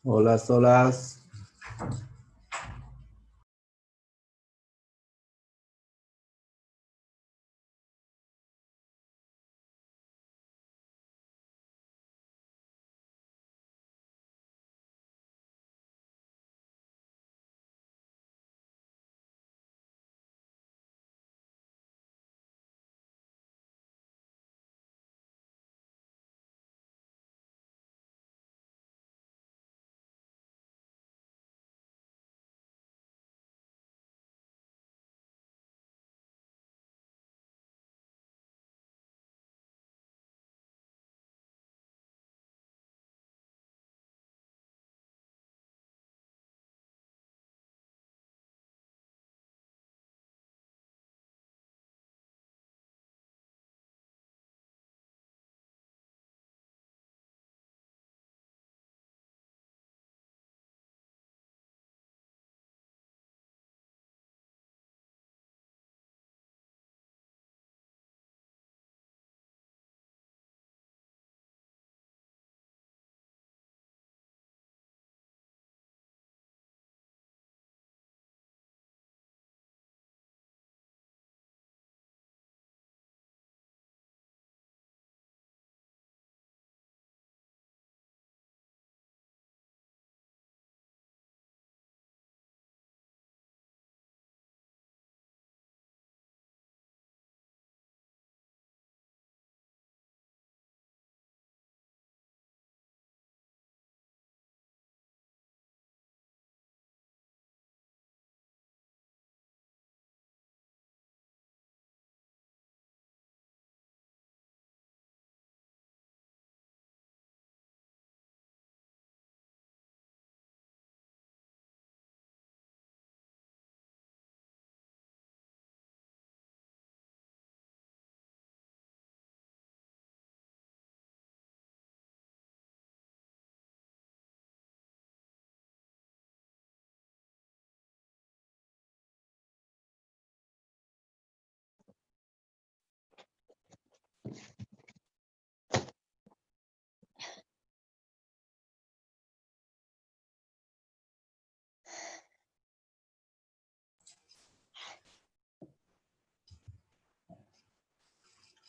Hola, solas.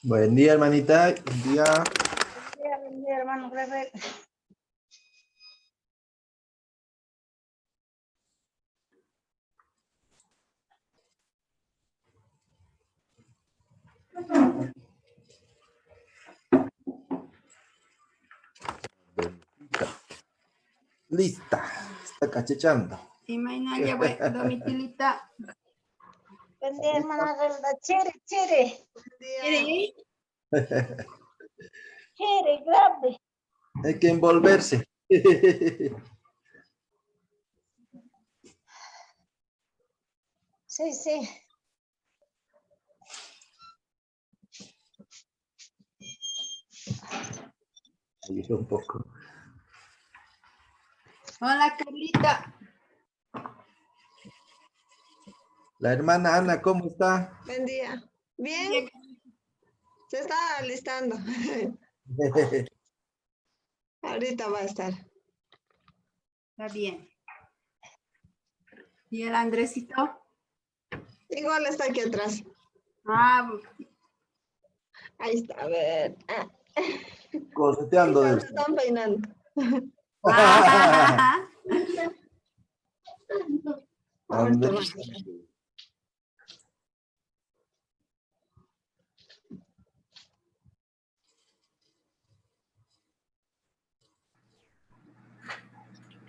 Buen día, hermanita. Buen día. Buen día, hermano. Gracias. Lista. Está cachechando. Imaynalla, Domitilita. Buen día, hermana Relda. Chere, chere. Chere. Chere, grande. Hay que envolverse. Sí, sí. Ayuda un poco. Hola, Carlita. La hermana Ana, ¿cómo está? Buen día. Bien. Se está alistando. Ahorita va a estar. Está bien. ¿Y el Andresito? Igual está aquí atrás. Ah, ahí está, a ver. Ah. Correteando. Se están peinando. Ah. Andrés.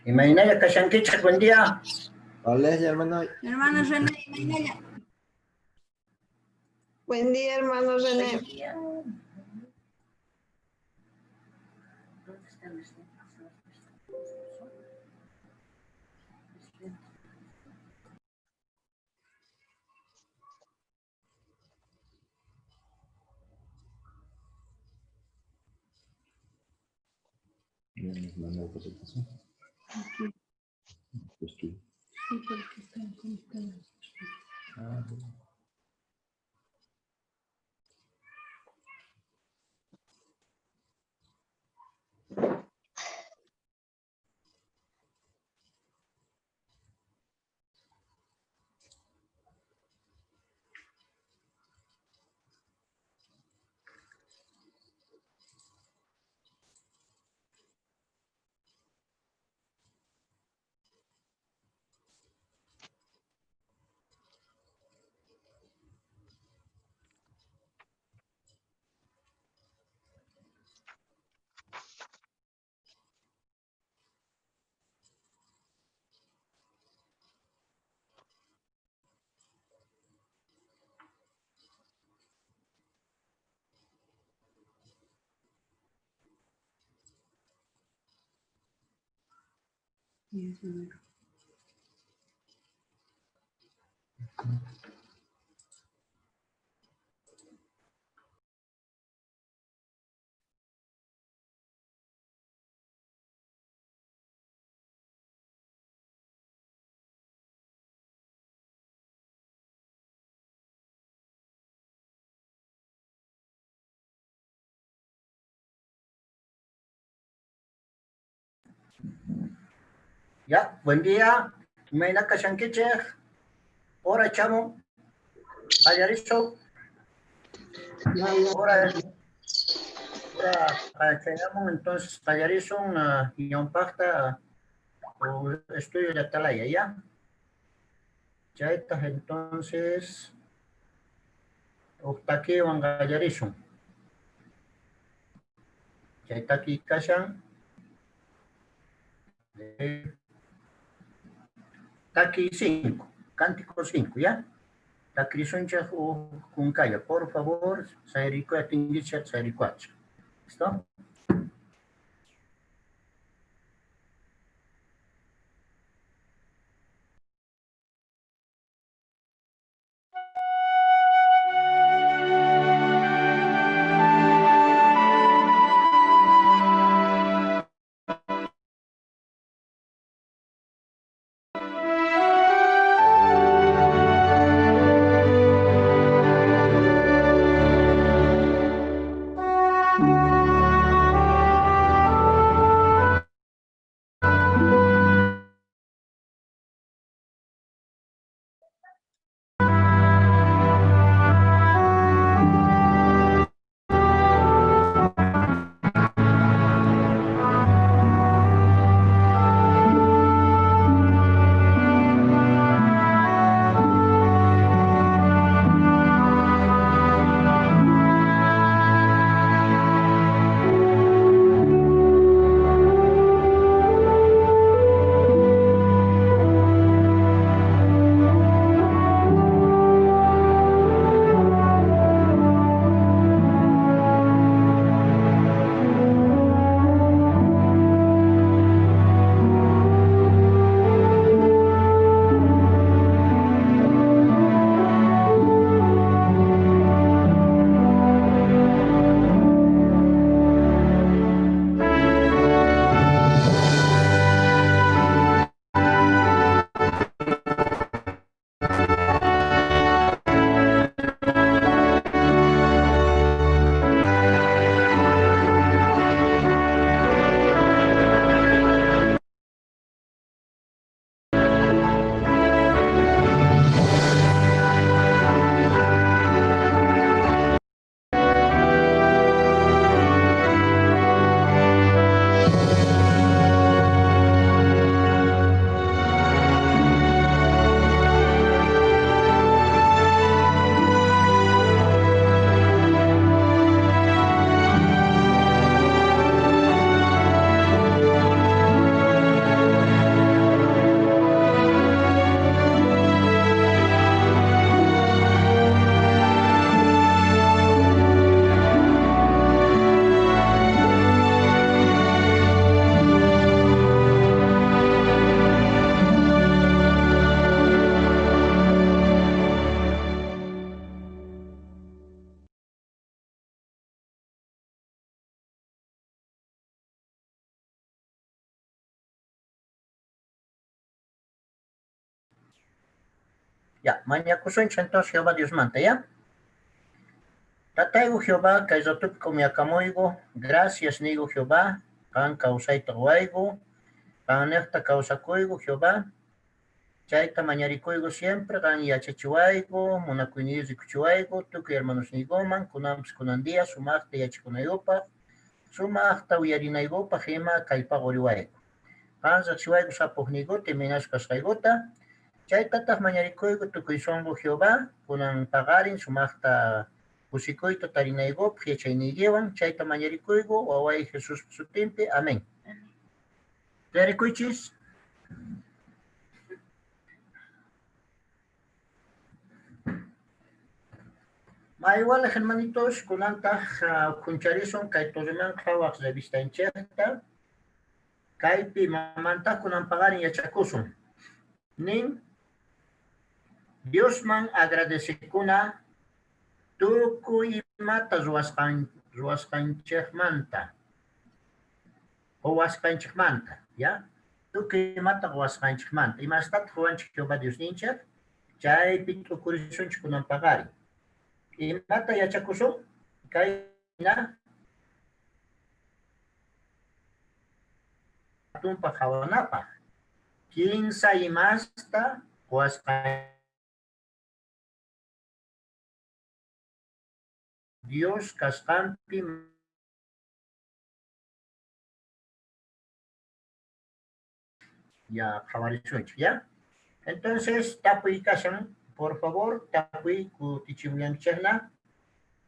Imaynalla kashankichik, buen día. Hola, hermano. Hermano René, imaynalla. Buen día, hermano René. Sí, porque están conectados. Ah. Ya, buen día. Imayna kashankichik. Hora chamo. Qallarisun. Hora hora entonces qallarisun ñawpaqta estudio de atalaya, ¿ya? Chaytaq entonces huk takiwan qallarisun. Chay taki kashan. Taki 5, cántico 5, ¿ya? Takirisunchik huk kunkalla, por favor, sayrikuy tinkichik sayrikuacha. ¿Listo? Ya, mañakusunchik entonces Jehová Dios manta, ¿ya? Tataygu Jehová, kay ratupi k'umuyakamuigu, gracias nigu Jehová, qan kawsayta quwaygu, qannejta kawsakuygu Jehová, chayta mañarikuygu siempre, qan yachachiwaygu, munakuyniyki rikuchiwaygu, tukuy hermanosniykuman, kunanpis kunan día, sumaqta yachikunaykupaq, sumaqta uyarinaykupaq ima kallpa quriwayku. Qan riqsiwayku sapuqniykuta, imaynachus kasqaykuta, chaytataq mañarikuygu tukuy sunqu Jehová, kunan paqarin sumaqta kusikuyta tarinaykupaq yachayniykiwan, chayta mañarikuygu waway Jesús sutinpi, amén. Tarikuychis. Mayuwalaj hermanitos, kunantaq kuncharisun kay Torreman qhawaq revistanchikta. Kaypi mamantaq kunan paqarin yachakusun. Nin Diosman agradecekuna tukuy imata ruwasqanchikmanta. Quwasqanchikmanta, ya? Tukuy imata quwasqanchikmanta. Imastataq quwanchik Jehová Diosninchik? Chaypi t'ukurisunchik kunan paqarin. Imata yachakusun? Kayna tumpa qhawanapaq. Kinsa imasta quwasqan Dios kasqanpi ya qhawarisunchik, ya? Entonces, tapuy kashan, por favor, tapuy kutichimuyanchikna,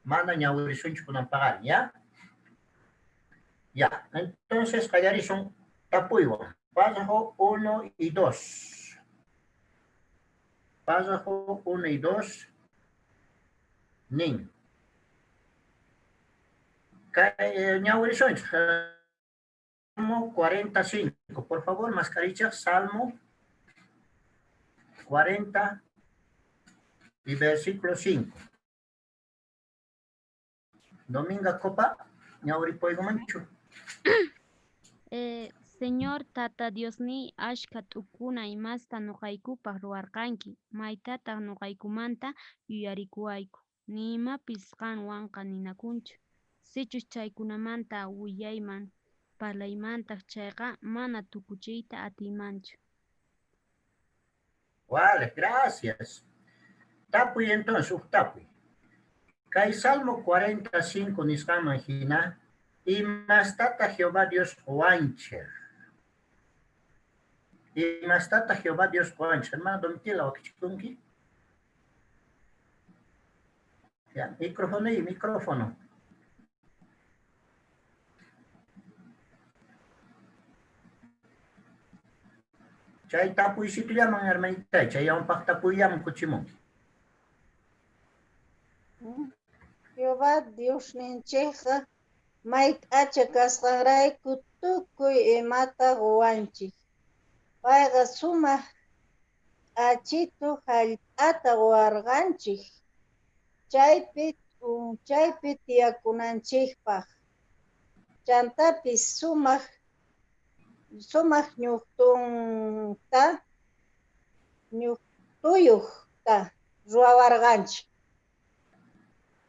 mana ñawirisunchik kunan paqarin, ya? Ya, entonces qallarisun tapuywan. Párrafo 1 y 2. Párrafo 1 y 2. Nin. Ñawirisunchik. Salmo 45. Por favor, mascarilla, Salmo 40 y versículo 5. Dominga Copa, ñawiripoygumanchu. Señor Tata Diosni ashka t'ukuna imasta nuqaykupaq ruwarqanki, maytataq nuqaykumanta yuyarikuwayku, ni imapis qanwanqa ninakunchu. Sichus chaykunamanta willayman parlaymantaq chayqa mana tukuchiyta atiymanchu. Vale, gracias. Tapuy entonces, uj tapuy. Kay Salmo 45 nisqanman hina, imastata Jehová Dios qowanchik? Imastata Jehová Dios qowanchik? Hermano Domitila, wakichikunki? Ya, micrófono y micrófono. Chay tapuysito llaman, hermanita, chay yampaq tapuy llaman kuchimunki. Jehová Dios ninchikqa may k'acha kasqanrayku tukuy imata quwanchik. Payqa sumaq k'achitu hallp'ata quwarqanchik chaypi tiyakunanchikpaq. Chantapis sumaq ñuqtuyuqta ruwawarqanchik.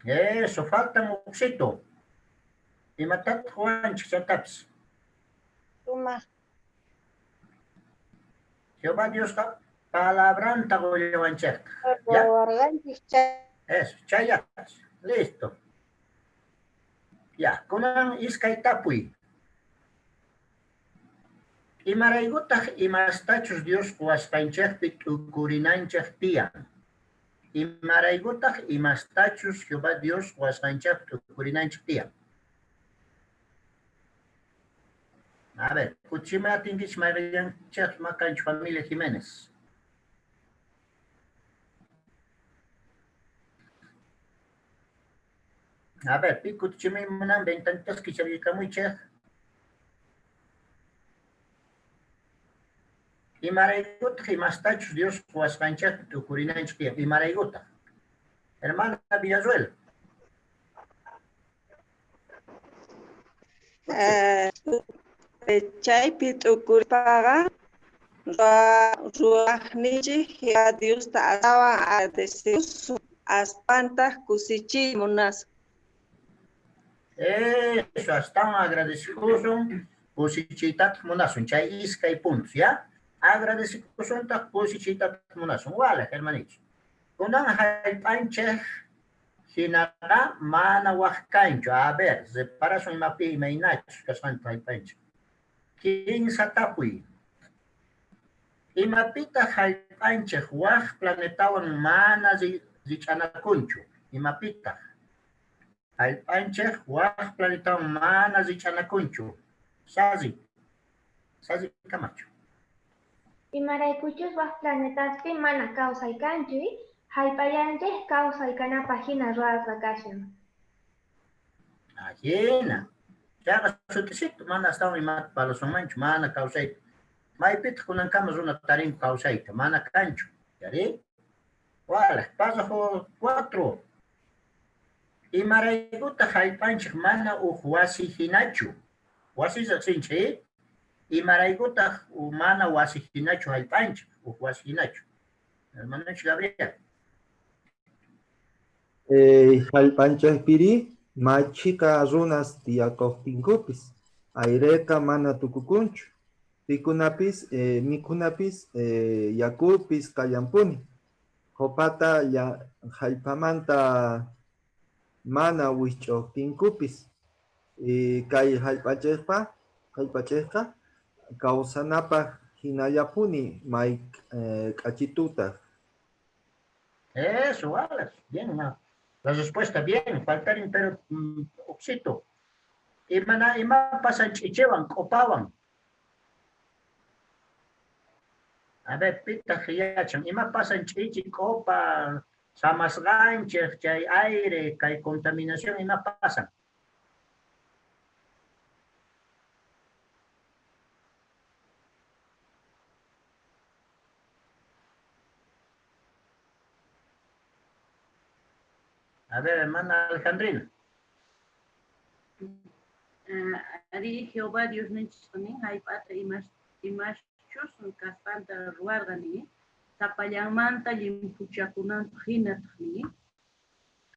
Eso, falta un uxito. Imatataq quwanchik chantapis? Sumaq. Jehová Diosqa palabranta qullawanchikta. Ruwawarqanchik chay. Eso, chayas. Listo. Ya, kunan iskay tapuy. Imaraykutaq imastachus Dios quwasqanchikpi t'ukurinanchik tiyan? Imaraykutaq imastachus Jehová Dios quwasqanchikpi t'ukurinanchik tiyan? A ver, kuchima atinkichik mayqillanchik makanchik familia Jiménez. A ver, pi kutichimay munan ventanitas kichariykamuychik. Imaraykutaq imastachus Dios quwasqanchikpi t'ukurinanchik tiyan? Imaraykutaq? Hermana Villarruel. Chaypi t'ukurpaqa ruwaqninchik Jehová Diosta astawan agradecesun, aspantaq kusichiy munasun. Eso, astawan agradecikusun, kusichiytataq munasun. Chay iskay puntos, ya? Agradecikusuntaq, kusichiytataq munasun. Wala, hermanitos. Kunan hallp'anchik hinaqa mana waq kanchu. A ver, reparasun imapi imaynachus kasqanta hallp'anchik. Kinsa tapuy. Imapitaq hallp'anchik waq planetawan mana rich'anakunchu? Imapitaq hallp'anchik waq planetawan mana rich'anakunchu? Sazi. Sazi Camacho. Imaraykuchus waq planetaspi mana kawsay kanchu, hallp'allanchik kawsay kanapaq hina ruwasqa kashan. Ajina. Chayqa sut'isito, mana astawan imata parlasunmanchu, mana kawsayta. Maypitaq kunankama runa tarinku kawsayta, mana kanchu. Yari? Wala, párrafo 4. Imaraykutaq jallp'anchik mana uj wasi hinachu? Wasi riqsinchik, imaraykutaq mana wasi hinachu jallp'anchik, uj wasi hinachu? Hermanonchik Gabriel. Jallp'anchikpiri machika runas tiyakuqtinkupis ayreqa mana tukukunchu. Pikunapis, mikhunapis, yakupis kallanpuni. Qhupata jallp'amanta mana wisch'uqtinkupis kay jallp'achikqa kawsanapaq hinallapuni may k'achitutaq. Eso, Wallace. Bien, no. La respuesta, bien. Faltarin, pero uqsito. Imana, ima pasan ch'ichiwan, q'upawan. A ver, pitaq yachan. Ima pasan ch'ichi, q'upa, samasqanchik, chay aire, kay contaminación, ima pasan? A ver, hermana Alejandrina. Ari Jehová Dios ninchik nin jallp'ata imashchus kasqanta ruwarqa nin, sapallanmanta llimphuchakunanpaq hinataq nin.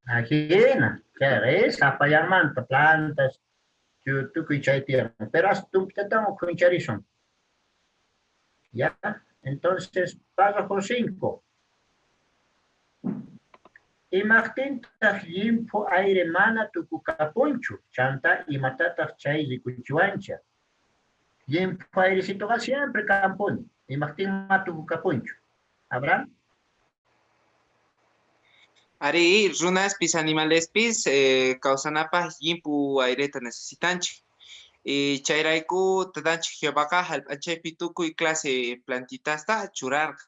Ajina, chay sapallanmanta plantas, tukuy chay tiyan. Pero hasta tumpitatan ukhuncharisun. Ya, entonces, párrafo 5. Imaqtintaq llimphu aire mana tukukapunchu, chanta imatataq chay rikuchiwancha. Llimphu airecitoqa siempre kampuni, imaqtin ma tukukapunchu. Abraham? Ari, runaspis, animalespis, kawsanapaq llimphu aireta necesitanchik. Y chayrayku tatanchik Jehovaqa jallp'anchaypi tukuy clase plantitasta churarqa.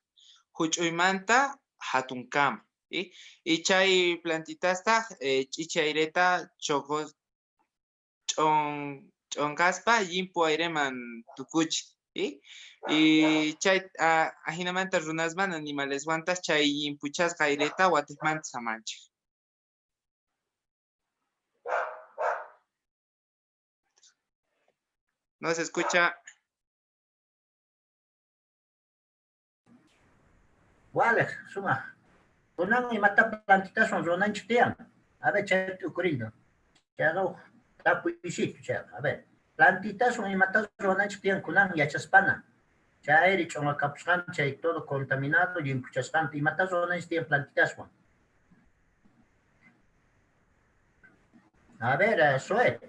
Huch'uymanta hatunkama. Y chay plantitasta ch'ichi aireta ch'onqaspa llimphu aireman tukuchin. Y chay ajinamanta runasman animaleswantas chay llimphuchasqa aireta watiqmanta samanchik. No se escucha. Wale, suma. Kunan imata plantitas son runanchik tiyan. A ver, chay t'ukurinda. Chayqa tapuysitu chayqa. A ver, plantitas son imata runanchik tiyan kunan yachaspana. Chay aire ch'onqakapusqanta, chay todo contaminado, llimphuchasqanta, imata runanchik tiyan plantitaswan. A ver, Zoe.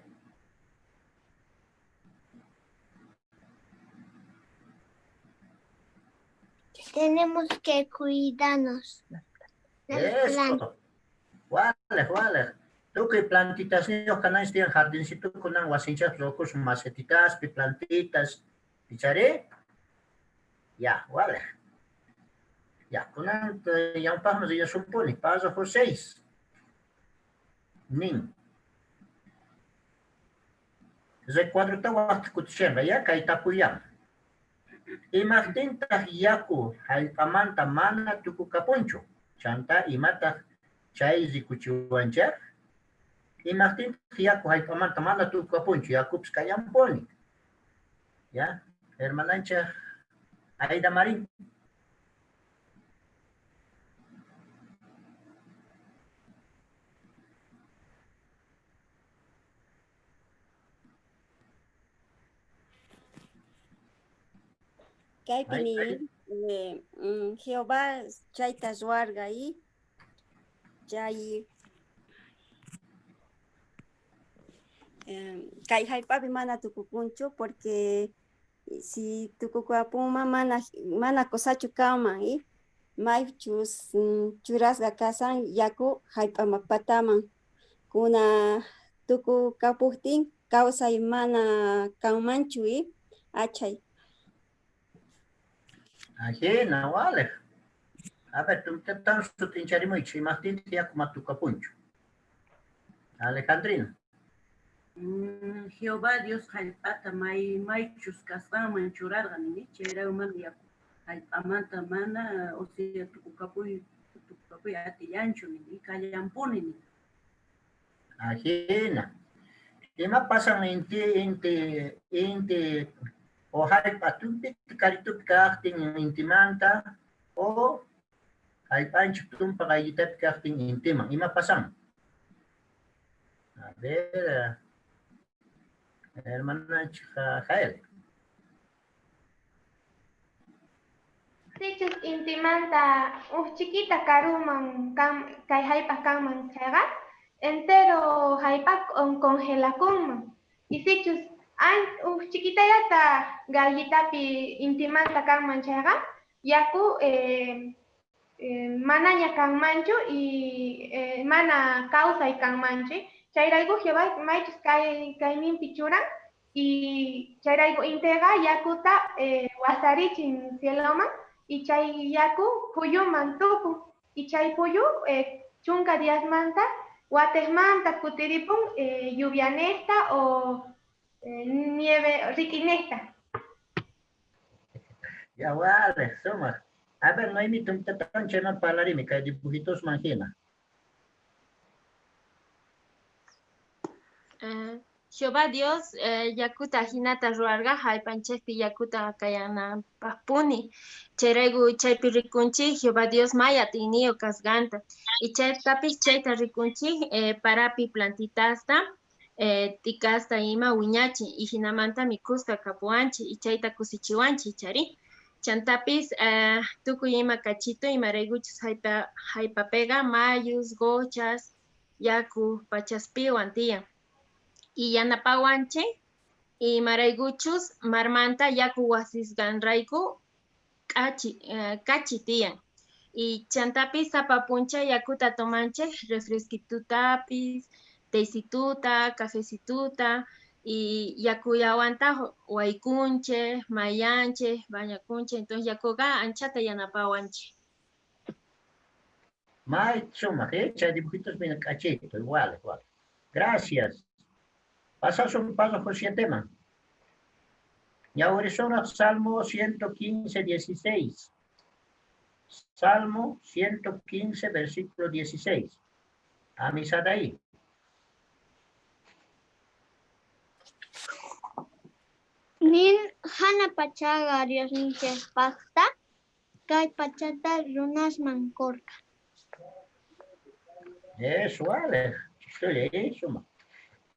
Tenemos que cuidarnos. Eso. Vale, vale. Tukuy plantitas niyoq kananchik tiyan jardincito kunan wasinchaq rukus macetitas, pi plantitas. Picharé? Ya, vale. Ya, kunan yampaqmi rillasunpuni. Párrafo 6. Nin. Recuadrota waqta kutichenqa, ya, kay tapuyan. Imaqtintaq yaku jallp'amanta mana tukukapunchu? Chanta imataq chay rikuchiwanchik? Imaqtintaq yaku jallp'amanta mana tukukapunchu? Yakupis kallanpuni. Ya, hermananchik Aida Marín. Kaypi nin, Jehová chayta ruwarqa y chay kay jallp'api mana tukukunchu porque si tukukapunman mana kosachu kanman y maychus churasqa kasan yaku jallp'amapataman kuna tukukapujtin kawsay mana kanmanchu y achay. Ajena, vale. A ver, tan sut'incharimuychik, imaqtintaq yaku matukapunchu. Alejandrina. Jehová Dios jallp'ata may maychus kasqanman churarqa nini, chayrayku mana yaku jallp'amanta mana, o sea, tukukapuy tukukapuy atillanchu nini, kallanpuni nini. Ajina. Ima pasan inti inti inti o jallp'a tumpi karitupi kaqtin intimanta o jallp'anchik tumpa qayllitapi kaqtin intiman. Ima pasan? A ver, hermananchik Jael. Sichus intimanta uj chiquita karuman kay jallp'a kanman chayqa, entero jallp'a congelakunman. Y sichus uj chiquitallata gallitapi intimanta kanman chayqa, yaku manaña kanmanchu y mana kawsay kanmanchu. Chayrayku Jehová maychus kayninpi churan y chayrayku inteqa yakuta wasarichin cieloman y chay yaku phuyuman tukun y chay phuyu chunka diasmanta watejmanta kutiripun lluvianejta o nieve riquinejta. Ya vale, suma. A ver, Noemi, tumtatan chayman parlarimi, kay dibujitos manjina. Jehová Dios yakuta hinata ruwarqa jallp'anchikpi yakuta kayanapaqpuni. Chayrayku chaypi rikunchik Jehová Dios may atiyniyuq kasqanta. Y chaytapis chayta rikunchik parapi plantitasta, t'ikasta ima wiñachin y hinamanta mikhusqa kapuwanchik y chayta kusichiwanchik chari. Chantapis tukuy ima kachito imaraykuchus jallp'apiqa mayus, qochas, yaku pachaspiwan tiyan. Y yanapawanchik imaraykuchus marmanta yaku wasisqanrayku kachi tiyan. Y chantapis sapa p'unchay yakuta tomanchik refresquitutapis, tecituta, cafecituta, y yakuyawantaq waykunchik, mayanchik, bañakunchik, entonces yakuqa anchata yanapawanchik. May sumaq, chay dibujitos vienen cachito, igual, igual. Gracias. Pasas un párrafo 7 man. Ñawrisuna Salmo 115, 16. Salmo 115, versículo 16. Amisadaí. Nin hana pachaga Diosninchikpaqta kay pachata runasman qurqa. Eso, vale. Estoy ahí, suma.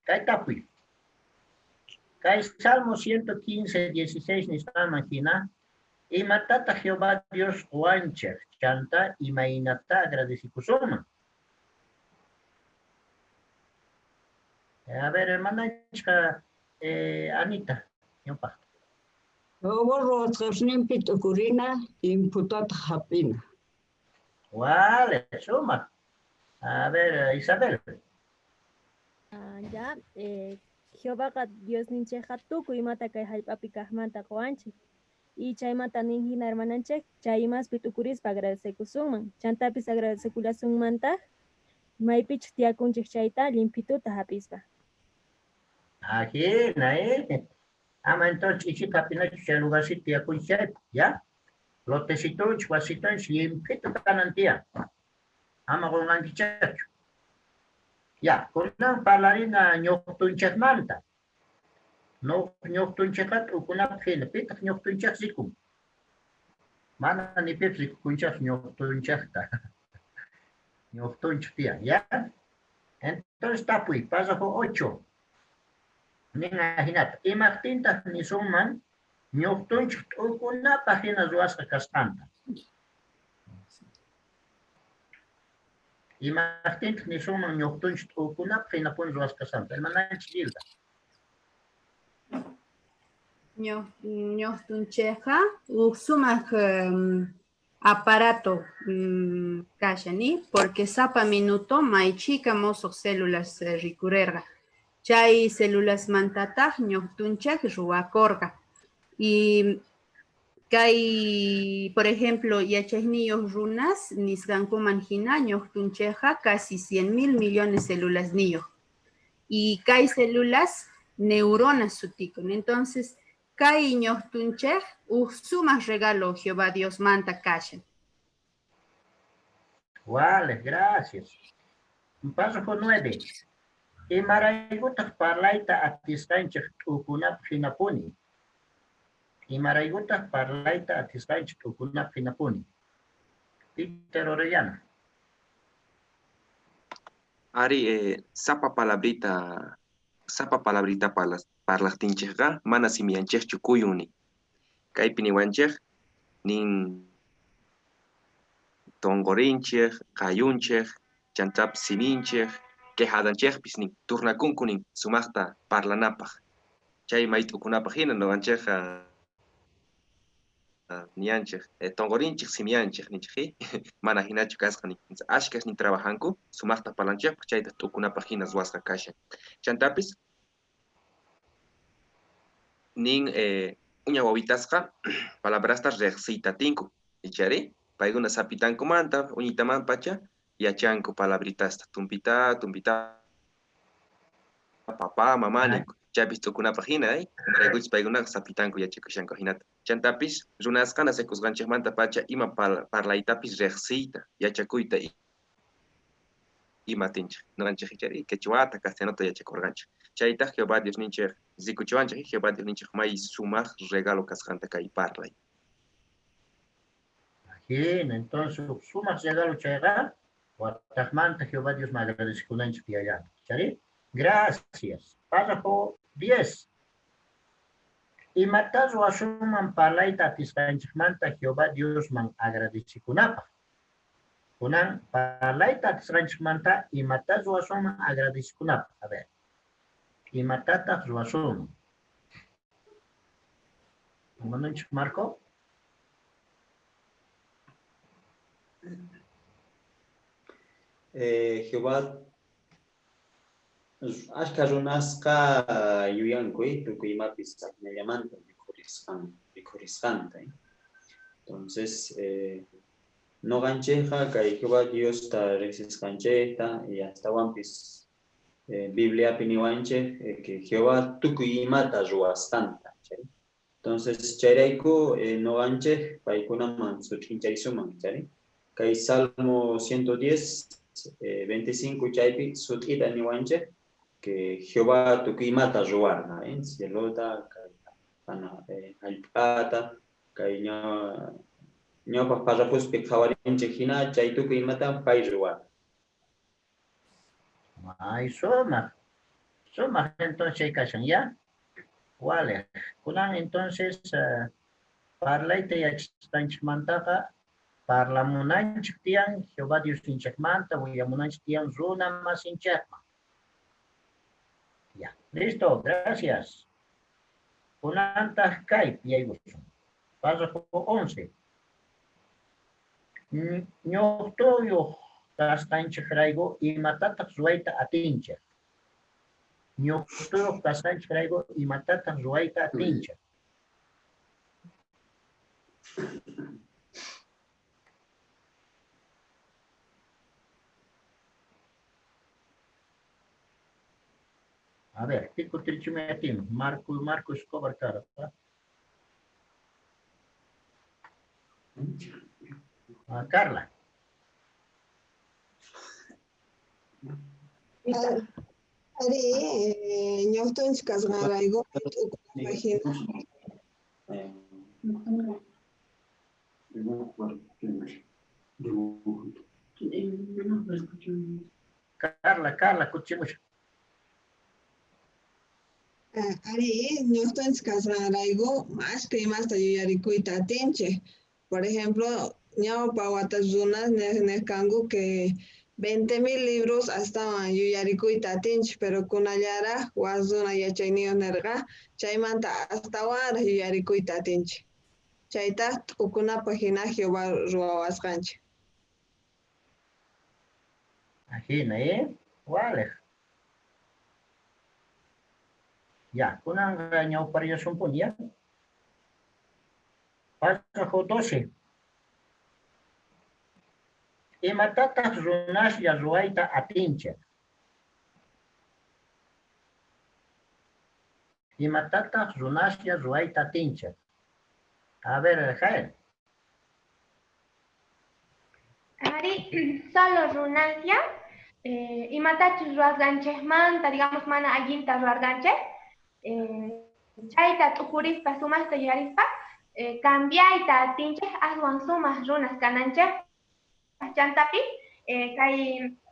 Kay tapuy. Kay Salmo 115, 16 nisqanman hina, imatata Jehová Dios qowanchik chanta imaynata agradecikusunman. A ver, hermana Anita. Jehová ruwasqasninpi t'ukurina, imputataq hap'ina. Vale, suma. A ver, Isabel. Ya, Jehovaqa Diosninchikqa tukuy imata kay jallp'api kaqmanta qowanchik. Y chaymanta nin hina hermananchik, chay imaspi t'ukurispa agradecekusunman. Chantapis agradecekulasunmantaq maypichus tiyakunchik chayta limpituta hap'ispa. Ajina, Ama entonces ch'ichita hap'inachu chay lugarcito tiyakunchik chaypi, ya? Lotecitunchik, wasitunchik limpito kanan tiyan. Ama qunqankichikchu. Ya, kunan parlarina ñuqtunchikmanta. Ñuqtunchikqa t'ukunapaq hina, pitaq ñuqtunchik rikun? Mana ni pipis rikukunchikchu ñuqtunchikta. Ñuqtunchik tiyan, ya? Entonces tapuy, párrafo 8. Nin ajinata, imaqtintaq nisunman ñuqtunchik t'ukunapaq hina ruwasqa kasqanta. Imaqtintaq nisunman ñuqtunchik t'ukunapaq hinapuni ruwasqa kasqanta. Hermananchik Gilda. Ñuqtunchikqa uj sumaq aparato kashani, porque sapa minuto may chhika musuq células rikurerqa. Chay células mantataq ñuqtunchik ruwakurqa. Y kay, por ejemplo, yachayniyuq runas nisqankuman hina ñuqtunchikqa casi 100,000 millones células niyuq. Y kay células neuronas sutikun. Entonces, kay ñuqtunchik uj sumaq regalo Jehová Dios manta kashan. Vale, gracias. Párrafo 9. Imaraykutaq parlayta atisqanchik t'ukunapaq hinapuni? Imaraykutaq parlayta atisqanchik t'ukunapaq hinapuni? Peter Orellana. Ari, sapa palabrita parlaqtinchikqa mana simiyanchikchu kuyun nin. Kaypi niwanchik nin tongorinchik, qayunchik, chantapis siminchik, quejadanchikpis nin, turnakunku nin sumaqta parlanapaq. Chay mayt'ukunapaq hina nuqanchikqa niyanchik, tongorinchik, simiyanchik ninchik, mana hinachu kasqa nin. Ashkas nin trabajanku sumaqta parlanchikpaq, chayta t'ukunapaq hina ruwasqa kashan. Chantapis nin uña wawitasqa palabrasta riqsiyta tinku, ichari paykuna sapitankumanta uñitaman pacha yachanku palabritasta, tumpita, tumpita, papá, mamá, ninku. Chaypis t'ukunapaq hina, imaraykuchus paykunaqa sapitanku yachakushanku hinata. Chantapis runasqa nacekusqanchikmanta pacha ima parlaytapis riqsiyta, yachakuyta ima atinchik. Nuqanchik ichari quechuata, castellanota yachakurqanchik. Chaytaq Jehová Diosninchik rikuchiwanchik, Jehová Diosninchik may sumaq regalo kasqanta kay parlay. Bien, entonces sumaq regalo chayqa wataqmanta Jehová Dios ma agradecikunanchik tiyallanta. Chari? Gracias. Párrafo 10. Imata ruwasunman parlayta atisqanchikmanta Jehová Diosman agradecikunapaq? Kunan parlayta atisqanchikmanta imata ruwasunman agradecikunapaq? A ver. Imatataq ruwasunman? Hermanonchik Marco. Jehová ashka runasqa yuyanku, tukuy imapis ajinallamanta rikhurisqanta. Entonces, noqanchikqa kay Jehová Diosta riqsisqanchikta y astawanpis Bibliapi niwanchik que Jehová tukuy imata ruwasqanta. Entonces, chayrayku noqanchik paykunaman sut'inchaysuman, chari? Kay Salmo 110, 25 chaypi sut'ita niwanchik que Jehová tukuy imata ruwarqa, cielota, jallp'ata, kay ñawpaq parrafospi qhawarinchik hina chay tukuy imata pay ruwarqa. Ay, sumaq. Sumaq entonces chay kashan, ¿ya? Wale. Kunan entonces parlayta yachasqanchikmantaqa parlamunanchik tiyan Jehová Diosninchikmanta, willamunanchik tiyan runa masinchikman. Ya, listo, gracias. Kunantaq kay yaykusun. Párrafo 11. Ñuqtuyuq kasqanchikrayku imatataq ruwayta atinchik? Ñuqtuyuq kasqanchikrayku imatataq ruwayta atinchik? A ver, ¿qué kutirichimi atin? Marco Escobar Caro. Carla. Ari, ñuqtunchik kasqanrayku t'ukunapaq hina. Carla, kutichimusha. Ari, ñuqtunchik kasqanrayku mashka imasta yuyarikuyta atinchik. Por ejemplo, ñawpa watas runas neq kanku que 20,000 libros astawan yuyarikuyta atinchik, pero kunallaraq wak runa yachayniyuq nirqa chaymanta astawanraq yuyarikuyta atinchik. Chaytaq t'ukunapaq hina Jehová ruwawasqanchik. Ajina, Wale. Ya, kunanqa ñawparillasunpuni, ya. Párrafo 12. Imatataq runaslla ruwayta atinchik? Imatataq runaslla ruwayta atinchik? A ver, Jael. Ari, solo runaslla imatachus ruwasqanchikmanta, digamos, mana allinta ruwarqanchik, chayta t'ukurispa, sumaqta yuyarispa, cambiayta atinchik aswan sumaq runas kananchik. Chantapis kay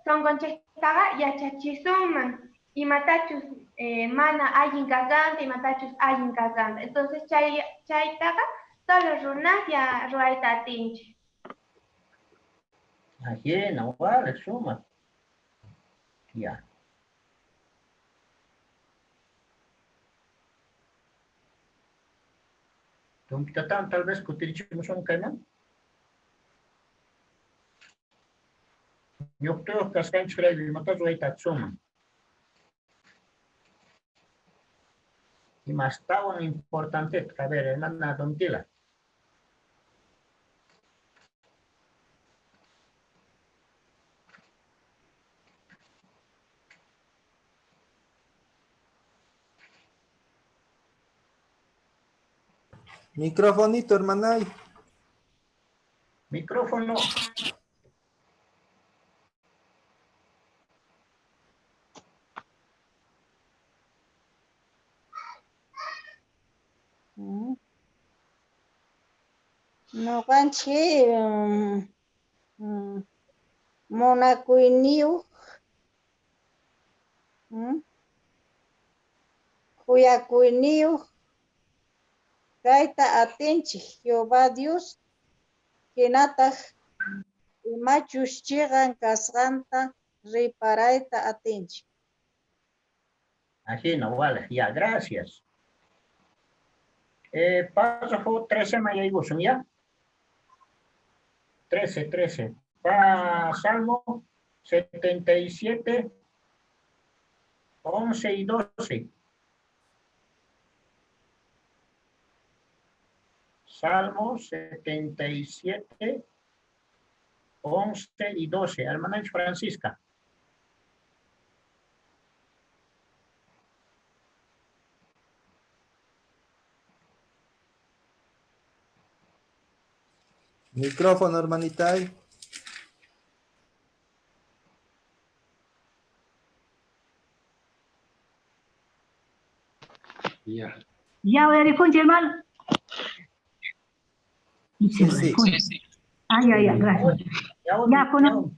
sunqunchiktaqa yachachisunman imatachus mana allin kasqanta, imatachus allin kasqanta. Entonces chaytaqa solo runaslla ruwayta atinchik. Ajina, wale, sumaq. Ya. Tumpitatan tal vez kutirichimusun kayman. Ñuqtuyuq kasqanchikrayku imata ruwayta atisunman. Ima astawan importante, a ver, hermana Domitila. Microfonito, hermana. Micrófono. Ñuqanchik munakuyniyuq, khuyakuyniyuq kayta atinchik Jehová Dios hinataq imachus chiqan kasqanta riparayta atinchik. Ajina, vale, ya, gracias. Párrafo 13, Mayaygusun, ¿ya? 13, 13. Salmo 77, 11 y 12. Salmo 77, 11 y 12. Hermana Francisca. Micrófono, hermanita. Ya. Ya, voy a difundir, hermano. Sí, sí. Ah, ya, ya, gracias. Ya, con.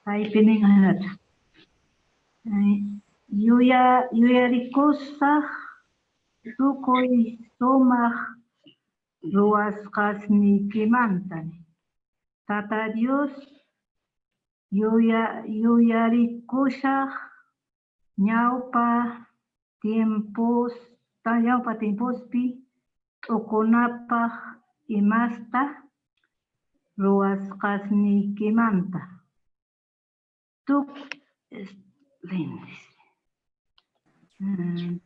Ahí tienen a Yuyarikusaq tukuy sumaq ruwasqasniykimanta. Tata Dios, yuyarikusaq ñawpa tiempospi t'ukunapaq imasta ruwasqasniykimanta.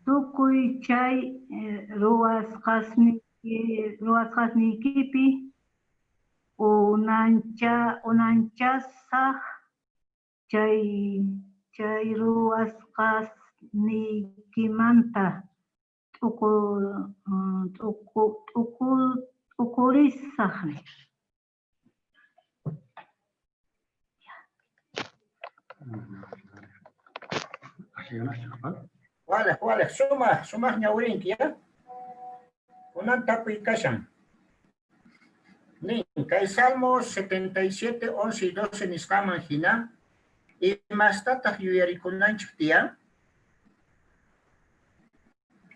Tukuy chay ruwasqasniykipi unanchasaq chay ruwasqasniykimanta t'ukurisaq. Wale, wale, sumaq, sumaq ñawrinki, ya? Kunan tapuy kashan. Nin, kay Salmo 77, 11 y 12 nisqaman hina, imastataq yuyarikunanchik tiyan?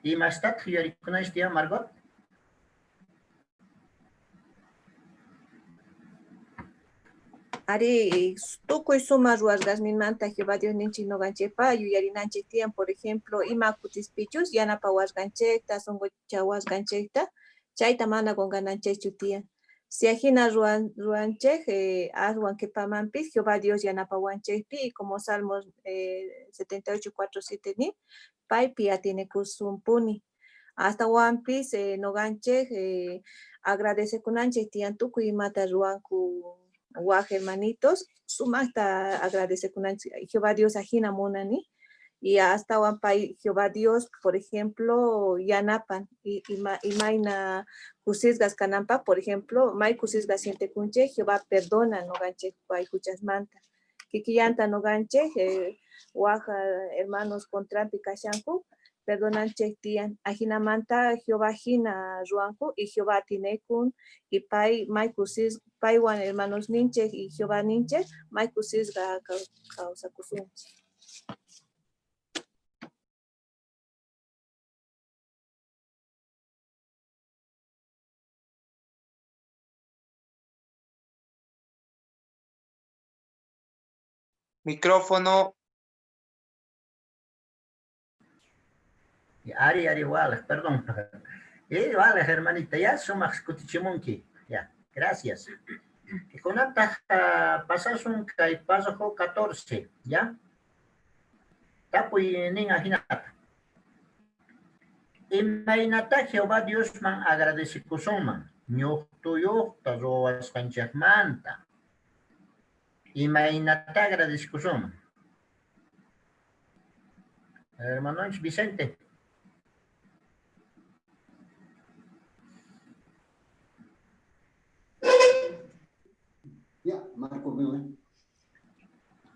Imastataq yuyarikunanchik tiyan, Margot? Ari, tukuy sumaq ruwasqasninmanta Jehová Diosninchik ñuqanchikpa yuyarinanchik tiyan, por ejemplo, ima kutispichus yanapawasqanchikta, sunquchawasqanchikta, chayta mana qunqananchikchu tiyan. Si ajina ruwanchik, aswan qhipamanpis Jehová Dios yanapawanchikpi, y como Salmos 78, 4, 7 nin, paypi atienekusunpuni. Astawanpis ñuqanchik agradecekunanchik tiyan tukuy imata ruwanku waj hermanitos, sumaqta agradecekunanchik Jehová Dios ajina munani, Y astawan pay Jehová Dios, por ejemplo, yanapan y imayna kusisqas kananpaq, por ejemplo, may kusisqa sientekunchik, Jehová perdona noqanchik pay huchasmanta. Kikillanta noqanchik waj hermanos contranpi kashanku, perdonanchik tiyan. Ajinamanta Jehová hina ruwanku y Jehová atinekun y pay may kusis paywan hermanos ninchik y Jehová ninchik may kusisqa kawsakusunchik. Micrófono. Ari, ari, wale, perdón. Vale, hermanita, ya sumaq kutichimunki. Ya, gracias. Kunataq pasasun kay párrafo 14, ¿ya? Tapuy nin ajinata. Imaynata Jehová Diosman agradecikusunman ñuqtuyuqta ruwasqanchikmanta. Imaynata agradecikusunman. Hermanonchik Vicente. Ya, Marco,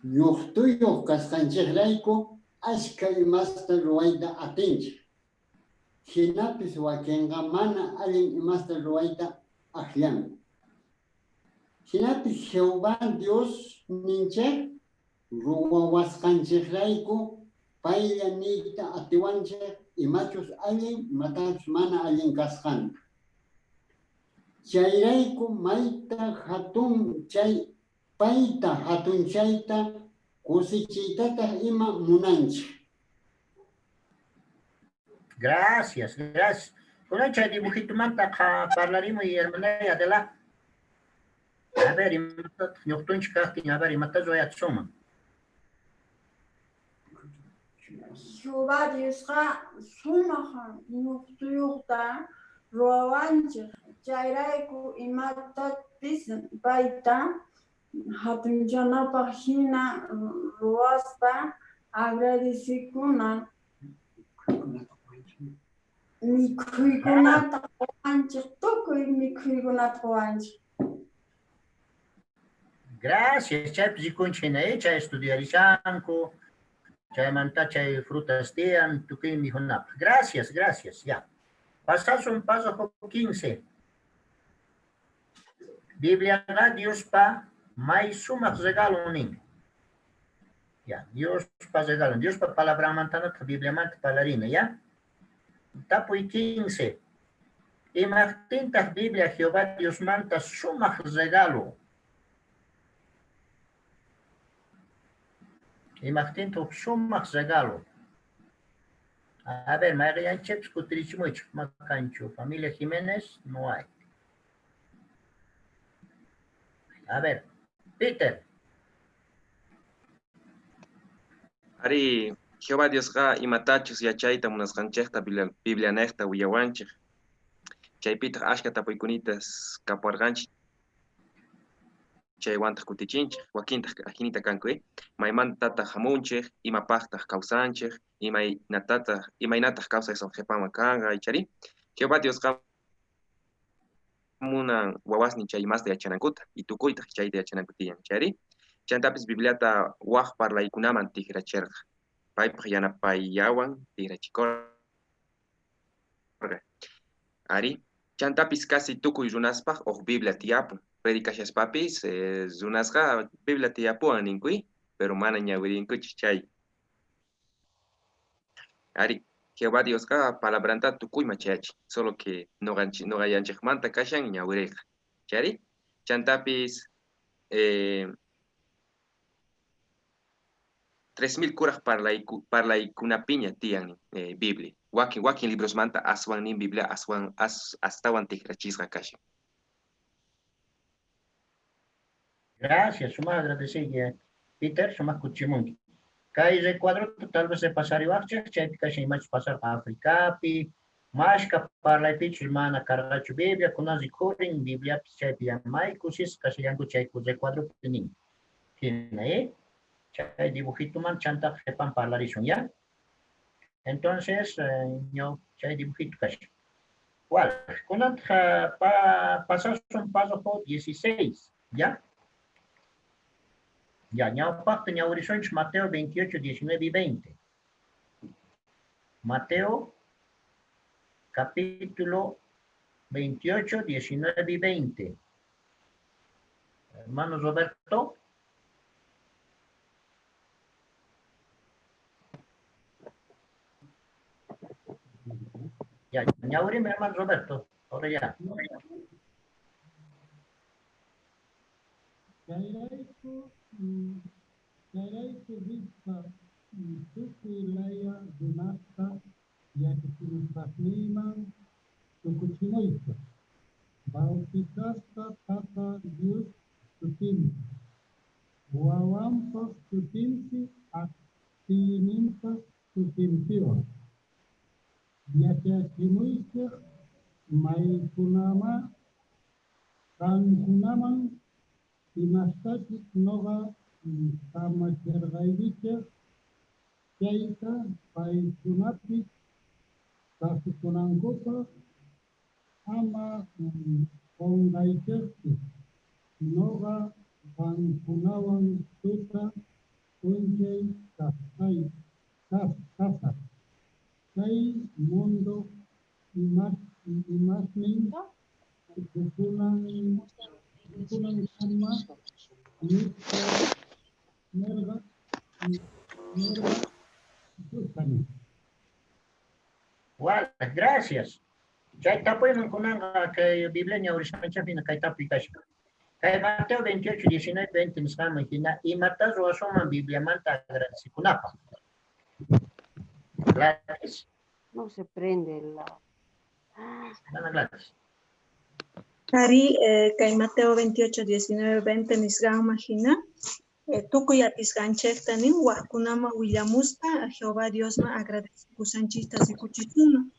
ñuqtuyuq kasqanchikrayku achka imasta ruwayta atinchik. Hinapis wakinqa mana allin imasta ruwayta akllanku. Hinapis Jehová Dios ninchik ruwawasqanchikrayku paylla niyta atiwanchik imachus allin imatachus mana allin kasqanta. Chayrayku mayta hatun chay payta hatunchayta kusichiytataq ima munanchik. Gracias, gracias. Kunan chay dibujitumanta parlarimuy hermana Adela. A ver, imatataq ñuqtunchik kaqtin, a ver, imata ruwayatsunman. Jehová Diosqa sumaq ñuqtuyuqta ruwawanchik. Chayrayku imatapis payta hatunchanapaq hina ruwaspa agradecikuna. Mikhuykunata quwanchik, tukuy mikhuykunata quwanchik. Gracias, chaypi rikunchik hina, chay estudiarishanku, chaymanta chay frutas tiyan, tukuy mikhunapaq. Gracias, gracias, ya. Pasasun párrafo 15. Bibliaqa Diospa may sumaq regalo nin. Ya, Diospa regalo, Diospa palabranmantanataq Bibliamanta parlarina, ya. Tapuy 15. Imaqtintaq Biblia Jehová Diosmanta sumaq regalo? Imaqtintaq sumaq regalo? A ver, mayqillanchikpis kutirichimuychik makanchu. Familia Jiménez, no hay. A ver, Peter. Ari, Jehová Diosqa imatachus yachayta munasqanchikta Biblianejta willawanchik. Chaypitaq achka tapuykunitas kapuwarqanchik. Chaywantaq kutichinchik, wakintaq ajinita kanku, maymantataq hamunchik, imapaqtaq kawsanchik, imaynatataq kawsay qhipaman kanqa, ichari. Jehová Diosqa munan wawasnin chay imasta yachanankuta y tukuytaq chayta yachananku tiyan, chayri. Chantapis Bibliata waj parlaykunaman tikrachirqa. Paypaq yanapayllawan tikrachikurqa. Ari, chantapis casi tukuy runaspaq uj Biblia tiyapun. Predicashaspapis runasqa Biblia tiyapuwan ninkuy, pero mana ñawirinkuchik chay. Ari, Jehová Diosqa palabranta tukuyman chayachin, solo que noqallanchikmanta kashan ñawiriqa. Chayri, chantapis 3000 kuraq parlaykunapiña tiyan Biblia. Wakin librosmanta aswan nin Biblia aswan astawan tikrachisqa kashan. Gracias, sumaq agradeciyki, Peter, sumaq kutichimunki. Kay recuadro tal vez repasariwaqchik, chaypi kashan imachus pasarqa Africapi, mashka parlaypichus mana karqachu Biblia, kunan rikurin Bibliapis chaypi may kusisqa kashallanku chay recuadropi nin. Hina, Chay dibujituman chanta qhipan parlarisun, ¿ya? Entonces, chay dibujito kashan. Wal, kunanqa pasasun párrafo 16, ¿ya? Ya, ñawpaqta ñawirisunchik Mateo 28, 19 y 20. Mateo, capítulo 28, 19 y 20. Hermano Roberto. Ya, ñawirimi, hermano Roberto. Ahora ya. Chayrayku rispa tukuy laya runasta yachachimusqasniyman tukuchimuychej, bautizaspa Tata Dios sutinpi, Wawanpaj sutinpi, atiyninpaj sutinpiwan. Yachachimuychej maykunaman qankunaman imastachus noqa kamachirqaykichej chayta paykunapis kasukunankupaj ama qunqaychejchu. Noqa qankunawan tuta p'unchay kasaj. Kay mundo imasnin tukunankama nispa nerqa Jesusqa. Wal, gracias. Chay tapuyman kunanqa kay Biblia ñawrisqanchikpi hina kay tapuy kashan. Kay Mateo 28, 19, 20 nisqanman hina imata ruwasunman Bibliamanta agradecikunapaq. Gladys. No se prende la... Ana Gladys. Ari, kay Mateo 28, 19, 20 nisqanman hina tukuy atisqanchikta nin wajkunama willamuspa Jehová Diosman agradecikusqanchikta rikuchisunman.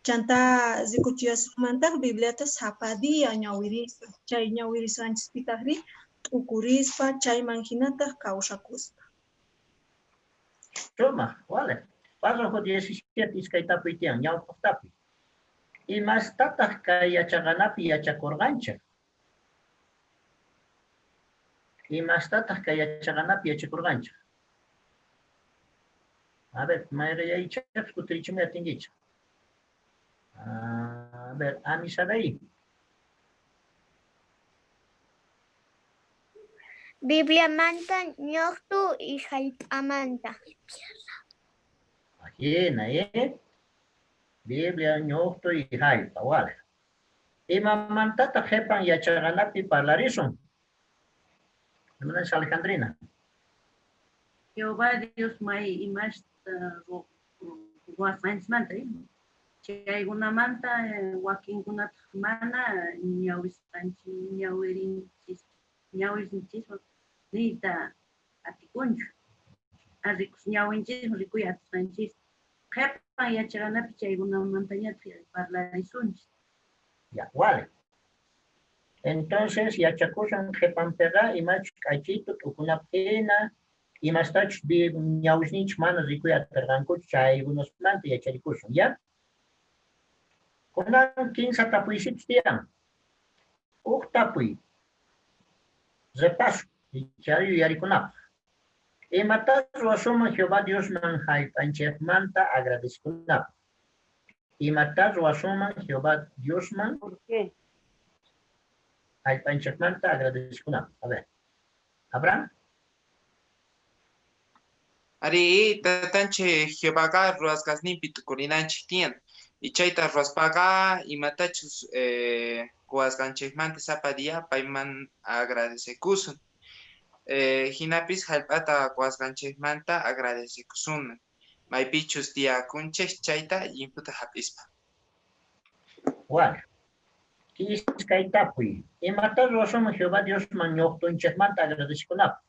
Chanta rikuchiyasunmantaq Bibliata sapa día ñawirispa, chay ñawirisqanchispitaqri t'ukurispa chayman hinataq kawsakuspa. Suma, wale. Párrafo 17 iskay tapuy tiyan, ñawpaq tapuy. Imastataq kay yachaqanapi yachakurqanchik? Imastataq kay yachaqanapi yachakurqanchik? A ver, mayrayaychik kutirichimuy atinkichik. A ver, Amisadai. Bibliamanta ñuqtu y jallp'amanta. Ajina, ¿eh? Biblia ñuqtu y jallp'a, wale. Imamantataq qhipan yachaqanapi parlarisun? Hermana Alejandrina. Jehová Dios may imasta ruwasqanchikmanta, chaykunamanta wakinkunataq mana ñawisqanchik ñawirinchiswan niyta atikunchu. Ñawinchiswan rikuy atisqanchis. Qhipan yachaqanapi chaykunamantañataq parlarisunchik. Ya, wale. Entonces, yachakusan qhipanpiqa imachus k'achitu t'ukunapina, imastachus ñawisninchik mana rikuy atirqankuchu chaykunasmanta yacharikusun, ¿ya? Kunan kinsa tapuysitus tiyan. Uj tapuy. Repaso, chay yuyarikunapaq. Imata ruwasunman Jehová Diosman jallp'anchikmanta agradecikunapaq. Imata ruwasunman Jehová Diosman jallp'anchikmanta agradecikunapaq. A ver. Abraham. Ari, tatanchik Jehovaqa ruwasqasninpi tukurinanchik tiyan. Y chayta ruwaspaqa imatachus quwasqanchikmanta sapa día payman agradecekusun. Hinapis jallp'ata quwasqanchikmanta agradecekusunman. Maypichus tiyakunchik chayta llimputa hap'ispa. Wal. Iskay tapuy. Imata ruwasunman Jehová Diosman ñuqtunchikmanta agradecikunapaq?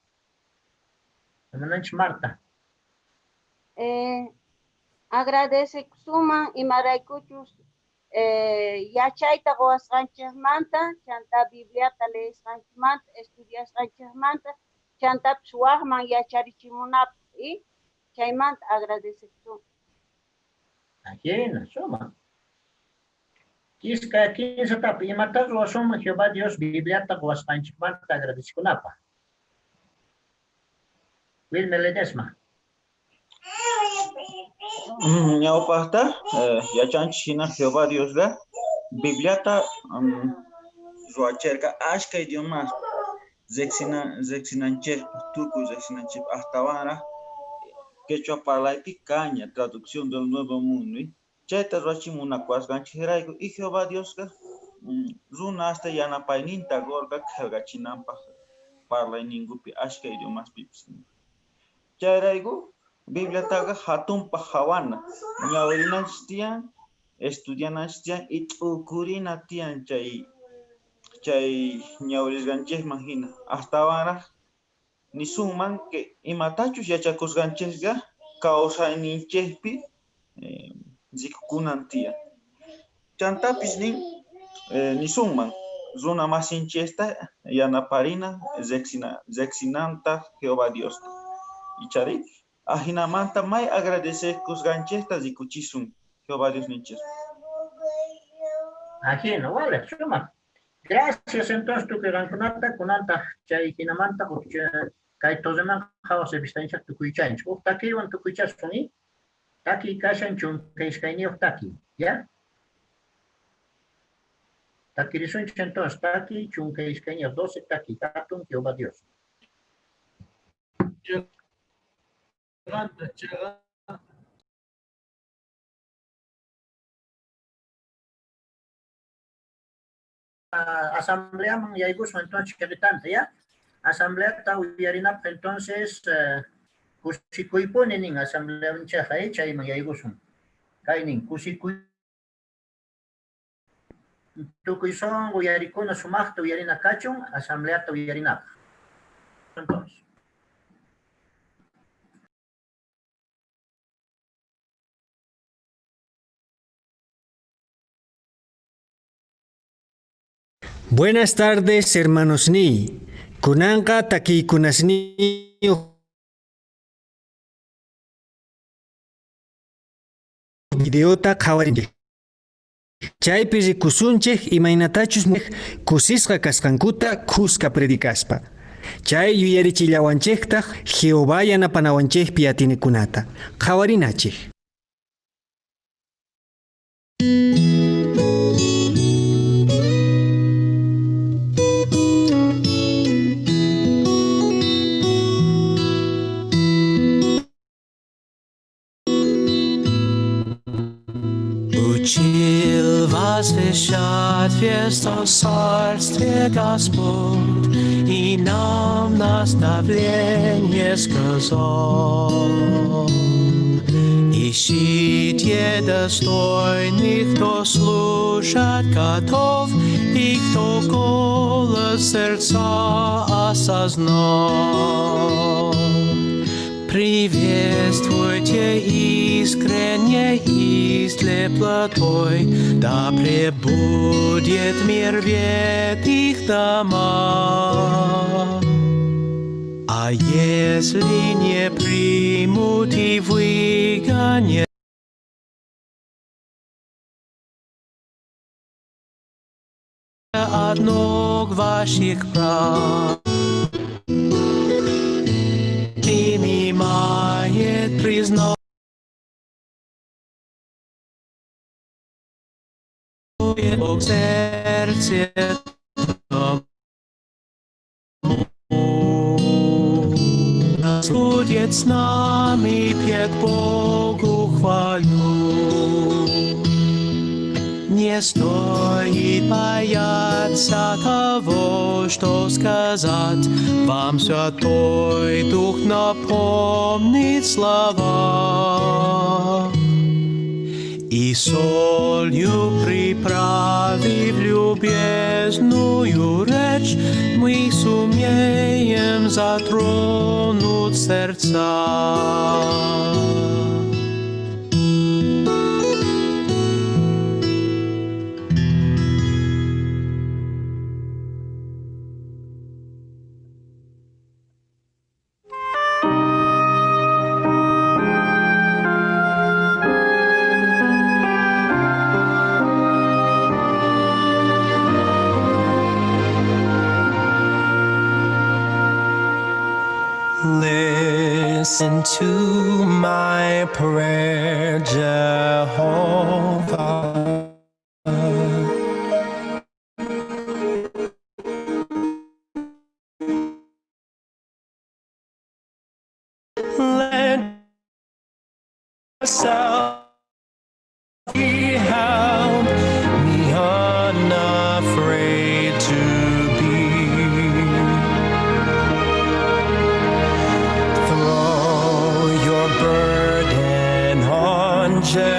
Hermananchik Marta. Agradecekusunman imaraykuchus yachayta quwasqanchikmanta, chanta Bibliata leesqanchikmanta, estudiasqanchikmanta, Chantapis waqman yacharichimunapaq y chaymanta agradecekusun. Ajina, suma. Kiska kinsatap imata ruwasunman Jehová Dios Bibliata quwasqanchikmanta agradecikunapaq. Wilmer Ledesma. Ñawpaqta yachanchik hina Jehová Diosqa Bibliata ruwacherqa achka idiomas riqsinanchikpaq tukuy riqsinanchikpaq astawanraq quechua parlaypi kaña traducción del Nuevo Mundo. Chayta ruwachin munakuwasqanchikrayku y Jehová Diosqa runasta yanapayninta qurqa qillqachinanpaq parlayninkupi achka idiomaspipis. Chayrayku Bibliataqa hatunpaq qhawana, ñawirinanchik tiyan, estudiananchik tiyan y t'ukurina tiyan chay ñawirisqanchikman hina. Astawanraq nisunman que imatachus yachakusqanchikqa kawsayninchikpi rikukunan tiyan. Chantapis nin nisunman runa masinchikta yanaparina riqsinanta Jehová Diosta. Ichari ajinamanta may agradecekusqanchikta rikuchisun Jehová Diosninchik. Ajina, wale, sumaq. Gracias entonces tukuy qankunata kunantaq chay hinamanta kay torreman qhawas revistanchik tukuychanchik. Huk takiywan tukuychasun y taki kashan chunka iskayniyuq taki, ya? Takirisunchik entonces taki chunka iskayniyuq 12 taki hatun Jehová Dios. Asamblea yaykusun entonces chiqitanta, ya? Asamblea ta uyarinapaq entonces kusikuypuni nin asamblea unchayqa chayman yaykusun. Kay nin kusikuy tukuy sunqu uyarikuna sumaqta uyarina kachun asambleata uyarinapaq. Entonces. Buenas tardes, hermanos ni. Kunanqa takiykunasni videota qhawarinchik. Chaypi rikusunchik imaynatachus kusisqa kasqankuta kuska predicaspa. Chay yuyarichillawanchiktaq Jehová yanapanawanchikpi atinikunata. Qhawarinachik. Учил возвещать весть о царстве Господь, и нам наставление сказал. Ищите достойных, кто слушать готов, и кто голос сердца осознал. Приветствуйте искренне и с теплотой, да пребудет мир в этих домах. А если не примут и выгонят от ног ваших прав, принимает, признает Бог сердце тому. Нас будет с нами, петь Богу хвалю. Не стоит бояться того, что сказать, вам Святой Дух напомнит слова. И солью приправив любезную речь, мы сумеем затронуть сердца. Listen to my prayer, Jehovah. Let yourself be help me unafraid to be. Throw your burden on Jehovah.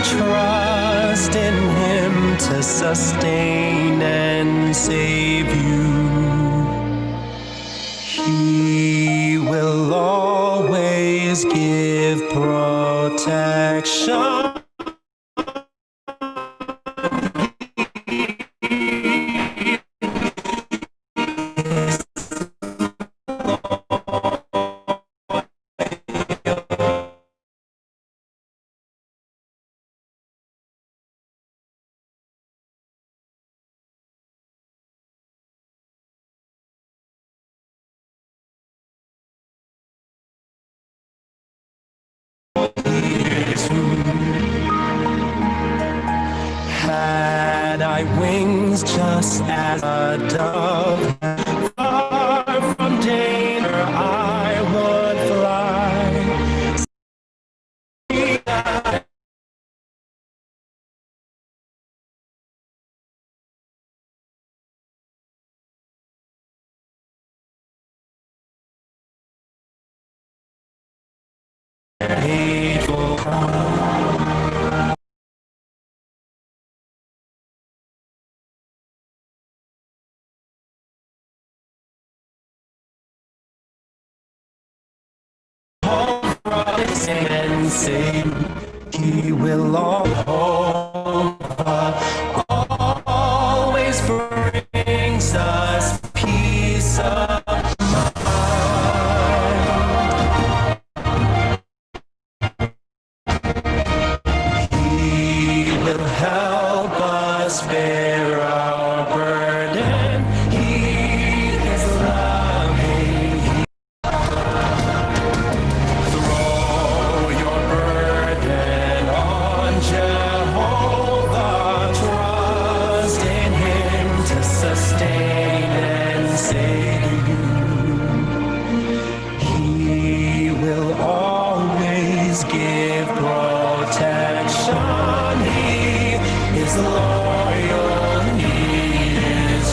Trust in him to sustain and save you. He will always give protection. Had I wings just as a dove, far from danger I would fly. Hateful and save. He will always brings us peace of mind. He will help us bear our burden. He is loving. Throw your burden on Jehovah. Trust in him to sustain and save you. He will always give protection. He is loyal. He is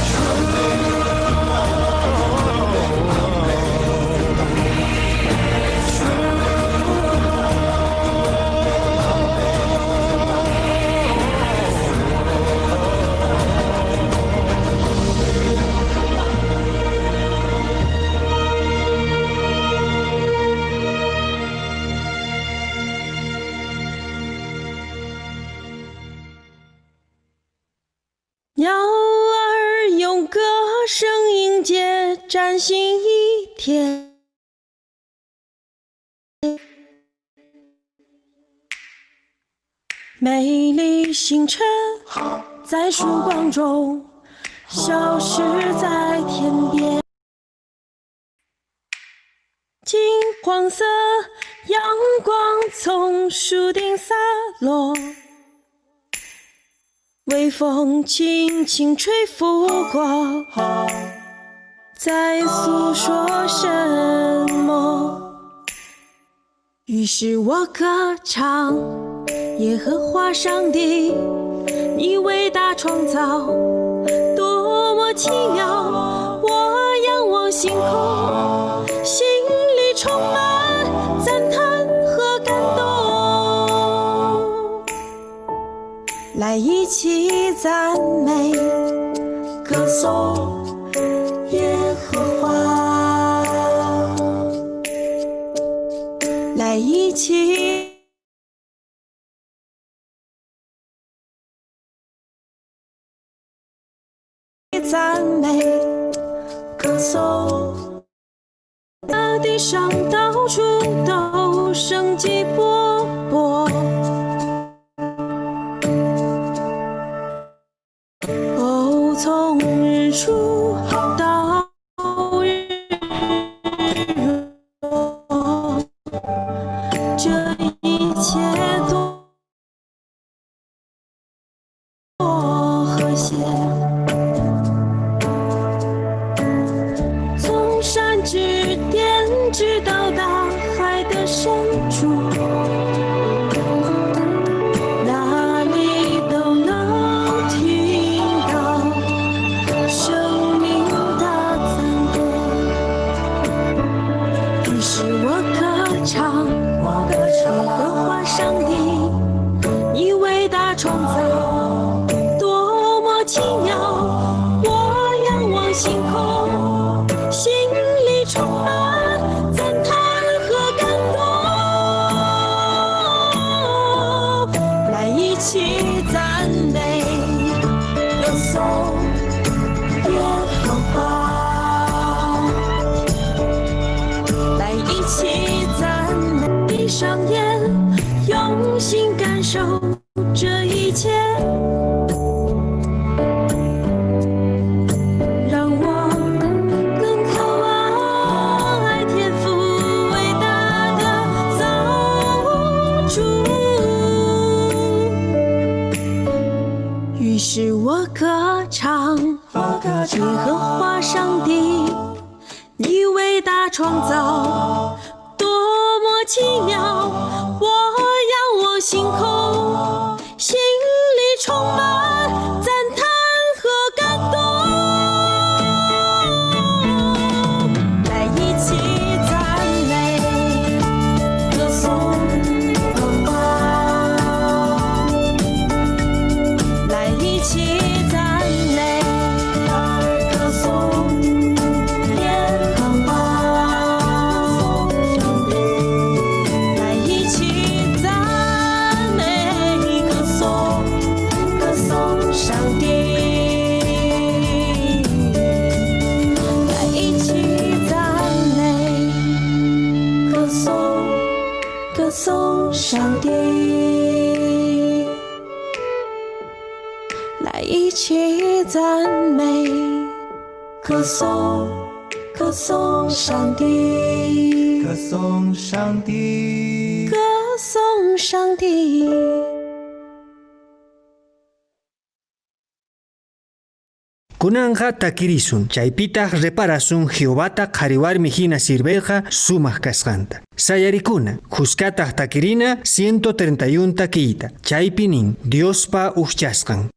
鸟儿用歌声迎接崭新一天。美丽星辰在曙光中消失在天边。金黄色阳光从树顶洒落。微风轻轻吹拂过，在诉说什么？于是我歌唱，耶和华上帝，你伟大创造，多么奇妙！我仰望星空，心里充满赞叹和感动。来一起赞美，歌颂耶和华。来一起赞美，歌颂。大地上到处都生机勃勃。哦，从日出到日上帝，你伟大创造多么奇妙！我仰望星空，心里充满赞叹和感动。来一起赞美，歌颂荣华。来一起赞美，歌颂耶和华。来一起赞美，歌颂，歌颂上帝。来一起赞美，歌颂，歌颂上帝。来一起赞美，歌颂，歌颂上帝，歌颂上帝，歌颂上帝。 Kunanqa takirisun, chaypitaq reparasun Jehovata qhariwarmi hina sirviyqa sumaq kasqanta. Sayarikuna, huskataq takirina 131 takiyta, chaypi nin Diospa ujchasqan.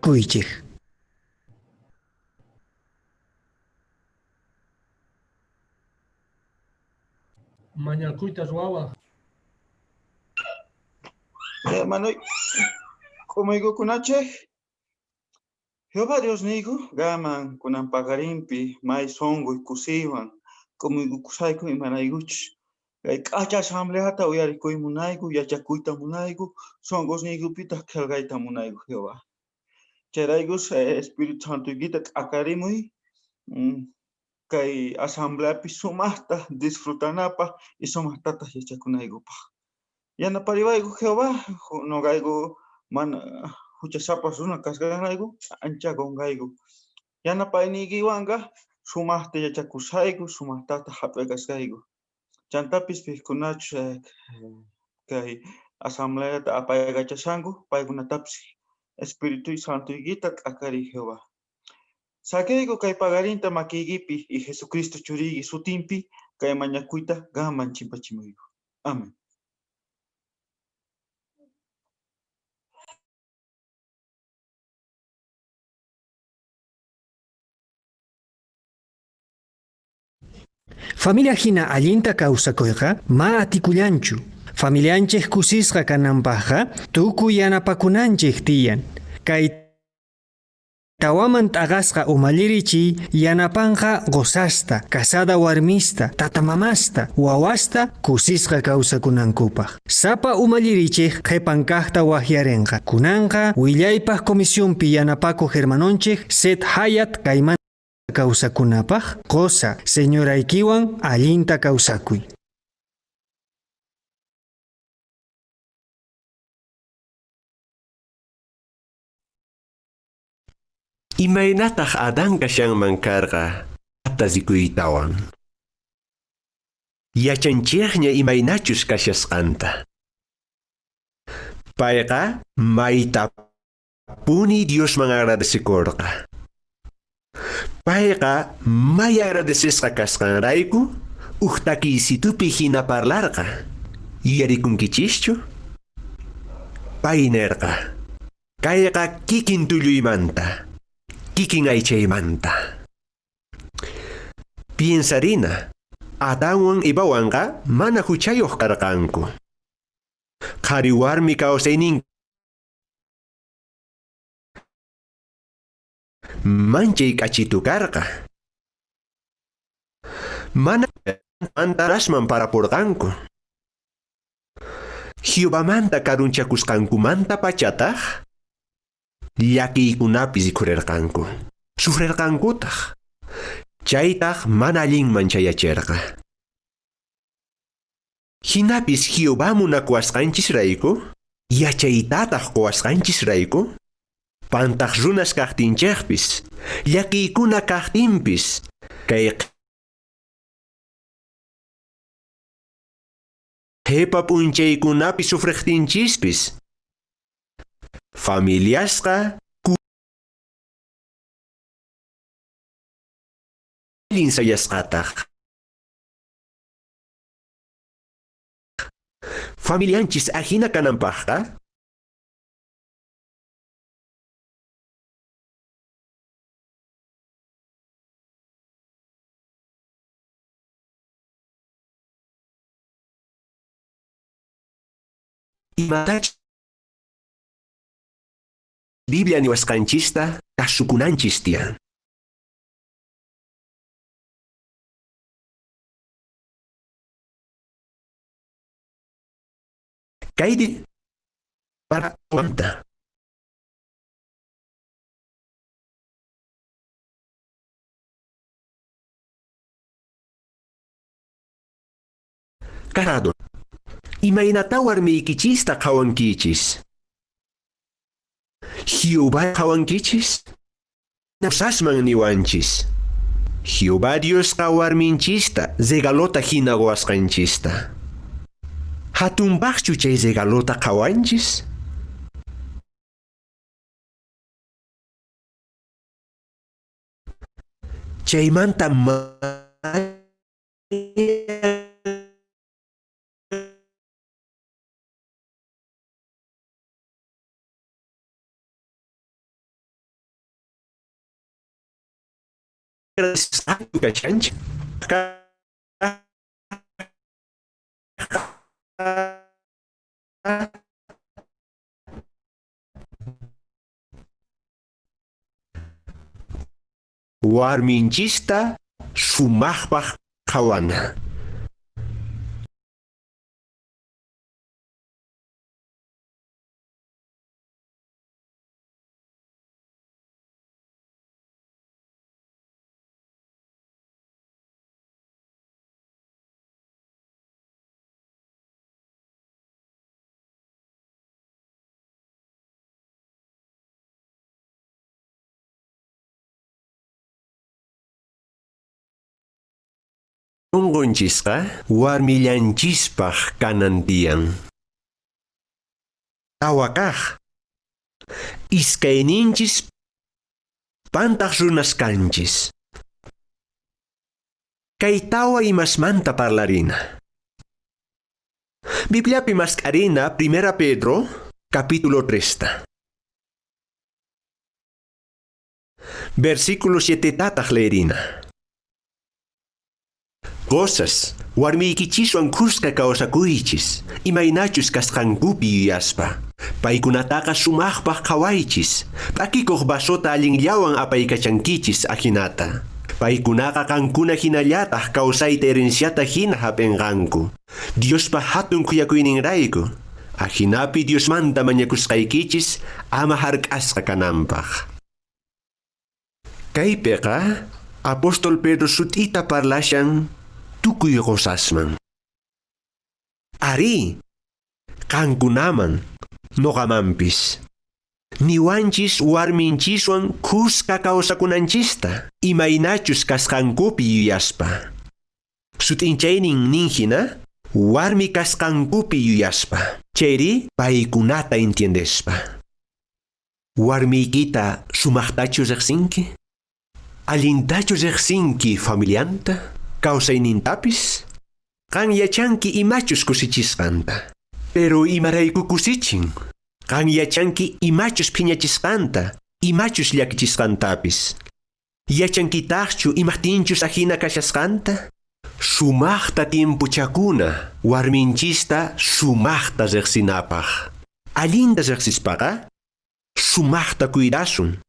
Kuychik. Mañakuyta ruwawaq. Hermano, k'umuykukunachej, Jehová Dios niyku, qanman kunan paqarinpi may sunquy kusiywan k'umuykukusayku imaraykuchus kay k'acha asambleata uyarikuy munayku, yachakuyta munayku, sunqusniykupitaq qillqayta munayku Jehová. Chayraykus Espíritu Santoykita t'akarimuy kay asambleapi sumaqta disfrutanapaq y sumaqtataq yachakunaykupaq. Yanapariwayku Jehová, noqayku mana huchasapas runa kasqanrayku ancha qunqayku. Yanapayniykiwanqa sumaqta yachakusayku, sumaqtataq hap'iqasqayku. Chantapis pikunachus kay asambleata apaykachashanku, paykunatapis Espíritu Santoykita t'akariy Jehová. Saqiyku kay paqarinta makiykipi y Jesucristo churiyki sutinpi kay mañakuyta qanman chimpachimuyku. Amén. Familia hina allinta kawsakuyqa ma atikullanchu. Familianchik kusisqa kananpaqqa tukuy yanapakunanchik tiyan. Kay Tawaman t'aqasqa umallirichiy yanapanqa qosasta, casada warmista, tatamamasta, wawasta kusisqa kawsakunankupaq. Sapa umallirichiq qhipan kaqta waqyarinqa. Kunanqa willaypaq comisionpi yanapakuq hermanonchik Seth Hayat kayman kawsakunapaq qosa señoraykiwan allinta kawsakuy. Imaynataq Adán kashanman karqa rikuytawan. Yachanchikña imaynachus kashasqanta. Payqa maytapuni Diosman agradecikurqa. Payqa may agradecesqa kasqanrayku uj takiysitupi hina parlarqa. Yuyarikunkichikchu? Pay nirqa: Kayqa kikin tulluymanta, kikin aychaymanta. Piensarina, Adanwan Evawanqa mana huchayuq karqanku. Qhari warmi kawsaynin manchay k'achitu karqa. Mana mantarasman parapurqanku. Jehovamanta karunchakusqankumanta pachataq llakiykunapis rikhurirqanku. Sufrirqankutaq. Chaytaq mana allinman chayachirqa. Hinapis Jehová munakuwasqanchisrayku, yachaytataq quwasqanchisrayku, pantaq runas kaqtinchikpis, llakiykuna kaqtinpis, kay qhipa p'unchaykunapi sufriqtinchispis, familiasqa allin sayasqataq. Familianchis ajina kananpaqqa imatach Biblia niwasqanchista kasukunanchis tiyan. Kaydi para anta. Casado. Imaynata warmiykichista qhawankichis? Jehová qhawankichis? Sasman niwanchis. Jehová Diosqa warminchista regalota hina quwasqanchista. Hatunpaqchu chay regalota qhawanchis? Chaymanta kashanchik. Warminchista sumaqpaq qhawana. Unqunchisqa warmillanchispaq kanan tiyan. Tawa kaq. Iskayninchis pantaq runas kanchis. Kay tawa imasmanta parlarina. Bibliapi mask'arina 1 Pedro, capítulo 3. Versículo 7 tataq leerina. Cosas, Warmiykichiswan khuska kawsakuychis, imaynachus kasqankupi yuyaspa. Paykunataqa sumaqpaq qhawaychis, p'akikuq vasota allinllawan apaykachankichis ajinata. Paykunaqa qankuna hinallataq kawsayta herenciata hina hap'inqanku. Diospa hatun khuyakuyninrayku. Ajinapi Diosmanta mañakusqaykichis ama hark'asqa kananpaq. Kaypiqa apóstol Pedro sut'ita parlashan tukuy qusasman. Arí, qankunaman, nuqamanpis. Niwanchis warminchiswan khuska kawsakunanchista, imaynachus kasqankupi yuyaspa. Sut'inchaynin nin hina, warmi kasqankupi yuyaspa. Chayri paykunata entiendespa. Warmiykita sumaqtachu riqsinki? Allintachu riqsinki familianta? Kawsaynintapis? Qan yachanki imachus kusichisqanta. Pero imarayku kusichin? Qan yachanki imachus phiñachisqanta, imachus llakichisqantapis. Yachankitaqchu imaqtinchus ajina kashasqanta? Sumaqta tiempochakuna, warminchista sumaqta riqsinapaq. Allinta riqsispaqa, sumaqta cuidasun.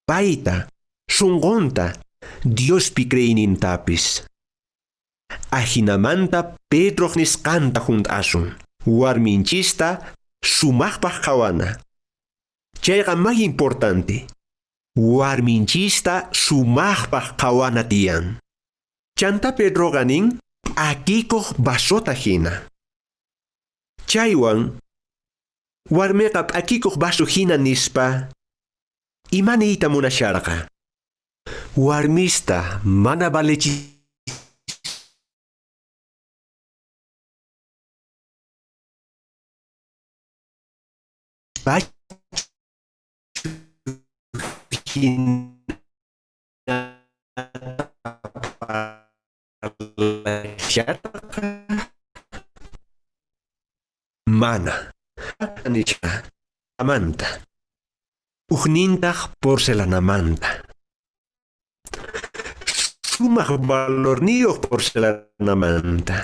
Payta, sunqunta, Diospi creynintapis. Ajinamanta Pedroq nisqanta hunt'asun. Warminchista sumaqpaq qhawana. Chayqa may importante. Warminchista sumaqpaq qhawana tiyan. Chanta Pedroqa nin p'akikuq vasota hina. Chaywan warmiqa p'akikuq vaso hina nispa ima niyta munasharqa. Warmista mana valechispachu parlasharqa. Mana. Nicha. Amanta. Ujnintaq porcelanamanta. Sumaq valorniyuq porcelanamanta.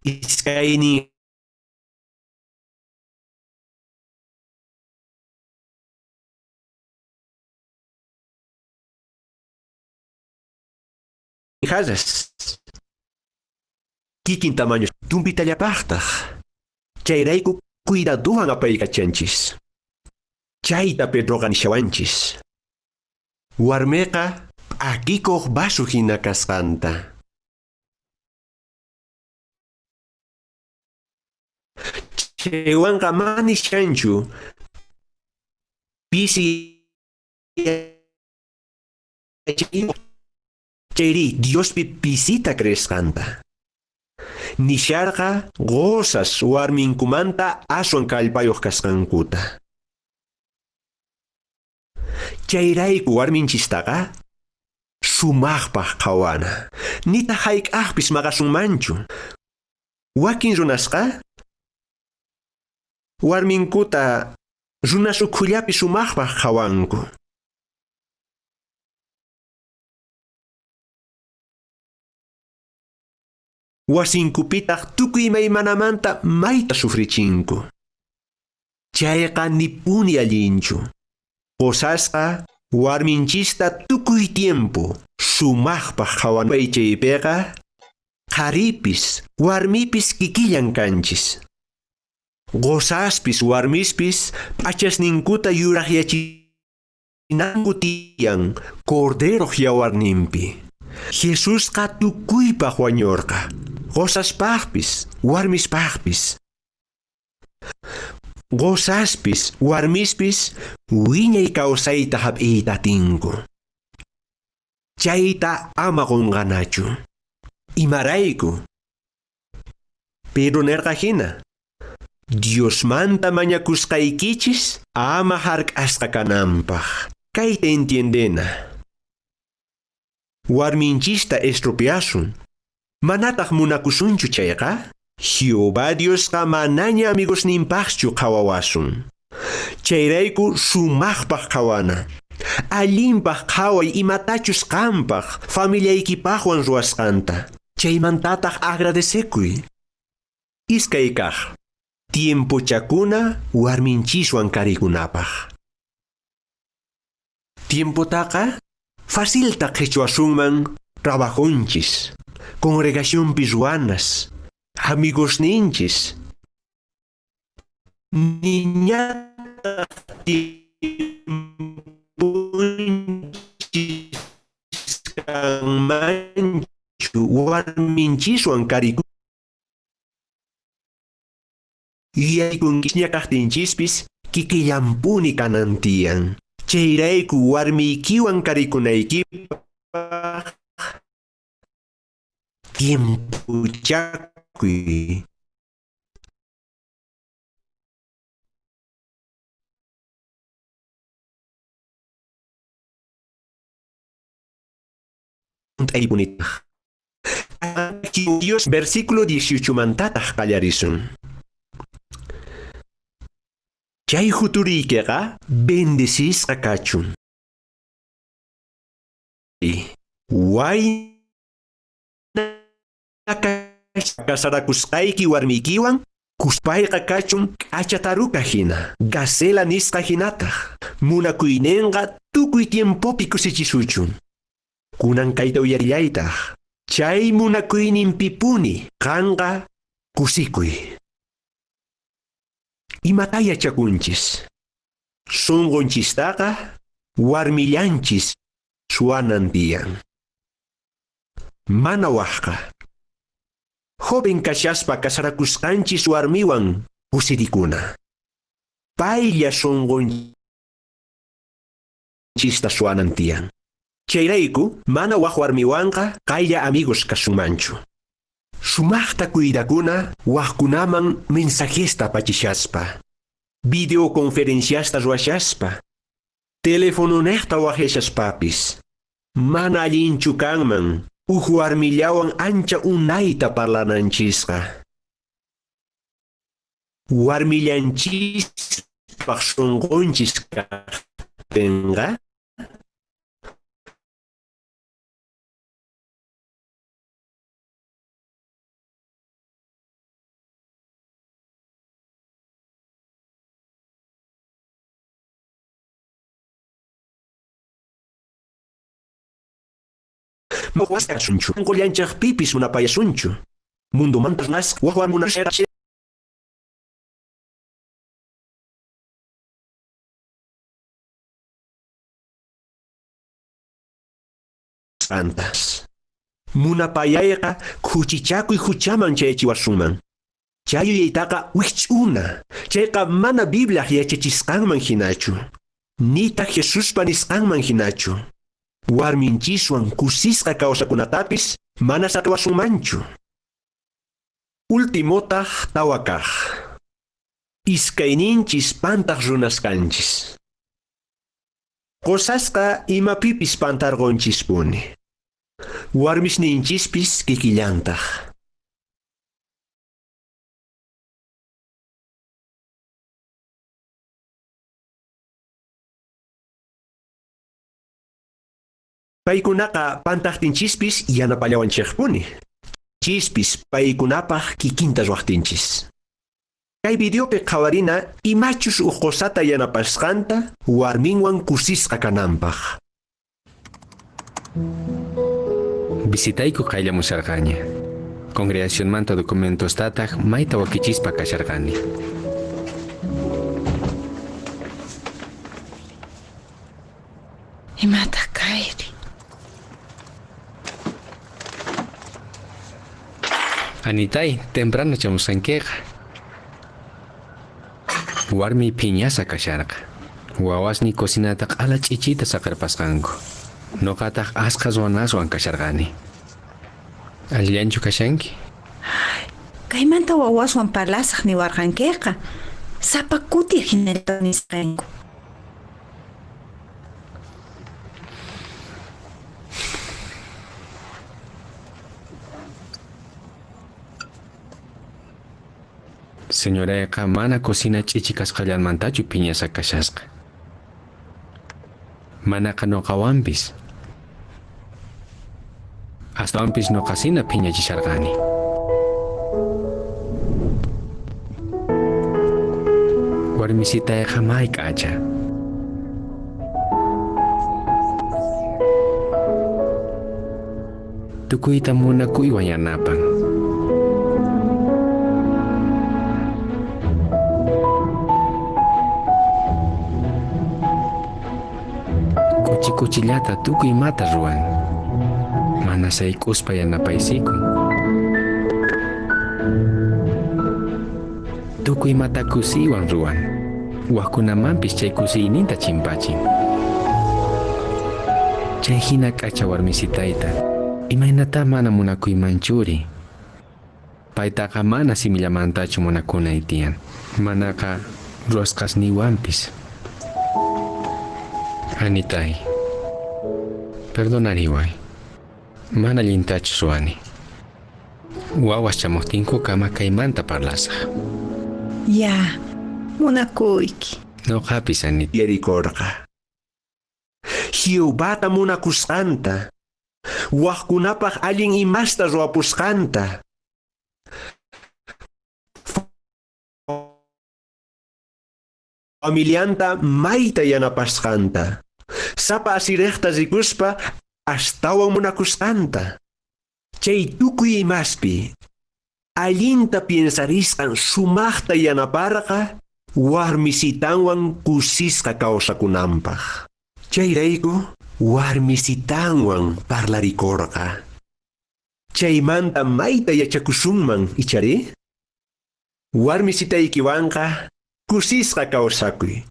Iskaynin jarras. Kikin tamaño tumpitallapaqtaq. Chayrayku cuidaduwan apaykachanchis. Chayta Pedroqa nishawanchis. Warmiqa p'akikuq vaso hina kasqanta. Chaywanqa mana nishanchu pisi chayri Diospi pisita creesqanta. Nisharqa qusas warminkumanta aswan kallpayuq kasqankuta. Chayrayku warminchistaqa sumaqpaq qhawana. Nitaq hayk'aqpis maqasunmanchu. Wakin runasqa warminkuta runas ukhullapi sumaqpaq qhawanku. Wasinkupitaq tukuy imaymanamanta mayta sufrichinku. Chayqa nipuni allinchu. Qusasqa warminchista tukuy tiempo sumaqpaq qhawanay chaypiqa qharipis warmipis kikillan kanchis. Qusaspis warmispis p'achasninkuta yuraqyachinanku tiyan Corderoq yawarninpi. Jesusqa tukuypaq wañurqa. Qusaspaqpis warmispaqpis. Qusaspis warmispis wiñay kawsayta hap'iyta atinku. Chayta ama qunqanachu. Imarayku. Pedro nirqa hina. Diosmanta mañakusqaykichis ama hark'asqa kananpaq. Kayta entiendena. Warminchista estropeasun. Manataq munakusunchu chayqa, Jehová Diosqa manaña amigosninpaqchu qhawawasun. Chayrayku sumaqpaq qhawana. Allinpaq qhaway imatachus qampaq familiaykipaqwan ruwasqanta. Chaymantataq agradecekuy. Iskay kaq. Tiempochakuna warminchiswan karikunapaq. Tiempotaqa facilta qhichwasunman trabajonchis, congregacionpi ruwanas, amigosninchis. Niñataq tiemponchis kanmanchu warminchiswan kariku. Yuyaykunkisña kaqtinchispis kikillanpuni kanan tiyan. Chayrayku warmiykiwan karikunaykipaq tiempochakuy. Hunt'aypunitaq. Dios versículo 18 mantataq qallarisun. Chay juturiykiqa bendecisqa kachun. Wayna kasarakusqayki warmiykiwan kuspayqa kachun k'achataruka hina, gacela nisqa hinataq. Munakuyninqa tukuy tiempopi kusichisuchun. Kunan kayta uyarillaytaq. Chay munakuyninpipuni qanqa kusikuy. Imata yachakunchis. Sunqunchistaqa warmillanchis suwanan tiyan. Mana waqqa. Joven kashaspa kasarakusqanchis warmiwan kusirikuna. Paylla sunqunchista suwanan tiyan. Chayrayku mana waq warmiwanqa qaylla amigos kasunmanchu. Sumaqta cuidakuna waqkunaman mensajesta apachishaspa, videoconferenciasta ruwashaspa, telefononejta waqyashaspapis. Mana allinchu kanman uj warmillawan ancha unayta parlananchisqa. Warmillanchispaq sunqunchis kaqtinqa Sunchu. Qullanchaqpipis munapayasunchu. Mundo mantas nas waqwan munasera. Santas. Munapayayqa khuchichakuy huchaman chayachiwasunman. Chay yuyaytaqa wikch'una. Chayqa mana Bibliaq yachachisqanman hinachu. Nitaq Jesuspa nisqanman hinachu. Warminchiswan kusisqa kawsakunatapis mana saqwasunmanchu. Ultimotaq tawakaq. Iskayninchis pantaq runas kanchis. Qusasqa imapipis pantarqunchispuni. Warmisninchispis kikillantaq. Paykunaqa pantaqtinchispis yanapallawanchikpuni. Chispis paykunapaq kikinta ruwaqtinchis. Kay videopi qhawarina imachus uj qusata yanapasqanta warminwan kusisqa kananpaq. Visitayku qayllamusharqaña. Congregacionmanta documentostataq mayta wakichispa kasharqani. Imataq kayri? Anitay, temprano chamusqankiqa. Warmi phiñasqa kasharqa. Wawasni cocinata q'ala ch'ichita saqirpasqanku. Nuqataq asqa ruwanaswan kasharqani. Allillanchu kashanki? Kaymanta wawaswan parlasaq niwarqankiqa. Sapa kuti hinallata nisqanku. Señorayqa mana cocina ch'ichi kasqallanmantachu phiñasqa kashasqa. Manaqa noqawanpis. Astawanpis noqasina phiñachisharqani. Warmisitayqa may k'acha. Tukuyta munakuywan yanapan. Kuchi kuchillata tukuy imata ruwan. Mana sayk'uspa yanapaysikun. Tukuy imata kusiywan ruwan. Wajkunamanpis chay kusiyninta chimpachin. Chay hina k'acha warmisitayta. Imaynata mana munakuymanchuri. Paytaqa mana simillamantachu munakunay tiyan. Manaqa ruwasqasniywanpis. Anitay, perdonariway. Mana allintachu ruwani. Wawas chamuqtinkukama kaymanta parlasaq. Ya, munakuyki. Noqapis Anita. Yarikorqa. Jehovata munakusqanta. Wajkunapaq allin imasta ruwapusqanta. Familianta mayta yanapasqanta. Sapa asirejta rikuspa astawan munakusqanta. Chay tukuy imaspi allinta piensarisqan sumaqta yanaparqa warmisitanwan kusisqa kawsakunanpaq. Chayrayku warmisitanwan parlarikorqa. Chaymanta mayta yachakusunman ichari? Warmisitaykiwanqa kusisqa kawsakuy.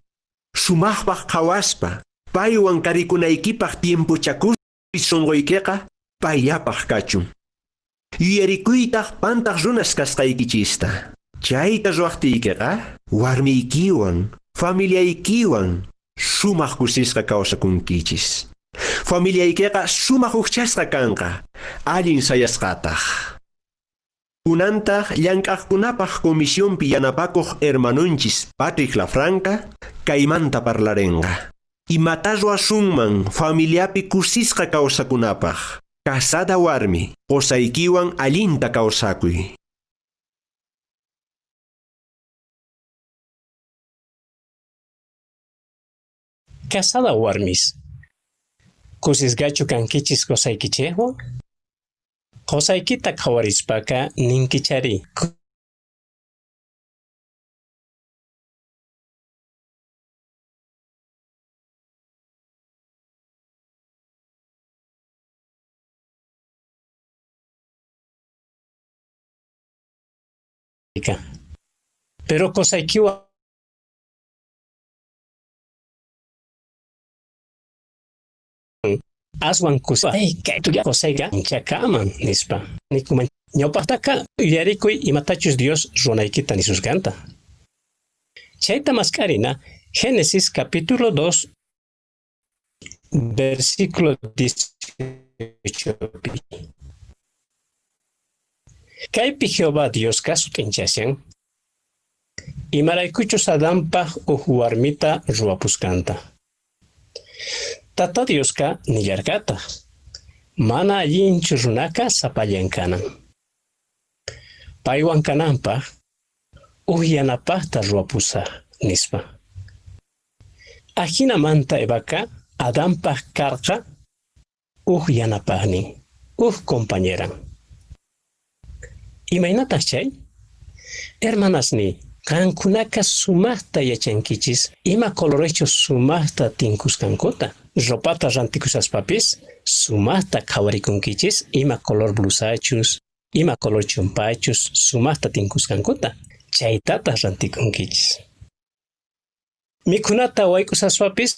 Sumaqpaq qhawaspa paywan karikunaykipaq tiempochakuspi sunquykiqa payllapaq kachun. Yuyarikuytaq pantaq runas kasqaykichista. Chayta ruwaqtiykiqa warmiykiwan, familiaykiwan sumaq kusisqa kawsakunkichis. Familiaykiqa sumaq uqchasqa kanqa, allin sayasqataq. Kunantaq llank'aqkunapaq comisionpi yanapakuq hermanunchis Patrick Lafranca kaymanta parlarenqa. Imata ruwasunman familiapi kusisqa kawsakunapaq. Casada warmi, qusaykiwan allinta kawsakuy. Casada warmis. Kusisqachu kankichis qusaykichikwan? Qusaykita qhawarispaqa ninkichari. Pero qusaykiwan aswan qusayqa anchakaman nispa. Nikuman ñawpaqtaqa yuyarikuy imatachus Dios runaykita nisusqanta. Chayta mask'arina Génesis capítulo 2 versículo 18. Kaypi Jehová Diosqa sut'inchashan imaraykuchus Adanpaq uj warmita ruwapusqanta. Tata Diosqa nillarqataq, mana allinchu runaqa sapallan kanan. Paywan kananpaq uj yanapaqta ruwapusaq nispa. Ajinamanta Evaqa Adanpaq karqa uj yanapaqnin, uj compañeran. Imaynataq chay? Hermanasniy, qankunaqa sumaqta yachankichis ima colorechus sumaqta tinkusqankuta. Ropata rantikusaspapis sumaqta qhawarikunkichis ima color blusachus, ima color chumpachus sumaqta tinkusqankuta. Chaytataq rantikunkichis. Mikhunata wayk'usaspapis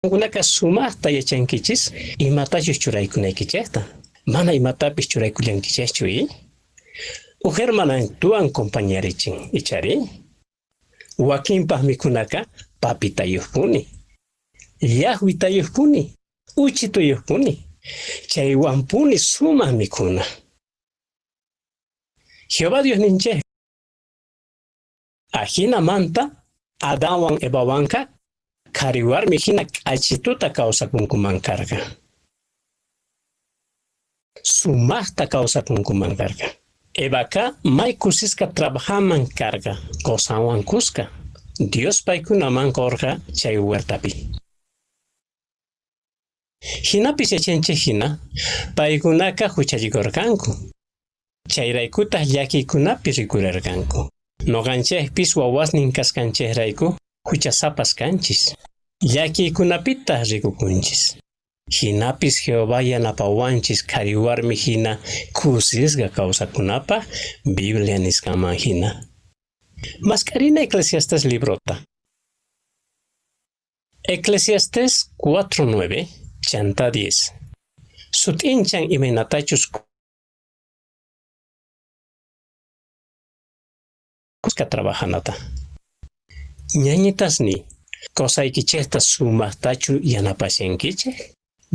qankunaqa sumaqta yachankichis imatachus churaykunaykichikta. Mana imatapis churaykullankichikchu i? Uj hermanan tuwan compañarichin, ichari? Wakinpaq mikhunaka papitayuqpuni, llaqwitayuqpuni, uchituyuqpuni, chaywanpuni sumaq mikhuna. Jehová Diosninchik ajinamanta Adanwan Evawanqa qhari warmi hina k'achituta kawsakunkuman karqa. Sumaqta kawsakunkuman karqa. Evaqa may kusisqa trabajaman karqa qosanwan kuska. Dios paykunaman qurqa chay huertapi. Hinapis yachanchik hina paykunaqa huchallikurqanku. Chayraykutaq llakiykunapi rikurarqanku. Nuqanchikpis wawasnin kasqanchikrayku huchasapas kanchis. Llakiykunapitaq rikukunchis. Hinapis Jehová yanapawanchis qhari warmi hina kusisqa kawsakunapaq Biblia nisqanman hina. Mask'arina Eclesiastes librota. Eclesiastes 4.9, chanta 10. Sut'inchan imaynatachus kuska trabajanata. Ñañitasni, qusaykichikta sumaqtachu yanapashankichik?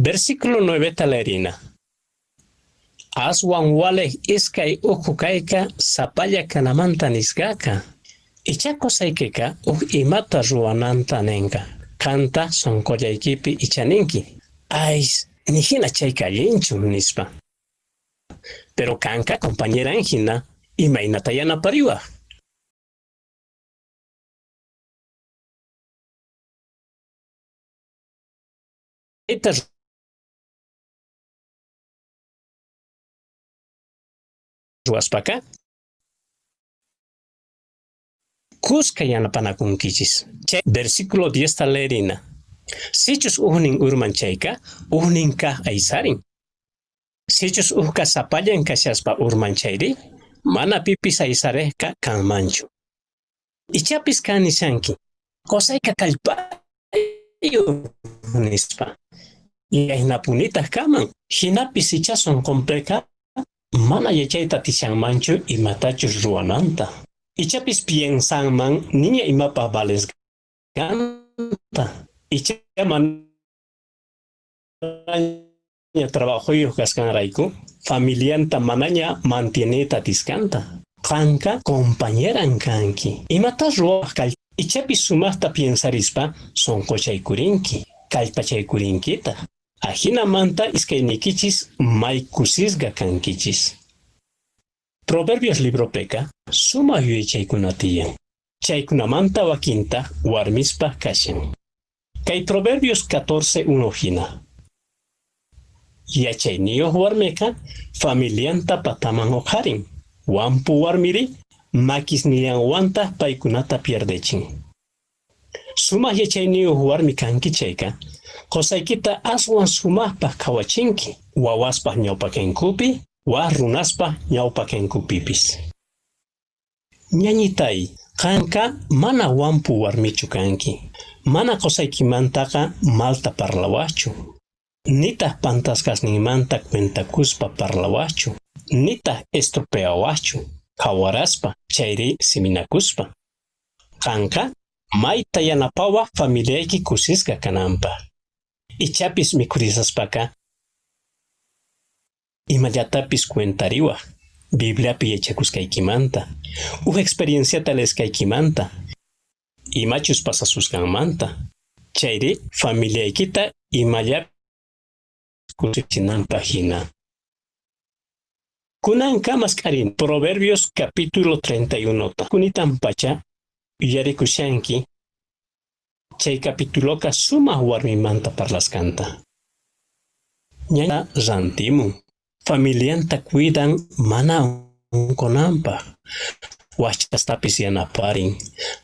Versículo 9 leerina. Aswan walej iskay ukhu kayqa sapalla kanamanta nisqaqa. Icha qusaykiqa huk imata ruwananta ninqa. Qanta sunqullaykipi icha ninki. Ay, nihina chayqa allinchu nispa. Pero kanka compañeran hina imaynata yanapariwaq. Chayta ruwaspaqa kuska yanapanakunkichis. Chay versículo 10 ta leerina. Sichus uhnin urman chayqa, uhnin kaq aysarin. Sichus uhqa sapallan kashaspa urman chayri, mana pipis aysarejqa kanmanchu. Ichapis kan nishanki, qusayqa kallpayuq nispa. Yaynapunitaq kaman, hinapis icha sunqunpiqa mana yachayta atishanmanchu imatachus ruwananta. Ichapis piensanman niña imapaq valesqanta. Icha manaña trabajoyuq kasqanrayku familianta manaña mantieneta atisqanta. Qanqa compañeran kanki. Imatas ruwaq ichapis sumaqta piensarispa sunquchaykurinki, kallpachaykurinkitaj. Ajinamanta iskayniykichis may kusisqa kankichis. Proverbios libropiqa sumaq yuyaychaykuna tiyan. Chaykunamanta wakintaq warmispaq kashan. Kay Proverbios 14.1 hina. Yachayniyuq warmiqa familianta pataman uqharin. Wampu warmiri makisnillanwantaq paykunata pierdechin. Sumaq yachayniyuq warmi kanki chayqa, qusaykita aswan sumaqpaq qhawachinki, wawaspaq ñawpaqinkupi, waj runaspaq ñawpaqenkupipis. Ñañitay, qanqa mana wampu warmichu kanki. Mana qusaykimantaqa malta parlawaqchu. Nitaq pantasqasninmanta cuentakuspa parlawaqchu. Nitaq estropeawaqchu, qhawaraspa, chayri siminakuspa. Qanqa mayta yanapawaq familiayki kusisqa kananpaq. Ichapis mikhurisaspaqa imallatapis cuentariwaq Bibliapi yachakusqaykimanta, huk experienciata leesqaykimanta, imachus pasasusqanmanta, chayri familiaykita imallapis kusichinanpaq hina. Kunanqa mask'arin Proverbios capítulo 31 ta. Kunitan pacha yuyarikushanki chay capituloqa sumaq warmimanta parlasqanta. Ñaña rantimun, familianta cuidan mana unqunanpaq, wachastapis yanaparin,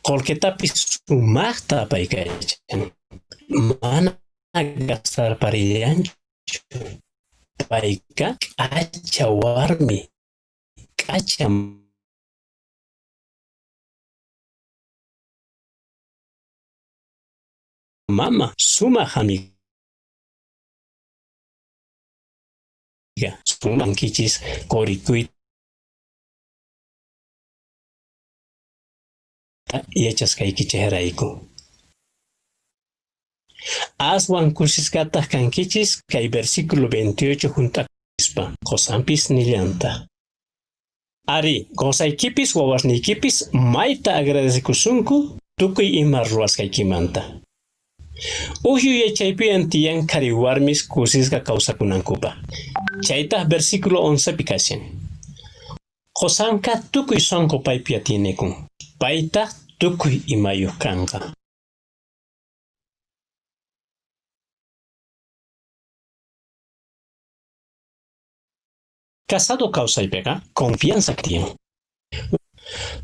qullqitapis sumaqta apaykachan, mana gastarparillanchu. Payqa k'acha warmi, k'acha mama, sumaq amiga. Sumankichis qorikuyta yachasqaykichikrayku. Aswan kusisqataq kankichis kay versículo 28 hunt'akuspa qusanpis nillantaq. Ari, qosaykipis wawasniykipis mayta agradecekusunku tukuy ima ruwasqaykimanta. Uj yuyaychaypiwan tiyan qhari warmis kusisqa kawsakunankupaq. Chaytaq versículo 11 pi kashan. Qosanqa tukuy sonqo paypi atienekun. Paytaq tukuy imayuq kanqa. Casado kawsaypiqa confianza tiyan.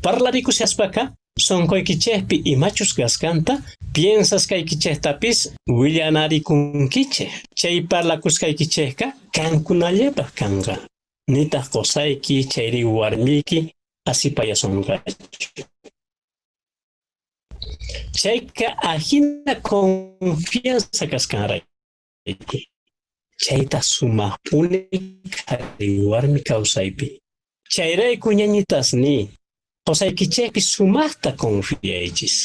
Parlarikushaspaqa sonqoykichikpi imachus kasqanta piensasqaykichiktapis willanarikunkichik. Chay parlakusqaykichikqa qankunallapaq kanqa. Nitaq qusayki chayri warmiyki asipayasonqachu. Chayqa ajina confianza kasqanrayku. Chayta sumaqpuni qhari warmi kawsaypi. Chayrayku ñañitas ni qusaykichikpi sumaqta confiaychis.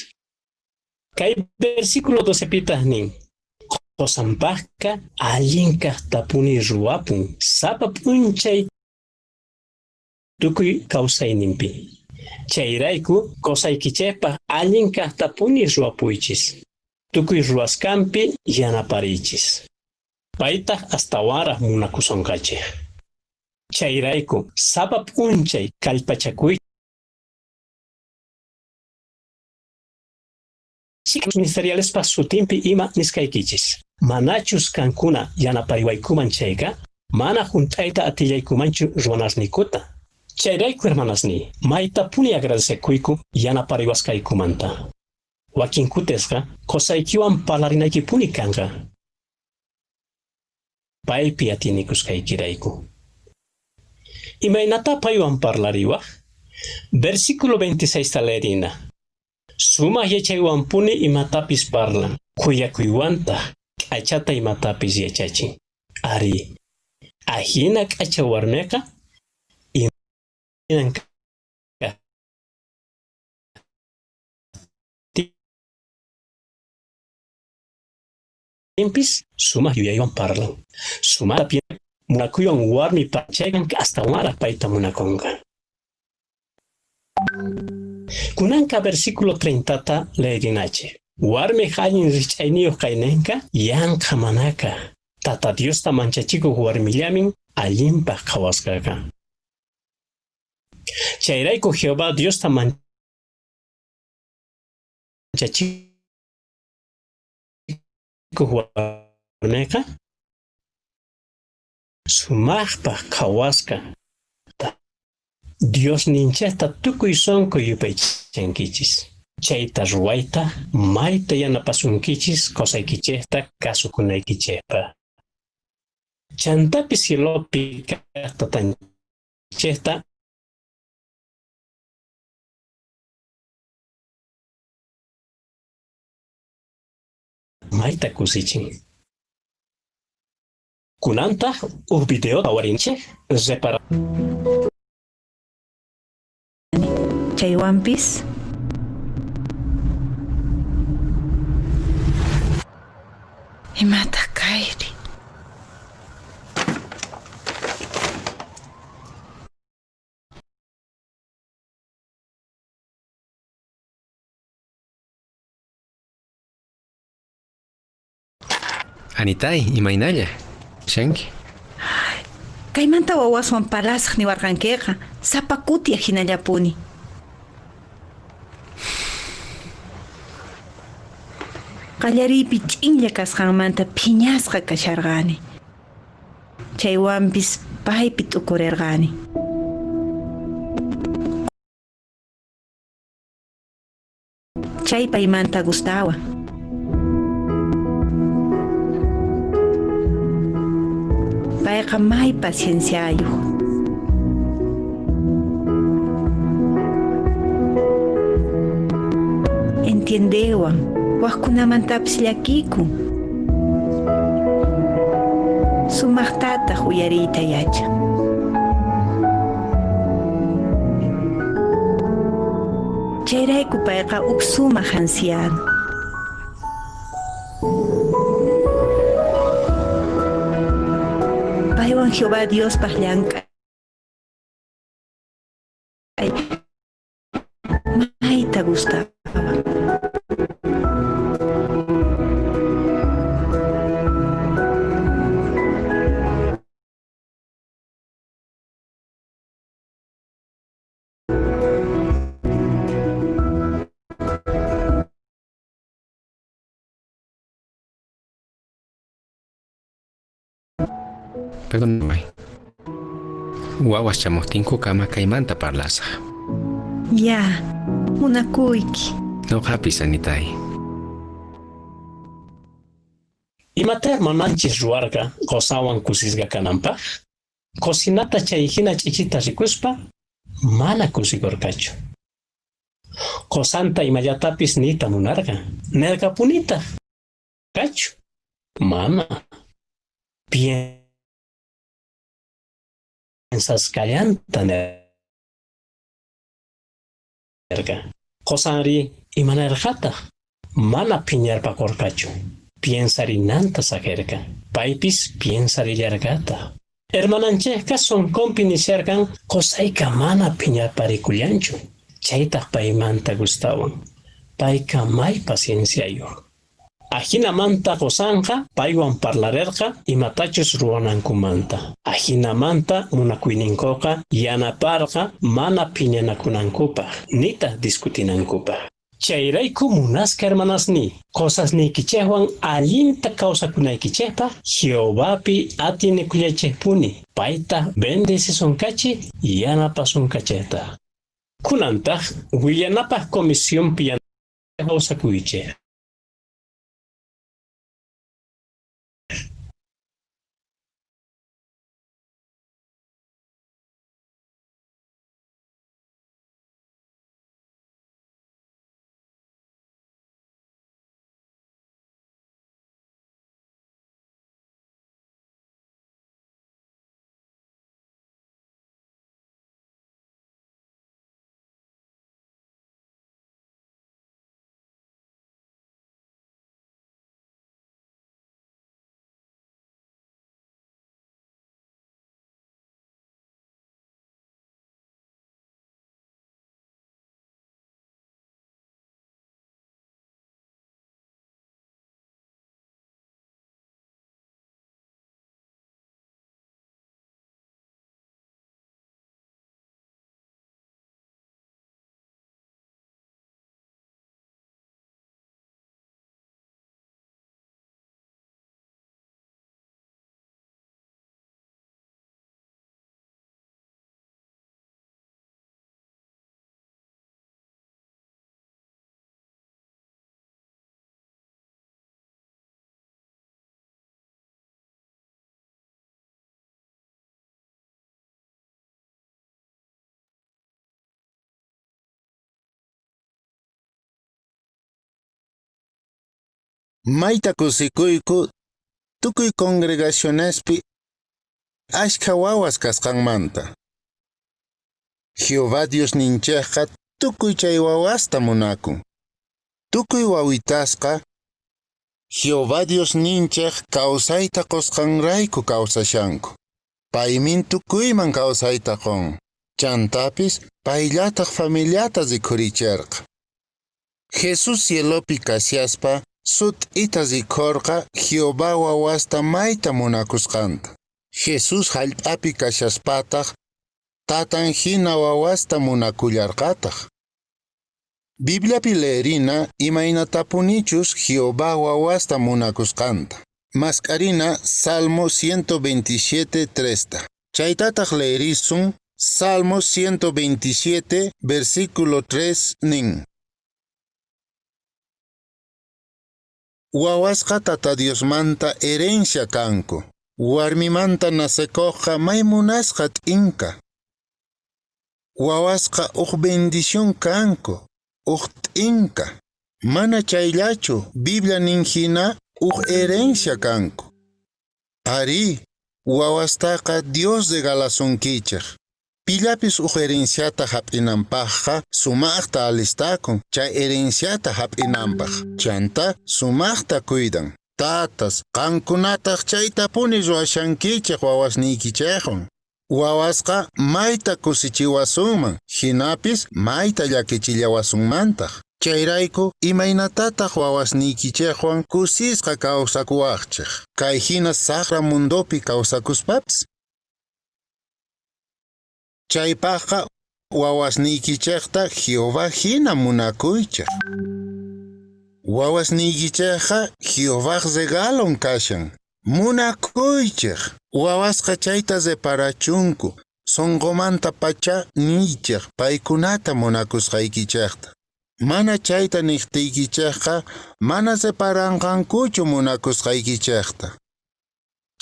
Kay versículo 12 pitaq nin, qosanpaqqa allin kaqtapuni ruwapun sapa p'unchay tukuy kawsayninpi. Chayrayku qusaykichikpaq allin kaqtapuni ruwapuychis. Tukuy ruwasqanpi yanapariychis. Paytaq astawanraq munakusonqachik. Chayrayku sapa p'unchay kallpachakuychik ministerialespa sutinpi ima nisqaykichis. Manachus kankuna yanapariwaykuman chayqa, mana hunt'ayta atillaykumanchu ruwanasniykuta. Chayrayku hermanasniy, maytapuni agradecekuyku yanapariwasqaykumanta. Wakin kutisqa qusaykiwan parlarinaykipuni kanqa. Paypi atinikusqaykirayku. Imaynata paywan parlariwaq? Versículo 26 ta leerina. Sumaq yachaywanpuni imatapis parlan, khuyakuywantaq k'achata imatapis yachachin. Ari, ajina k'acha warmiqa imaynan kaqtinpis sumaq yuyaywan parlan. Sumaqta munakuywan warmi pachaykan astawanraq payta munakunqa. Kunanqa versículo 30 ta leerinachik. Warmiq allin rikch'ayniyuq kayninqa yanqa manaka. Tata Diosta manchachikuq warmillamin allinpaq qhawasqaqa. Chayrayku Jehová Diosta manchachikuq warmiqa sumaqpaq qhawasqa. Diosninchikta tukuy sonqo yupaychankichis. Chayta ruwayta mayta yanapasunkichis qusaykichikta kasukunaykichikpaq. Chantapis cielopi kaq tatanchikta mayta kusichin. Kunantaq uj videota warinchik repara. Chaywanpis imataq kayri? Anitay, imaynalla? Shanki? Kaymanta wawaswan parlasaq niwarqankiqa, sapa kuti ajinallapuni. Qallariypi ch'inlla kasqanmanta phiñasqa kasharqani. Chaywanpis paypi t'ukurirqani. Chay paymanta gustawan. Payqa may pacienciayuq. Entiendewan, wajkunamantapis llakikun. Sumaqtataq uyariyta yachan. Chayrayku payqa uj sumaq anciano. Paywan Jehová Diospaq llank'ay. mayta gustawan. Perdóname. Wawas chamuqtinkukama kaymanta parlasaq. Ya, munakuyki. Noqapis Anitay. Imata hermananchis ruwarqa qosawan kusisqa kananpaq? Cocinata chay hina ch'ichita rikuspa mana kusikurqachu. Qosanta imallatapis niyta munarqa. Nerqapunitaq. Kachu. Mana. Piensasqallanta nerqa. Qosanri imanarqataq? Mana phiñarpakurqachu. Piensarinanta saqirqa. Paypis piensarillarqataq. Hermananchikqa sunqunpi nisharqan qusayqa mana phiñarparikullanchu. Chaytaq paymanta gustawan. Payqa may pacienciayuq. Ajinamanta qusanqa paywan parlarirqa imatachus ruwanankumanta. Ajinamanta munakuyninkuqa yanaparqa mana phiñanakunankupaq nitaq discutinankupaq. Chayrayku munasqa hermanasniy, qusasniykichikwan allinta kawsakunaykichikpaq Jehovapi atienekullachikpuni. Payta bendecisunqachik yanapasunqachiktaq. Kunantaq willanapaq comisionpi kawsakuychik. Mayta kusikuyku tukuy congregacionespi ashkha wawas kasqanmanta. Jehová Diosninchikqa tukuy chay wawasta munakun. Tukuy wawitasqa Jehová Diosninchik kawsayta qusqanrayku kawsashanku. Paymin tukuyman kawsayta qun. Chantapis payllataq familiata rikhuricherqa. Jesús cielopi kashaspa sut'ita rikhorqa Jehová wawasta mayta munakusqanta. Jesús hallp'api kashaspataq tatan hina wawasta munakullarqataq. Bibliapi leerina imaynatapunichus Jehová wawasta munakusqanta. Mask'arina Salmo 127, 3. Chaytataq leerisun Salmo 127, versículo 3 nin. Wawasqa tata Diosmanta herencia kanku. Warmimanta nasekuqqa may munasqa t'inka. Wawasqa uj bendición kanku, uj t'inka. Mana chayllachu Biblia nin hina uj herencia kanku. Arí, wawastaqa Dios regalasunkichik. Pillapis uj herenciata hap'inanpaqqa sumaqta alistakun chay herenciata hap'inanpaq. Chanta sumaqta cuidan. Tatas, qankunataq chaytapuni ruwashankichik wawasniykichikwan. Wawasqa mayta kusichiwasunman, jinapis mayta llakichillawasunmantaq. Chayrayku imaynatataq wawasniykichejwan kusisqa kawsakuwaqchej, kay jina saqra mundopi kawsakuspapis? Chaypaqqa wawasniykichejta Jehová jina munakuychej. Wawasniykichejqa Jehovaj regalon kashan. Munakuychej. Wawasqa chayta reparachunku. Sonqomantapacha niychej paykunata munakusqaykichejta. Mana chayta niqtiykichejqa mana reparanqankuchu munakusqaykichejta.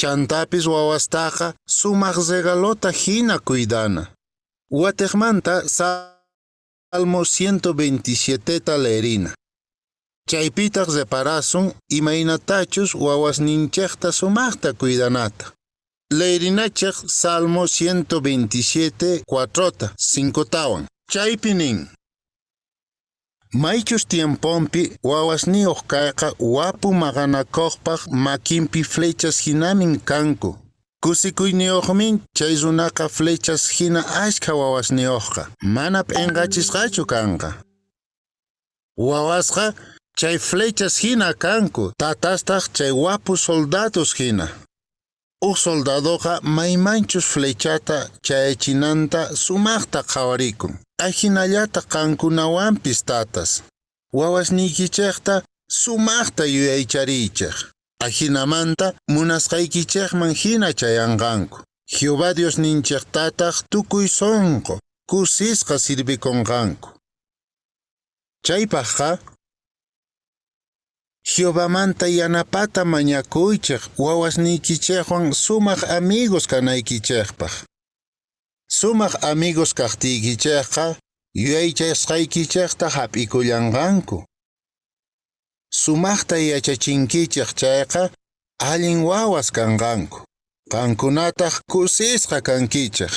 Chantapis wawastaqa sumaq regalota jina cuidana. Watiqmanta Salmo 127ta leerina. Chaypitaq reparasun imaynatachus wawasninchejta sumaqta cuidanata. Leerinachej Salmo 127, 4ta, 5tawan. Chaypi nin: Maychus tiempompi wawasniyuq kayqa wapu maqanakuqpaq makinpi flechas hinamin kanku. Kusikuyniyuqmin chay runaqa flechas hina ashkha wawasniyuqqa, mana p'inqachisqachu kanqa. Wawasqa chay flechas hina kanku, tatastaq chay wapu soldados hina. Uj soldadoqa maymanchus flechata chayachinanta sumaqta qhawarikun. Ajinallata qankunawanpis tatas. Wawasniykichejta sumaqta yuyaychariychej. Ajinamanta munasqaykichejman hina chayanqanku. Jehová Diosninchejtataq tukuy sonqo kusisqa sirvikunqanku. Chaypaqqa Jehovamanta yanapata mañakuychej wawasniykichejwan sumaq amigos kanaykichejpaq. Sumaq amigos kaqtiykichejqa yuyaychasqaykichejta hap'ikullanqanku. Sumaqta yachachinkichej chayqa allin wawas kanqanku. Qankunataq kusisqa kankichej.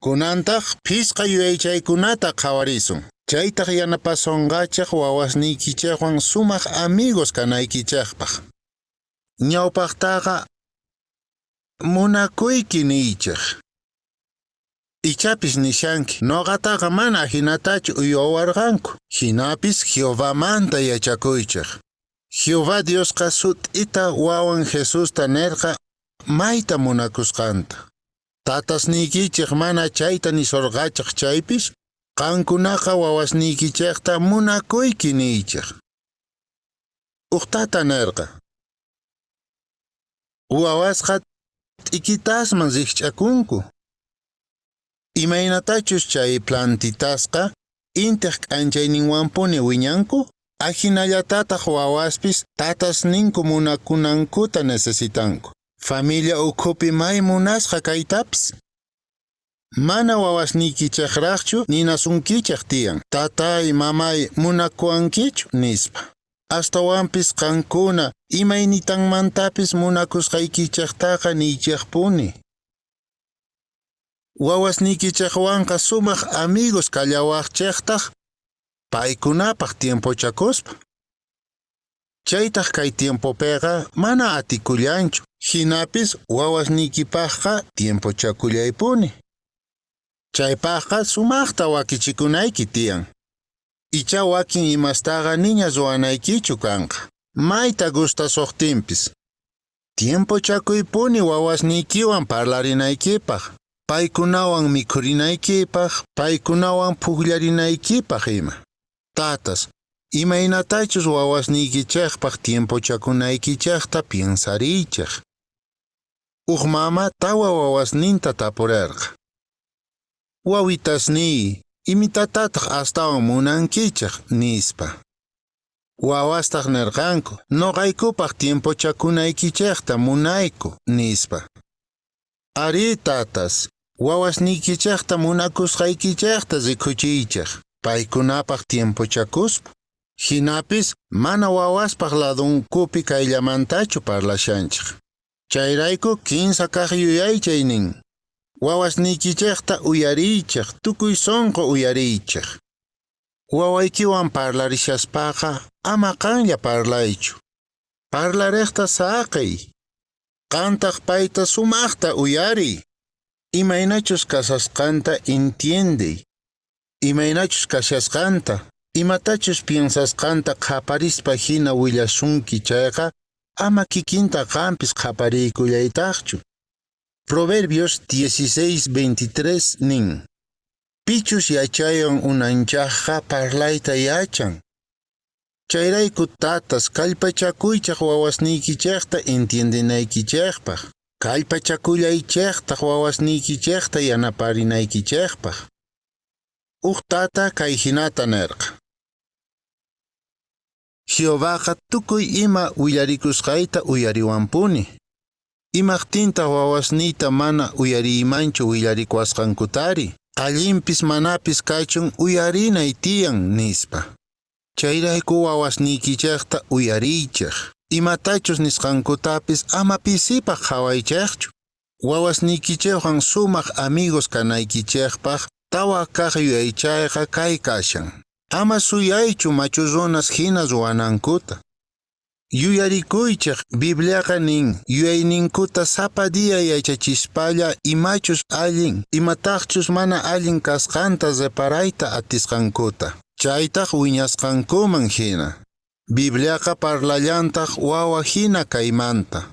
Kunantaq phisqa yuyaychaykunata qhawarisun. Chaytaq yanapasonqachej wawasniykichejwan sumaq amigos kanaykichejpaq. Ñawpaqtaqa munakuyki niychej. Ichapis nishanki, noqataqa mana jinatachu uywawarqanku. Jinapis Jehovamanta yachakuychej. Jehová Diosqa sut'ita wawan Jesusta nerqa mayta munakusqanta. Tatasniykichej mana chayta nisorqachej chaypis, qankunaqa wawasniykichejta munakuyki niychej. Uj tata nerqa: Wawasqa t'ikitasman rijch'akunku. Imaynatachus chay plantitasqa intej k'anchayninwanpuni wiñanku, ajinallatataq wawaspis tatasninku munakunankuta necesitanku. Familia ukhupi may munasqa kaytapis. Mana wawasniykichejrajchu ninasunkichej tiyan, tatay, mamay, munakuwankichu, nispa. Astawanpis qankuna imaynitanmantapis munakusqaykichejtaqa niychejpuni. Wawasniykichejwanqa sumaq amigos kallawajchejtaj paykunapaq tiempochakuspa. Chaytaq kay tiempopiqa mana atikullanchu, jinapis wawasniykipaqqa tiempochakullaypuni. Chaypaqqa sumaqta wakichikunayki tiyan. Ichá wakin imastaqa niña ruwanaykichu kanqa, mayta gustasuqtinpis. Tiempochakuypuni wawasniykiwan parlarinaykipaq, paykunawan mikhurinaykipaq, paykunawan pujllarinaykipaq ima. Tatas, imaynatachus wawasniykichejpaq tiempochakunaykichejta piensariychej. Uj mama tawa wawasninta tapurerqa: Wawitasniy, imitatataq astawan munankichej, nispa. Wawastaq nerqanku: Noqaykupaq tiempochakunaykichejta munayku, nispa. Arí tatas, wawasniykichejta munakusqaykichejta rikuchiychej, paykunapaq tiempochakuspa. Jinapis mana wawaspaq ladunkupi kayllamantachu parlashanchej. Chayrayku kinsa kaq yuyaychay nin: Wawasniykichejta uyariychej, tukuy sonqo uyariychej. Wawaykiwan parlarishaspaqa ama qanlla parlaychu. Parlarejta saqey. Qantaq payta sumaqta uyariy. Imaynachus kashasqanta entiendey. Imaynachus kashasqanta, imatachus piensasqanta qhaparispa hina willasunki chayqa, ama kikinta qampis qhapariykullaytaqchu. Proverbios 16:23 nin. Pichus yachaywan unanchaqqa parlayta yachan. Chayrayku tatas kallpachakuychaq wawasniykichikta entiendenaykichikpaq. Kallpachakullaychiktaq wawasniykichikta yanaparinaykichikpaq. Uj tata kay hinata nirqa. Jehovaqa tukuy ima willarikusqayta uyariwanpuni. Imaqtintaq wawasniyta mana uyariymanchu willarikuwasqankutari. Allinpis manapis kachun uyarinay tiyan nispa. Chayrayku wawasniykichikta uyariychik. Imatachus nisqankutapis ama pisipaq qhawaychikchu. Wawasniykichikwan sumaq amigos kanaykichikpaq tawa kaq yuyaychayqa kay kashan. Ama suyaychu machu runas hina ruwanankuta. Yuyarikuychik Bibliaqa nin yuyayninkuta sapa día yachachispalla imachus allin imataqchus mana allin kasqanta reparayta atisqankuta. Chaytaq wiñasqankuman hina. Bibliaqa parlallantaq wawa hina kaymanta.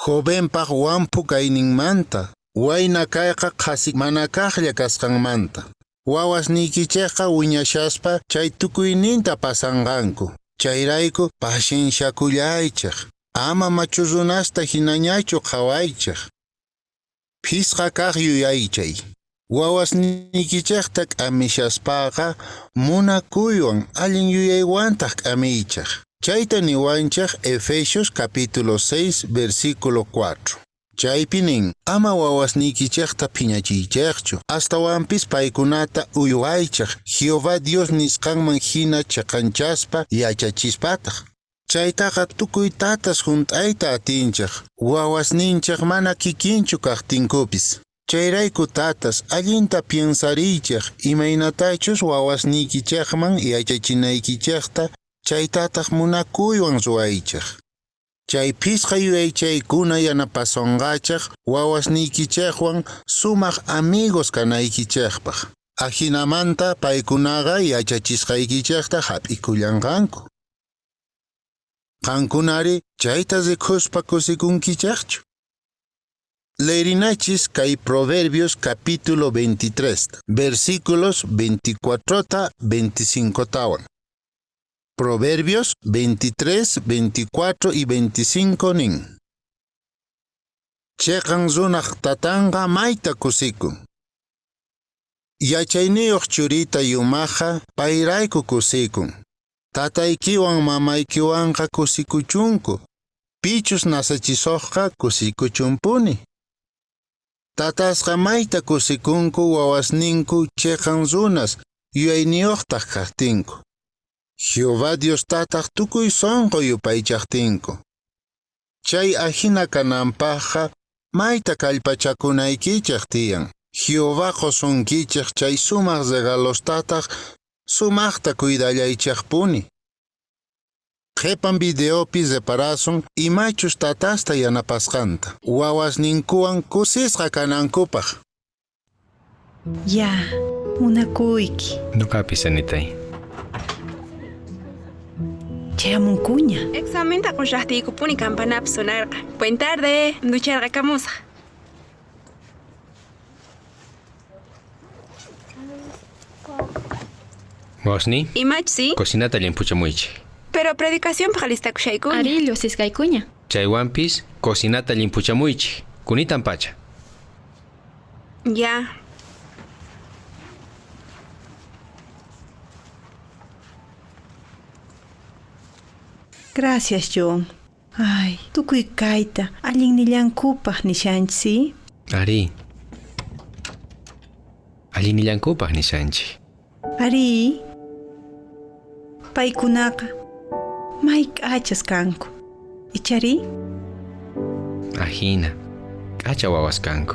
Jovenpaq wampu kayninmanta, wayna kayqa qhasi mana kaqlla kasqanmanta. Wawasniykichikqa wiñashaspa chay tukuyninta pasanqanku. Chayrayku pacienciakullaychik. Ama machu runasta hinañachu qhawaychik. Phisqa kaq yuyaychay. Wawasniykichikta k'amishaspaqa munakuywan allin yuyaywantaq k'amiychik. Chayta niwanchik Efesios capítulo 6 versículo 4. Chaypi nin, ama wawasniykichikta phiñachiychikchu, astawanpis paykunata uywaychik, Jehová Dios nisqanman hina chiqanchaspa yachachispataq. Chaytaqa tukuy tatas hunt'ayta atinchik, wawasninchik mana kikinchu kaqtinkupis. Chayrayku tatas allinta piensariychik imaynatachus wawasniykichikman yachachinaykichikta, chaytataq munakuywan ruwaychik. Chay phisqa yuyaychaykuna yanapasonqachik wawasniykichikwan sumaq amigos kanaykichikpaq. Ajinamanta paykunaqa yachachisqaykichikta hap'ikullanqanku. Qankunari chayta rikuspa kusikunkichikchu. Lerinachis kay Proverbios capítulo 23, versículos 24 25 tawan. Proverbios 23, 24 y 25 nin. Chiqan runaq tatanqa mayta kusikun. Yachayniyuq churita yumaqa payrayku kusikun. Tataykiwan mamaykiwanqa kusikuchunku. Pichus nasachisuqqa kusikuchunpuni. Tatasqa mayta kusikunku wawasninku chiqan runas yuyayniyuqtaq kaqtinku. Jehová Dios tataq tukuy sunqu yupaychaqtinku. Chay ahina kananpaqqa mayta kallpachakunaykichik tiyan. Jehová qusunkichik chay sumaq regalostataq sumaqta cuidallaychikpuni. Qhipan videopi reparasun imachus tatasta yanapasqanta. Wawasninkuwan kusisqa kanankupaq. Ya, munakuyki. Nuqapis Anitay. Chayamunkuña. Examenta qushaqtiykupuni campanapi sonarqa. Buen tarde, ducharqa kamusaq. Wawasni, Imachsi? cocinata limpuchamuychik. Pero predicacionpaq listakushaykuña. Ari, lluqsisqaykuña. Chaywanpis cocinata limpuchamuychik. Kunitan pacha. Ya. Gracias, John. Ay, tukuy kayta allinnillankupaq nishanchik, Ari. Allinnillankupaq nishanchik. Ari. Paykunaqa may k'achas kanku. Ichari? Ajina. K'acha wawas kanku.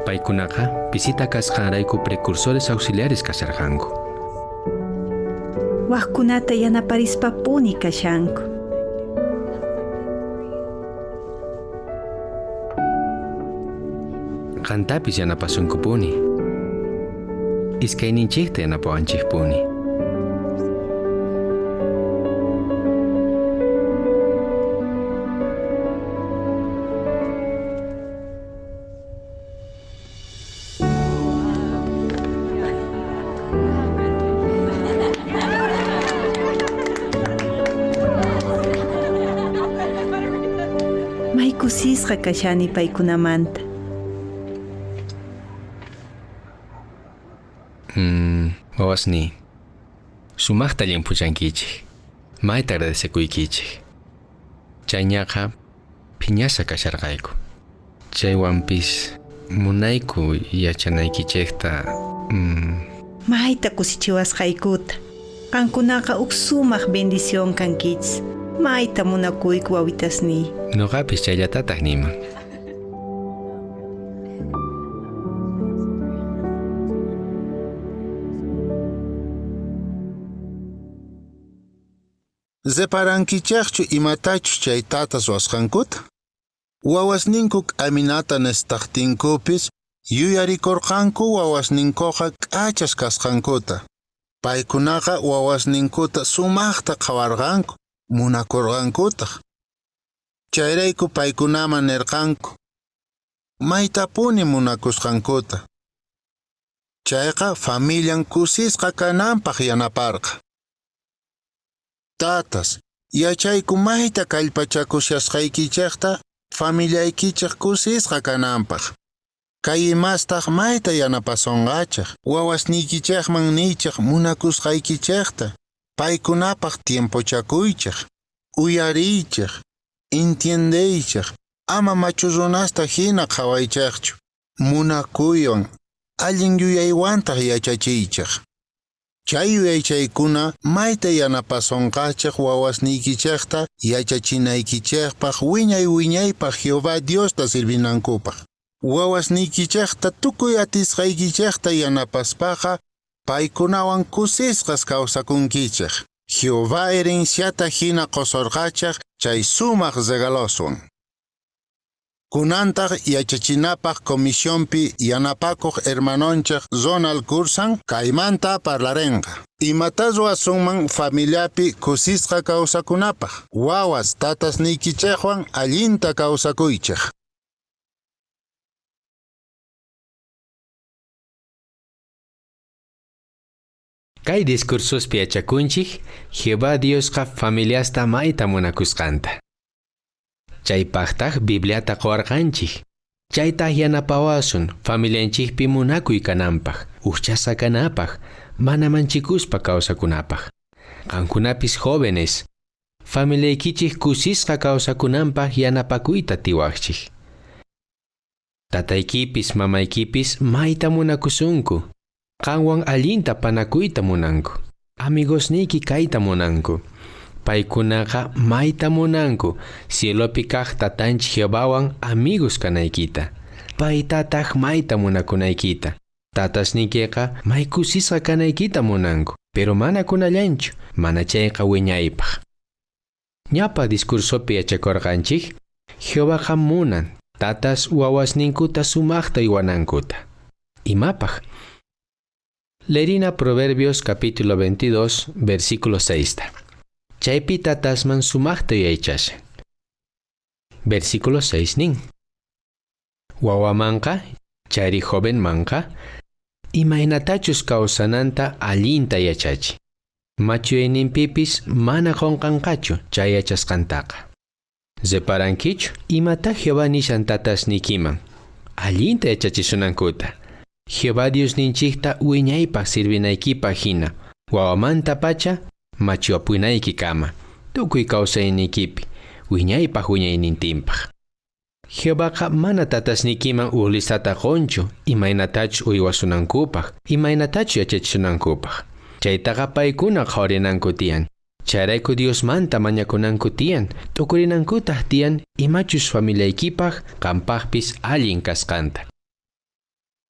Paykunaqa visita kasqanrayku precursores auxiliares kasharqanku. Waqkunata yanaparispapuni kashanku. Qantapis yanapasunkupuni. Iskayninchikta yanapawanchikpuni. May kusisqa kashani paykunamanta. Wawasniy, sumaqta llimphuchankichik. Mayta agradecekuykichik. Chayñaqa phiñasqa kasharqayku. Chaywanpis munayku yachanaykichikta. Mayta kusichiwasqaykuta. Qankunaqa huk sumaq bendición kankichis. Mayta munakuyku wawitasniy. Nuqapis chayllatataq niyman. Reparankichejchu imatachus chay tatas ruwasqankuta? Wawasninku k'aminata nestaqtinkupis yuyarikurqanku wawasninkuqa k'achas kasqankuta. Paykunaqa wawasninkuta sumaqta qhawarqanku, munakurqankutaq. Chayrayku paykunaman nirqanku maytapuni munakusqankuta. Chayqa familian kusisqa kananpaq yanaparqa. Tatas, yachayku mayta kallpachakushasqaykichikta familiaykichik kusisqa kananpaq. Kay imastaq mayta yanapasonqachik, wawasniykichikman niychik munakusqaykichikta, paykunapaq tiempochakuychik, uyariychik, entiendeychik, ama machu runasta hina qhawaychikchu, munakuywan, allin yuyaywantaq yachachiychik. Chay yuyaychaykuna mayta yanapasonqachik wawasniykichikta yachachinaykichikpaq wiñay wiñaypaq Jehová Diosta sirvinankupaq. Wawasniykichikta tukuy atisqaykichikta yanapaspaqa paykunawan kusisqas kawsakunkichik. Jehová herenciata hina qusurqachik chay sumaq regaloswan. Kunantaq yachachinapaq comisionpi yanapakuq hermanonchik Ronald Kursan kaymanta parlarenqa. Imata ruwasunman familiapi kusisqa kawsakunapaq. Wawas tatasniykichikwan allinta kawsakuychik. Kay discursospi yachakunchik Jehová Diosqa familiasta mayta munakusqanta. Chaypaqtaq Bibliata quwarqanchik. Chaytaq yanapawasun familianchikpi munakuy kananpaq, ujchasqa kanapaq, mana manchikuspa kawsakunapaq. Qankunapis jóvenes, familiaykichik kusisqa kawsakunanpaq yanapakuyta atiwaqchik. Tataykipis mamaykipis mayta munakusunku. Qanwan allinta panakuyta munanku. Amigosniyki kayta munanku. Paykunaqa mayta munanku cielopi kaq tatanchik Jehovawan amigos kanaykita. Paytataq mayta munakunaykita. Tatasniykiqa may kusisqa kanaykita munanku, pero mana kunallanchu, mana chayqa wiñaypaq. Ñapa discursopi yachakurqanchik, Jehovaqa munan tatas wawasninkuta sumaqta uywanankuta. Imapaq? Lerina Proverbios capítulo 22, versículo 6. Chaypi tatasman sumaqta yuyaychashan. Versículo 6 nin. Wawamanqa, chayri jovenmanqa, imaynatachus kawsananta allinta yachachi. Machuyayninpipis mana qunqanqachu chay yachasqantaqa. Reparankichu imata Jehová nishan tatasniykiman, allinta yachachisunankuta. Jehová Diosninchikta wiñaypaq sirvinaykipaq hina, wawamanta pacha machuapunaykikama, tukuy kawsayniykipi, wiñaypaq wiñaynintinpaq. Jehovaqa mana tatasniykiman uj listata qunchu imaynatachus uywasunankupaq, imaynatachus yachachisunankupaq. Chaytaqa paykuna qhawarinanku tiyan. Chayrayku Diosmanta mañakunanku tiyan, t'ukurinankutaq tiyan imachus familiaykipaq qampaqpis allin kasqanta.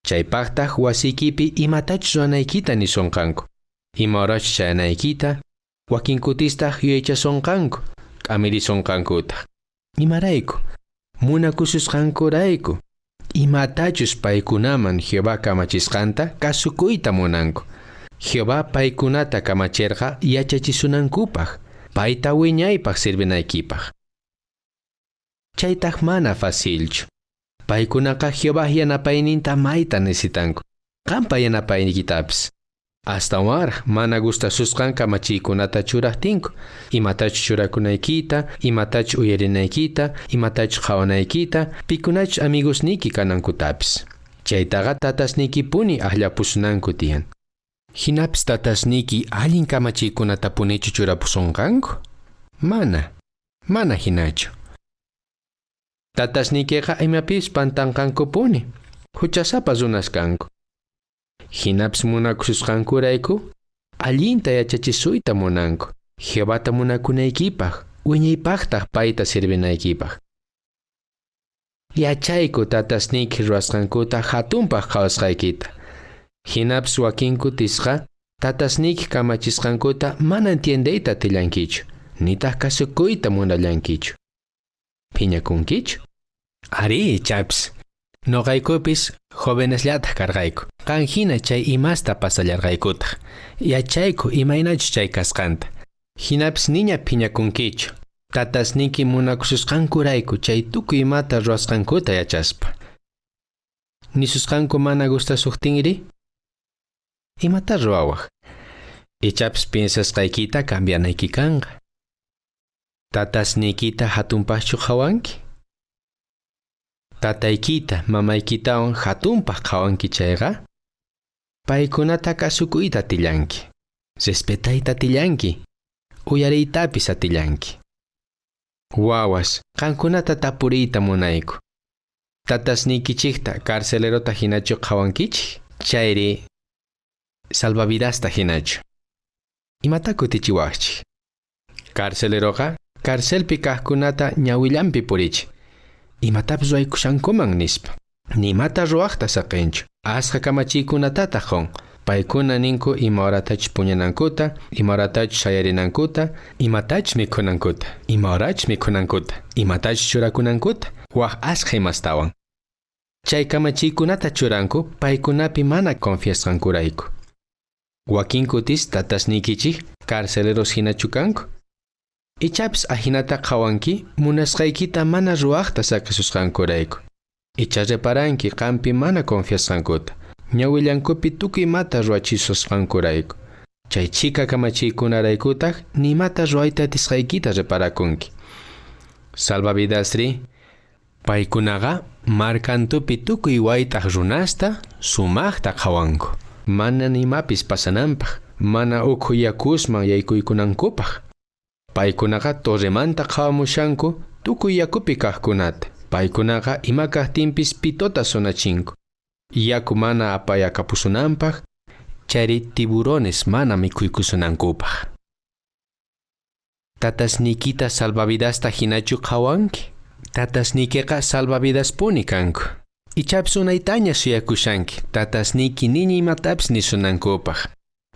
Chaypaqtaq wasiykipi imatachus ruwanaykita nisunqanku. Ima horachus chayanaykita, wakinkutistaq yuyaychasunqanku, k'amirisunqankutaq. Imarayku? Munakususqankurayku. Imatachus paykunaman Jehová kamachisqanta kasukuyta munanku. Jehová paykunata kamacherqa yachachisunankupaq, payta wiñaypaq sirvinaykipaq. Chaytaq mana facilchu. Paykunaqa Jehová yanapayninta mayta necesitanku. Qampa yanapayniykitapis. Astawanraq mana gustasusqan kamachiykunata churaqtinku. Imatachus churakunaykita, imatachus uyarinaykita, imatachus qhawanaykita, pikunachus amigosniyki kanankutapis. Chaytaqa tatasniykipuni akllapusunanku tiyan. Hinapis tatasniyki allin kamachiykunatapunichu churapusonqanku? Mana, mana hinachu. Tatasniykiqa imapis pantanqankupuni, huchasapa runas kanku. Hinapis munakususqankurayku, allinta yachachisuyta munanku, Jehovata munakunaykipaq, wiñaypaqtaq payta sirvinaykipaq. Yachayku tatasniyki ruwasqankuta hatunpaq qhawasqaykita. Hinapis wakin kutisqa, tatasniyki kamachisqankuta mana entiendeyta atillankichu, nitaq kasukuyta munallankichu. Phiñakunkichu? Arí, ichapis. Noqaykupis jovenesllataq karqayku. Qan hina chay imasta pasallarqaykutaq. Yachayku imaynachus chay kasqanta. Hinapis niña phiñakunkichu. Tatasniyki munakususqankurayku chay tukuy imata ruwasqankuta yachaspa. Nisusqanku mana gustasuqtinri? Imata ruwawaq? Ichapis piensasqaykita cambianayki kanqa. Tatasniykita hatunpaqchu qhawanki? Tataykita, mamaykitawan hatunpaq qhawanki chayqa, paykunata kasukuyta atillanki, respetayta atillanki, uyariytapis atillanki. Wawas, qankunata tapuriyta munayku. Tatasniykichikta carcelerota hinachu qhawankichik, chayri salvavidasta hinachu. Imata kutichiwaqchik? Carceleroqa carcelpi kaqkunata ñawillanpi purichi. Imatapis ruwaykushankuman nispa. Nimata ruwaqta saqinchu. Asqa kamachiykunatataq qun. Paykuna ninku ima horatachus puñanankuta, ima horatachus sayarinankuta, imatachus mikhunankuta, ima horachus mikhunankuta, imatachus churakunankuta, waq asqa imastawan. Chay kamachiykunata churanku paykunapi mana confiasqankurayku. Wakin kutis tatasniykichik carceleros hinachu kanku. Ichapis ahinata qhawanki munasqaykita mana ruwaqta saqisusqankurayku. Icha reparanki qampi mana confiasqankuta. Ñawillankupi tukuy imata ruwachisusqankurayku. Chay chhika kamachiykunaraykutaq nimata ruwayta atisqaykita reparakunki. Salvavidasri, paykunaqa markantupi tukuy wayt'aq runasta sumaqta qhawanku. Mana nimapis pasananpaq, mana ukhu yakusman yaykuykunankupaq. Paykunaqa torremanta qhawamushanku tukuy yakupi kaqkunata. Paykunaqa ima kaqtinpis pitota sonachinku. Yaku mana apayakapusunanpaq, chayri tiburones mana mikhuykusunankupaq. Tatasniykita salvavidasta hinachu qhawanki? Tatasniykiqa salvavidaspuni kanku. Ichapis unaytaña suyakushanki, tatasniyki niña imatapis nisunankupaq.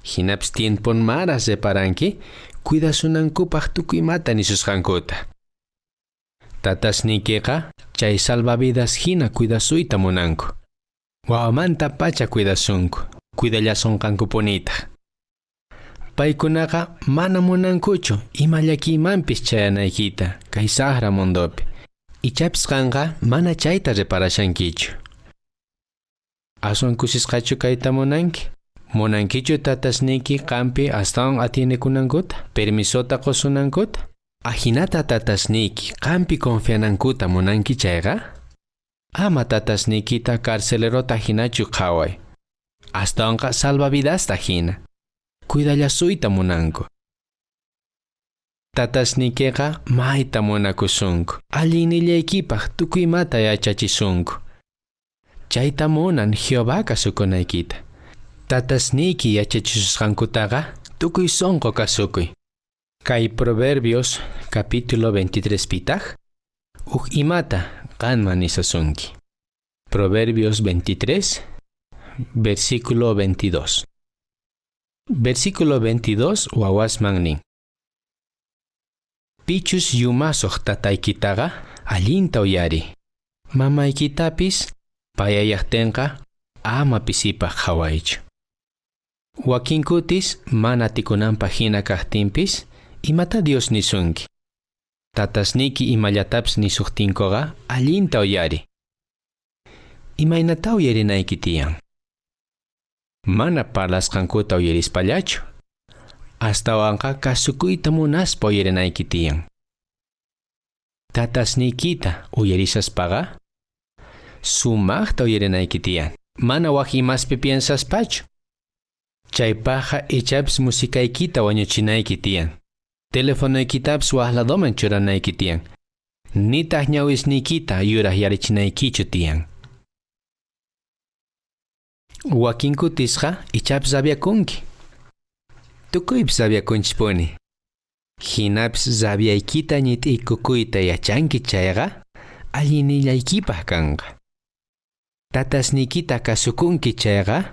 Hinapis tiemponmaras reparanki, cuidasunankupaq tukuy imata nisusqankuta. Tatasniykiqa chay salvavidas hina cuidasuyta munanku. Wawamanta pacha cuidasunku, cuidallasunqankupunitaq. Paykunaqa mana munankuchu ima llakiymanpis chayanaykita kay saqra mundopi. Ichapis qanqa mana chayta reparashankichu. Aswan kusisqachu kayta munanki? Munankichu tatasniyki qampi astawan atienekunankuta, permisota qusunankuta? Ahinata tatasniyki qampi confianankuta munanki chayqa? Ama tatasniykita carcelerota hinachu qhaway. Astawanqa salvavidasta hina. Cuidallasuyta munanku. Tatasniykiqa mayta munakusunku. Allinnillaykipaq tukuy imata yachachisunku. Chayta munan Jehová kasukunaykita. Tatasniyki yachachisusqankutaqa tukuy sunqu kasukuy. Kay Proverbios capítulo 23 pitaq huk imata qanman nisasunki. Proverbios 23, versículo 22. Versículo 22 wawasman nin. Pichus yumasuq tataykitaqa allinta uyari. Mamaykitapis Payayaqtinqa ama pisipaq qhawaychu. Wakin kutis mana atikunanpaq hina kaqtinpis, imata Dios nisunki. Tatasniyki imallatapis nisuqtinkuqa allinta uyari. Imaynata uyarinayki tiyan? Mana parlasqankuta uyarispallachu. Astawanqa kasukuyta munaspa uyarinayki tiyan. Tatasniykita uyarishaspaqa sumaqta uyarinayki tiyan. Mana wak imaspi piensaspachu. Chaypaqqa ichapis musikaykita wañuchinayki tiyan. Telefonoykitapis wak ladoman churanayki tiyan. Nitaq ñawisniykita yuraq yarichinaykichu tiyan. Wakin kutisqa ichapis rabiakunki. Tukuypis rabiakunchispuni. Hinapis rabiaykita ñit'iykukuyta yachanki chayqa allinillaykipaq kanqa. Tatasniykita kasukunki chayqa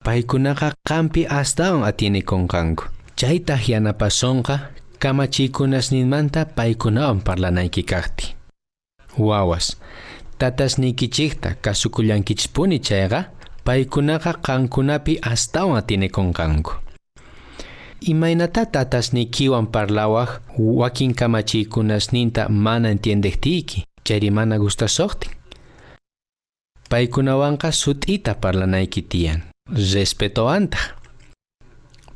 paykunaqa qampi astawan atinikunqanku. Chaytaq yanapasonqa kamachiykunasninmanta paykunawan parlanayki kaqtin. Wawas, tatasniykichikta kasukullankichispuni chayqa paykunaqa qankunapi astawan atinikunqanku. Imaynata tatasniykiwan parlawaq wakin kamachiykunasninta mana entiendejtiyki, chayri mana gustasuqtin. Paykunawanqa sut'ita parlanayki tiyan, respetowantaq.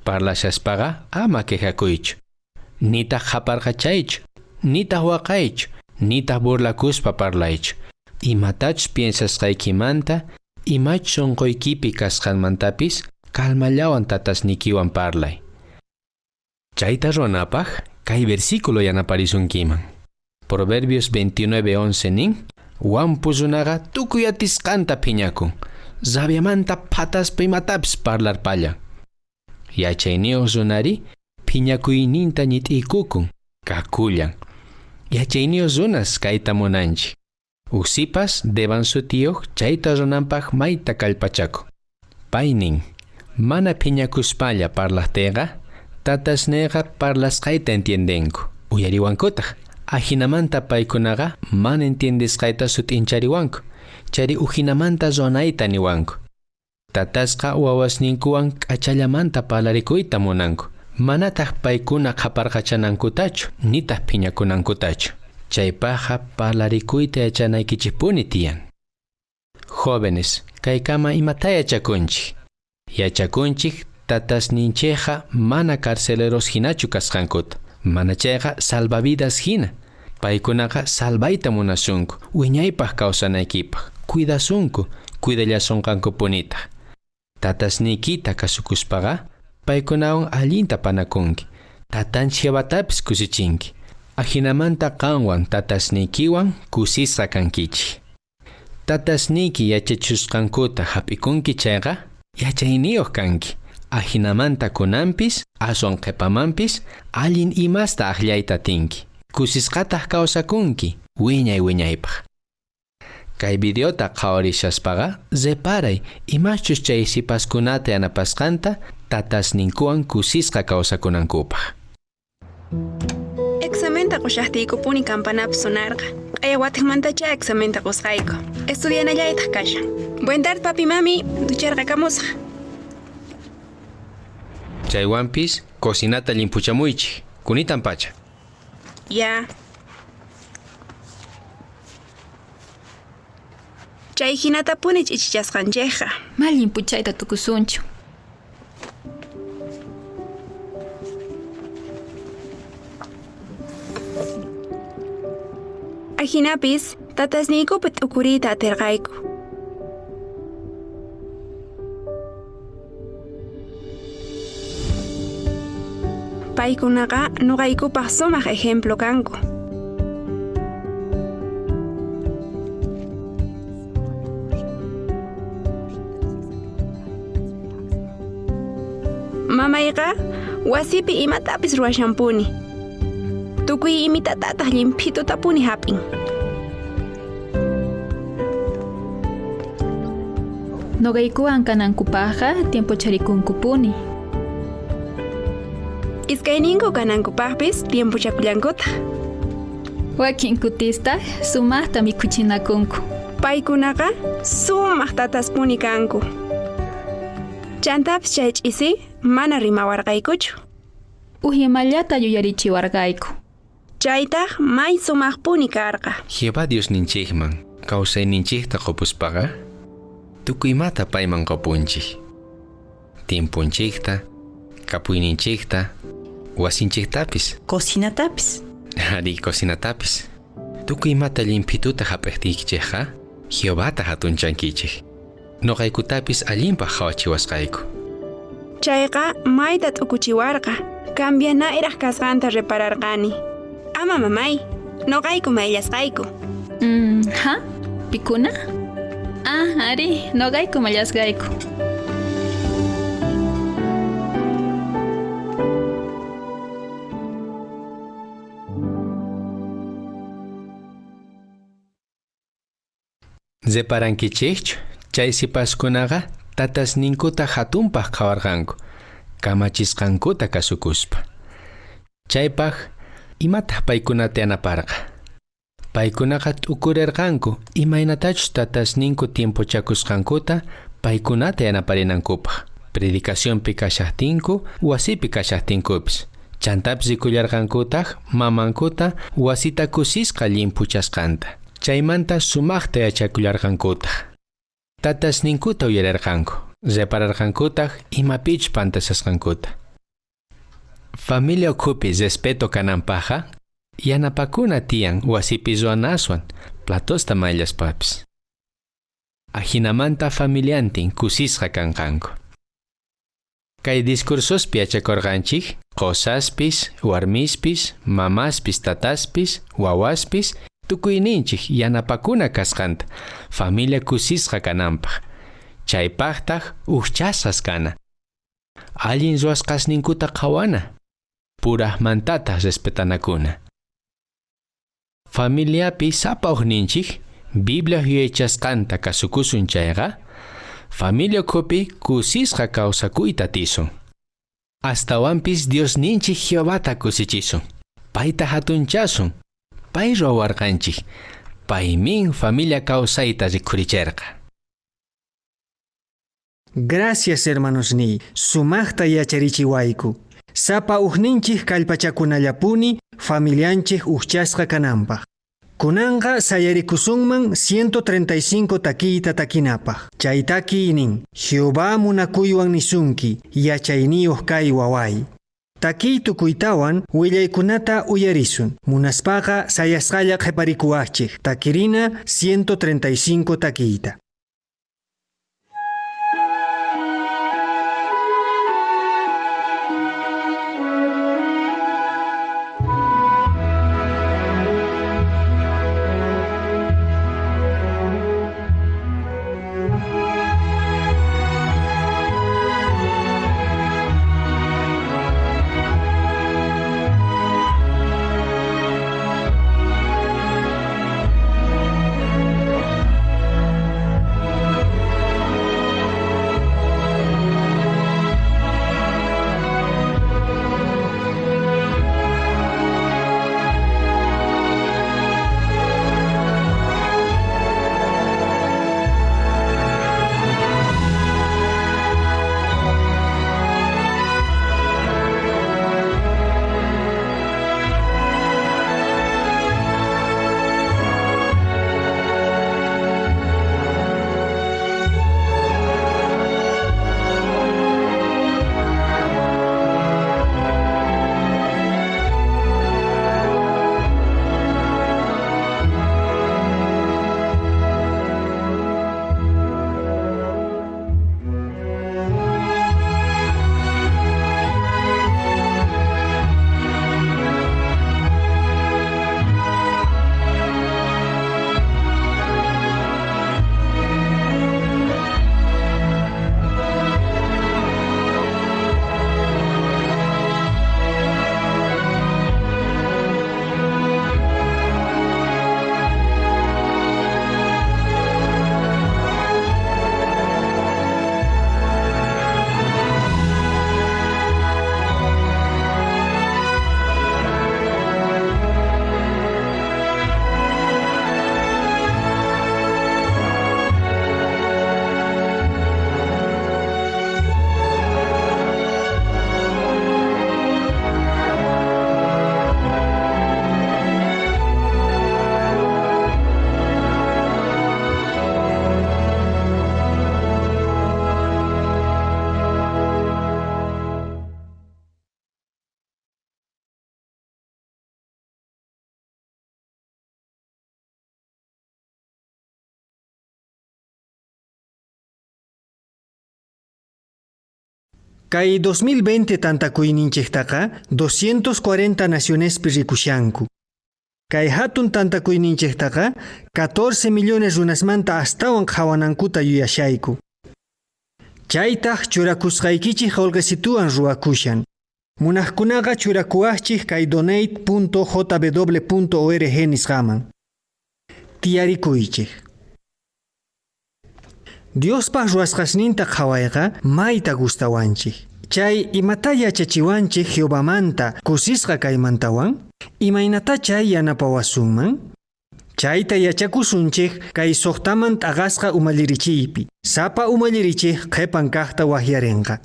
Parlashaspaqa ama quejakuychu, nitaq qaparqachaychu, nitaq waqaychu, nitaq burlakuspa parlaychu. Imatachus piensasqaykimanta, imachus sunquykipi kasqanmantapis calmallawan tatasniykiwan parlay. Chayta ruwanapaq kay versículo yanaparisunkiman. Proverbios 29:11 nin, wampu runaqa tukuy atisqanta phiñakun, rabiamanta phataspa imatapis parlarpallan. Yachayniyuq runari phiñakuyninta ñit'iykukun, kakullan. Yachayniyuq runas kayta munanchik. Usipas Devan sutiyuq chayta runanpaq mayta kallpachakun. Pay nin, mana phiñakuspalla parlaqtiyqa, tatasniyqa parlasqayta entiendenku, uyariwankutaq. Ajinamanta paykunaqa mana entiendesqayta sut'inchariwanku, chayri ujinamanta ruwanayta niwanku. Tatasqa wawasninkuwan k'achallamanta parlarikuyta munanku, manataq paykuna qhaparqachanankutachu, nitaq phiñakunankutachu. Chaypaqqa parlarikuyta yachanaykichikpuni tiyan. Jóvenes, kaykama imata yachakunchik? Yachakunchik tatasninchikqa mana carceleros hinachu kasqankuta, mana chayqa salvavidas hina. Paykunaqa salvayta munasunku, wiñaypaq kawsanaykipaq, cuidasunku, cuidallasunqankupunitaq. Tatasniykita kasukuspaqa, paykunawan allinta panakunki, tatanchik Jehovatapis kusichinki. Ajinamanta qanwan tatasniykiwan kusisqa kankichik. Tatasniyki yachachusqankuta hap'ikunki chayqa, yachayniyuq kanki. Ajinamanta kunanpis, aswan qhipamanpis, allin imasta aqllayta atinki. Kusisqataq kawsakunki, wiñay wiñaypaq. Kay videota qhawarishaspaqa, reparay imachus chay sipaskunata yanapasqanta tatasninkuwan kusisqa kawsakunankupaq. Examenta qushaqtiykupuni campanapis sonarqa. Q'aya watiqmantacha examenta qusqayku. Estudianallaytaq kashan. Buen tarde, papi, mami. Ducharqakamusaq. Chaywanpis cocinata limpuchamuychik. Kunitan pacha. Ya. Chay hinatapuni ch'ichichasqanchikqa. Ma limpuchayta tukusunchu. Ajinapis tatasniykupi t'ukuriyta atirqayku. Paykunaqa nuqaykupaq sumaq ejemplo kanku. Mamayqa wasipi imatapis ruwashanpuni. Tukuy imitatataq llimphitutapuni hap'in. Noqaykuwan kanankupaqqa tiempocharikunkupuni. Iskayninku kanankupaqpis tiempochakullankutaq. Wakin kutistaq sumaqta mikhuchinakunku. Paykunaqa sumaq tataspuni kanku. Chantapis chay ch'isi mana rimawarqaykuchu. Uj imallata yuyarichiwarqayku. Chaytaq may sumaqpuni karqa. Jehová Diosninchikman kawsayninchikta qupuspaqa tukuy imata payman qupunchik. Tiemponchikta, kapuyninchikta, wasinchiktapis. Cocinatapis. Ari, cocinatapis. Tukuy imata llimpituta hap'iqtiykichikqa Jehovata hatunchankichik. Nuqaykutapis allinpaq qhawachiwasqayku. Chayqa mayta t'ukuchiwarqa. Cambianayraq kasqanta repararqani. Ama mamay, noqayku mayllasqayku. Ha? Pikuna? Ah, ari, noqayku mallasqayku. Reparankichikchu chay sipaskunaqa tatasninkuta hatunpaq qhawarqanku, kamachisqankuta kasukuspa. Chaypaq imataq paykunata yanaparqa? Paykunaqa t'ukurirqanku imaynatachus tatasninku tiempochakusqankuta paykunata yanaparinankupaq. Predicacionpi kashaqtinku, wasipi kashaqtinkupis. Chantapis rikullarqankutaq mamankuta wasita kusisqa llimpuchasqanta. Chaymanta sumaqta yachakullarqankutaq. Tatasninkuta uyarirqanku, repararqankutaq imapichus pantasasqankuta. Familia ukhupi respeto kananpaqqa yanapakuna tiyan wasipi ruwanaswan, platosta mayllaspapis. Ajinamanta familiantin kusisqa kanqanku. Kay discursospi yachakurqanchik qosaspis, warmispis, mamaspis, tataspis, wawaspis, tukuyninchik yanapakuna kasqanta, familia kusisqa kananpaq. Chaypaqtaq ujchasqas kana. Allin ruwasqasninkuta qhawana. Puraqmantataq respetanakuna. Familiapi sapa ujninchik Biblia yuyaychasqanta kasukusun chayqa, familia ukhupi kusisqa kawsakuyta atisun. Astawanpis Diosninchik Jehovata kusichisun. Payta hatunchasun. Pay ruwawarqanchik. Paymin familia kawsayta rikhuricherqa. Gracias, hermanosniy, sumaqta yacharichiwayku. Sapa ujninchik kallpachakunallapuni familianchik ujchasqa kananpaq. Kunanqa sayarikusunman 135 takiyta takinapaq. Chay takiy nin, Jehová munakuywan nisunki, yachayniyuq kay waway. Takiy tukuytawan willaykunata uyarisun. Munaspaqa sayasqalla qhiparikuwaqchik. Takirina 135 takiyta. Kay 2020 tantakuyninchiktaqa 240 nacionespi rikushanku. Kay hatun tantakuyninchiktaqa 14 millones runasmanta astawan qhawanankuta yuyashayku. Chaytaq churakusqaykichik qolqesituwan ruwakushan. Munaqkunaqa churakuwaqchik kay donate.jw.org nisqaman. Tiyarikuychik. Diospaq ruwasqasninta qhawayqa mayta gustawanchik. Chay imata yachachiwanchik Jehovamanta kusisqa kaymantawan? Imaynata chay yanapawasunman? Chayta yachakusunchik kay suqtaman t'aqasqa umallirichiypi. Sapa umallirichik qhipan kaqta waqyarinqa.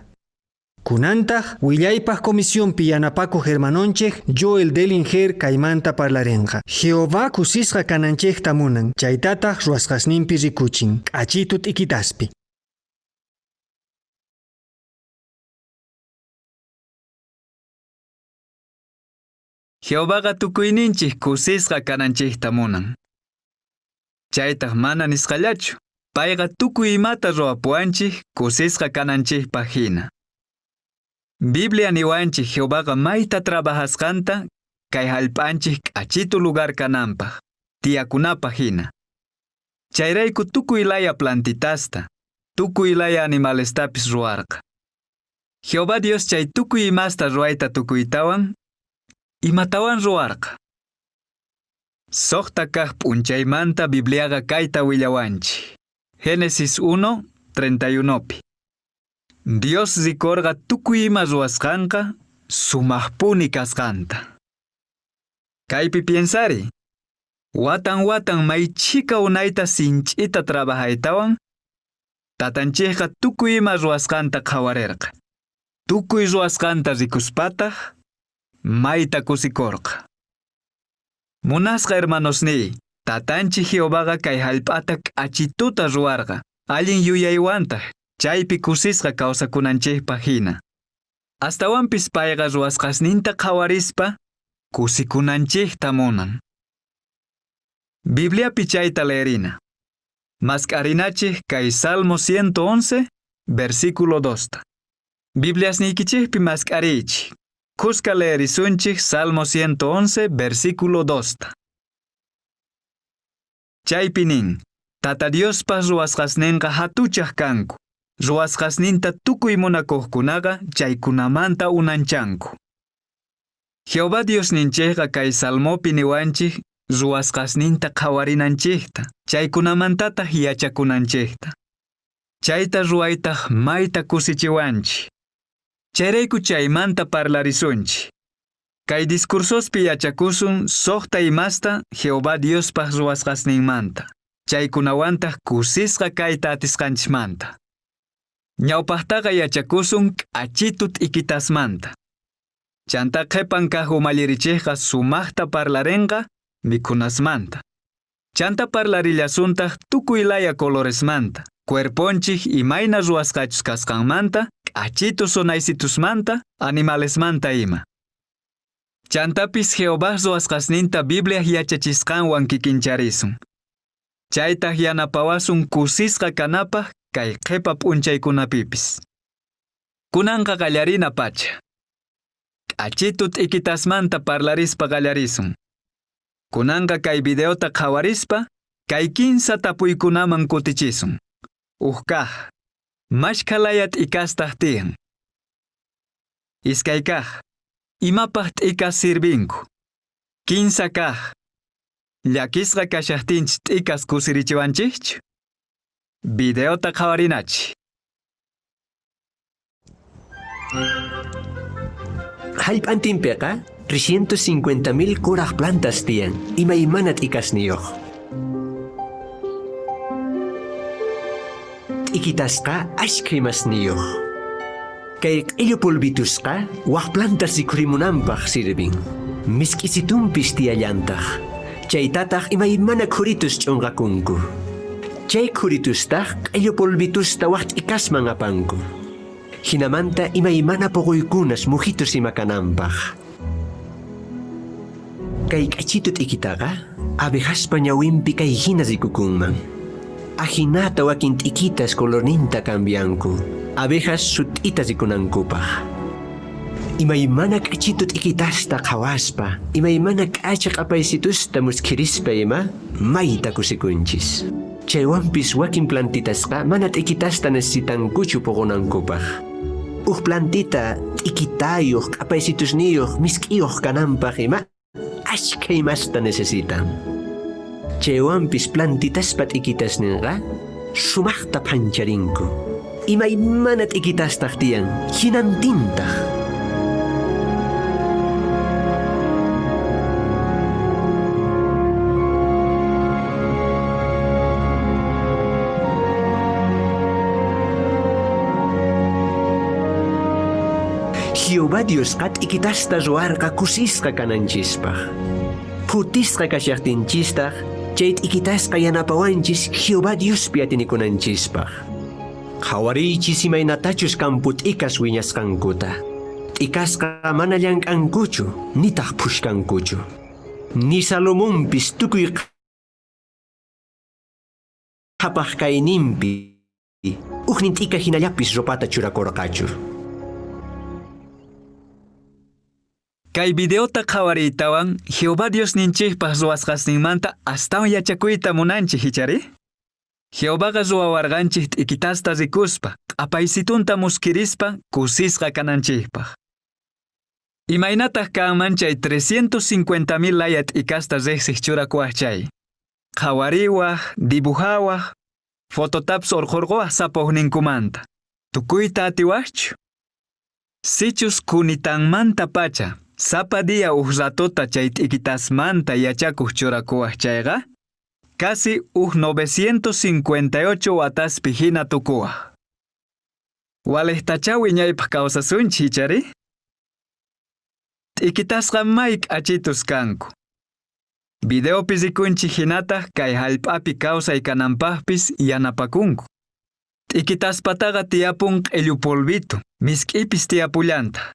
Kunantaq willaypaq comisionpi yanapakuq hermanonchik Joel Dellinger kaymanta parlarinqa. Jehová kusisqa kananchikta munan, chaytataq ruwasqasninpi rikuchin, k'achitu t'ikitaspi. Jehovaqa tukuyninchik kusisqa kananchikta munan. Chaytaq mana nisqallachu. Payqa tukuy imata ruwapuwanchik kusisqa kananchikpaq hina. Biblia niwanchik Jehovaqa mayta trabajasqanta kay hallp'anchik k'achitu lugar kananpaq, tiyakunapaq hina. Chayrayku tukuy laya plantitasta, tukuy laya animalestapis ruwarqa. Jehová Dios chay tukuy imasta ruwayta tukuytawan, imatawan ruwarqa. Suqta kaq p'unchaymanta Bibliaqa kayta willawanchik. Génesis 1, 31pi. Dios rikorqa tukuy ima ruwasqanqa sumaqpuni kasqanta. Kaypi piensari. Watan watan may chhika unayta sinch'ita trabajaytawan, tatanchikqa tukuy ima ruwasqanta qhawarirqa. Tukuy ruwasqanta rikuspataq, mayta kusikorqa. Munasqa hermanosniy, tatanchik Jehovaqa kay hallp'ata k'achituta ruwarqa, allin yuyaywantaq, chaypi kusisqa kawsakunanchikpaq hina. Astawanpis payqa ruwasqasninta qhawarispa, kusikunanchikta munan. Bibliapi chayta leerina. Mask'arinachik kay Salmo 111, versículo 2 ta. Bibliasniykichikpi mask'ariychik. Kuska leerisunchik Salmo 111, versículo 2 ta. Chaypi nin, Tata Diospa ruwasqasninqa hatuchaq kanku. Ruwasqasninta tukuy munakuqkunaqa chaykunamanta unanchanku. Jehová Diosninchikqa kay Salmopi niwanchik ruwasqasninta qhawarinanchikta, chaykunamantataq yachakunanchikta. Chayta ruwaytaq mayta kusichiwanchik. Chayrayku chaymanta parlarisunchik. Kay discursospi yachakusun suqta imasta Jehová Diospaq ruwasqasninmanta, chaykunawantaq kusisqa kayta atisqanchikmanta. Ñawpaqtaqa yachakusun k'achitu t'ikitasmanta. Chantá qhipan kaq umallirichiqqa sumaqta parlarinqa mikhunasmanta. Chantá parlarillasuntaq tukuy laya coloresmanta, cuerponchik imayna ruwasqachus kasqanmanta, k'achitu sonaysitusmanta, animalesmanta ima. Chantapis Jehovaj ruwasqasninta Bibliaj yachachisqanwan kikincharisun. Chaytaq yanapawasun kusisqa kanapaq kay qhipa p'unchaykunapipis. Kunanqa qallarina pacha. K'achitu t'ikitasmanta parlarispa qallarisun. Kunanqa kay videota qhawarispa, kay kinsa tapuykunaman kutichisun. Uj kaq, mashkha laya t'ikastaq tiyan? Iskay kaq, imapaq t'ikas sirvinku? Kinsa kaq, llakisqa kashajtinchis t'ikas kusirichiwanchikchu? Videota qhawarinachik. Jallp'antinpiqa 350 mil kuraq plantas tiyan, imaymana t'ikasniyuq. T'ikitasqa ashkha imasniyuq. Kay q'illu polvitusqa waq plantas rikhurimunanpaq sirvin. Misk'isitunpis tiyallantaq. Chaytataq imaymana khuritus ch'unqakunku. Chay khuritustaq q'illu polvitusta waq t'ikasman apanku. Jinamanta imaymana puquykunas mujitus ima kananpaq. Kay k'achitu t'ikitaqa abejaspa ñawinpi kay hina rikukunman. Ajinata wakin t'ikitas colorninta cambianku, abejas sut'ita rikunankupaq. Imaymana k'achitu t'ikitasta qhawaspa, imaymana k'acha q'apaysitusta muskhirispa ima, mayta kusikunchis. Chaywanpis wakin plantitasqa mana t'ikitasta necesitankuchu puqunankupaq. Uj plantita t'ikitayuq, q'apaysitusniyuq, misk'iyuq kananpaq ima, ashkha imasta necesitan. Chaywanpis plantitaspa t'ikitasninqa sumaqta phancharinku. Imaymana t'ikitastaq tiyan, hinantintaq. Jehová Diosqa t'ikitasta ruwarqa kusisqa kananchispaq. Phutisqa kashaqtinchistaq chay t'ikitasqa yanapawanchis Jehová Diospi atinikunanchispaq. Qhawariychis imaynatachus kampu t'ikas wiñasqankuta. T'ikasqa mana llank'ankuchu, nitaq phushkankuchu. Ni Salomonpis tukuy qhapaq kayninpi ujnin t'ika hinallapis ropata churakurqachu. Kay videota qhawariytawan Jehová Diosninchikpaq ruwasqasninmanta astawan yachakuyta munanchik ichari? Jehovaqa ruwawarqanchik t'ikitasta rikuspa, q'apaysitunta muskirispa kusisqa kananchikpaq. Imaynataq kanman chay 350.000 laya t'ikasta riqsiq churakuwaq chay? Qhawariwaq, dibujawaq, fototapis urqurquwaq sapuqninkumanta. Tukuyta atiwaqchu? Sichus kunitanmanta pacha, sapa día uj ratota chay t'ikitasmanta yachakuq churakuwaq chayqa, casi uj 958 wataspi hina tukuwaq. Waliqtachá wiñaypaq kawsasunchik ichari? T'ikitasqa may k'achitus kanku. Videopi rikunchik hinataq kay hallp'api kawsay kananpaqpis yanapakunku. T'ikitaspataqa tiyapun q'illu polvito, misk'ipis tiyapullantaq.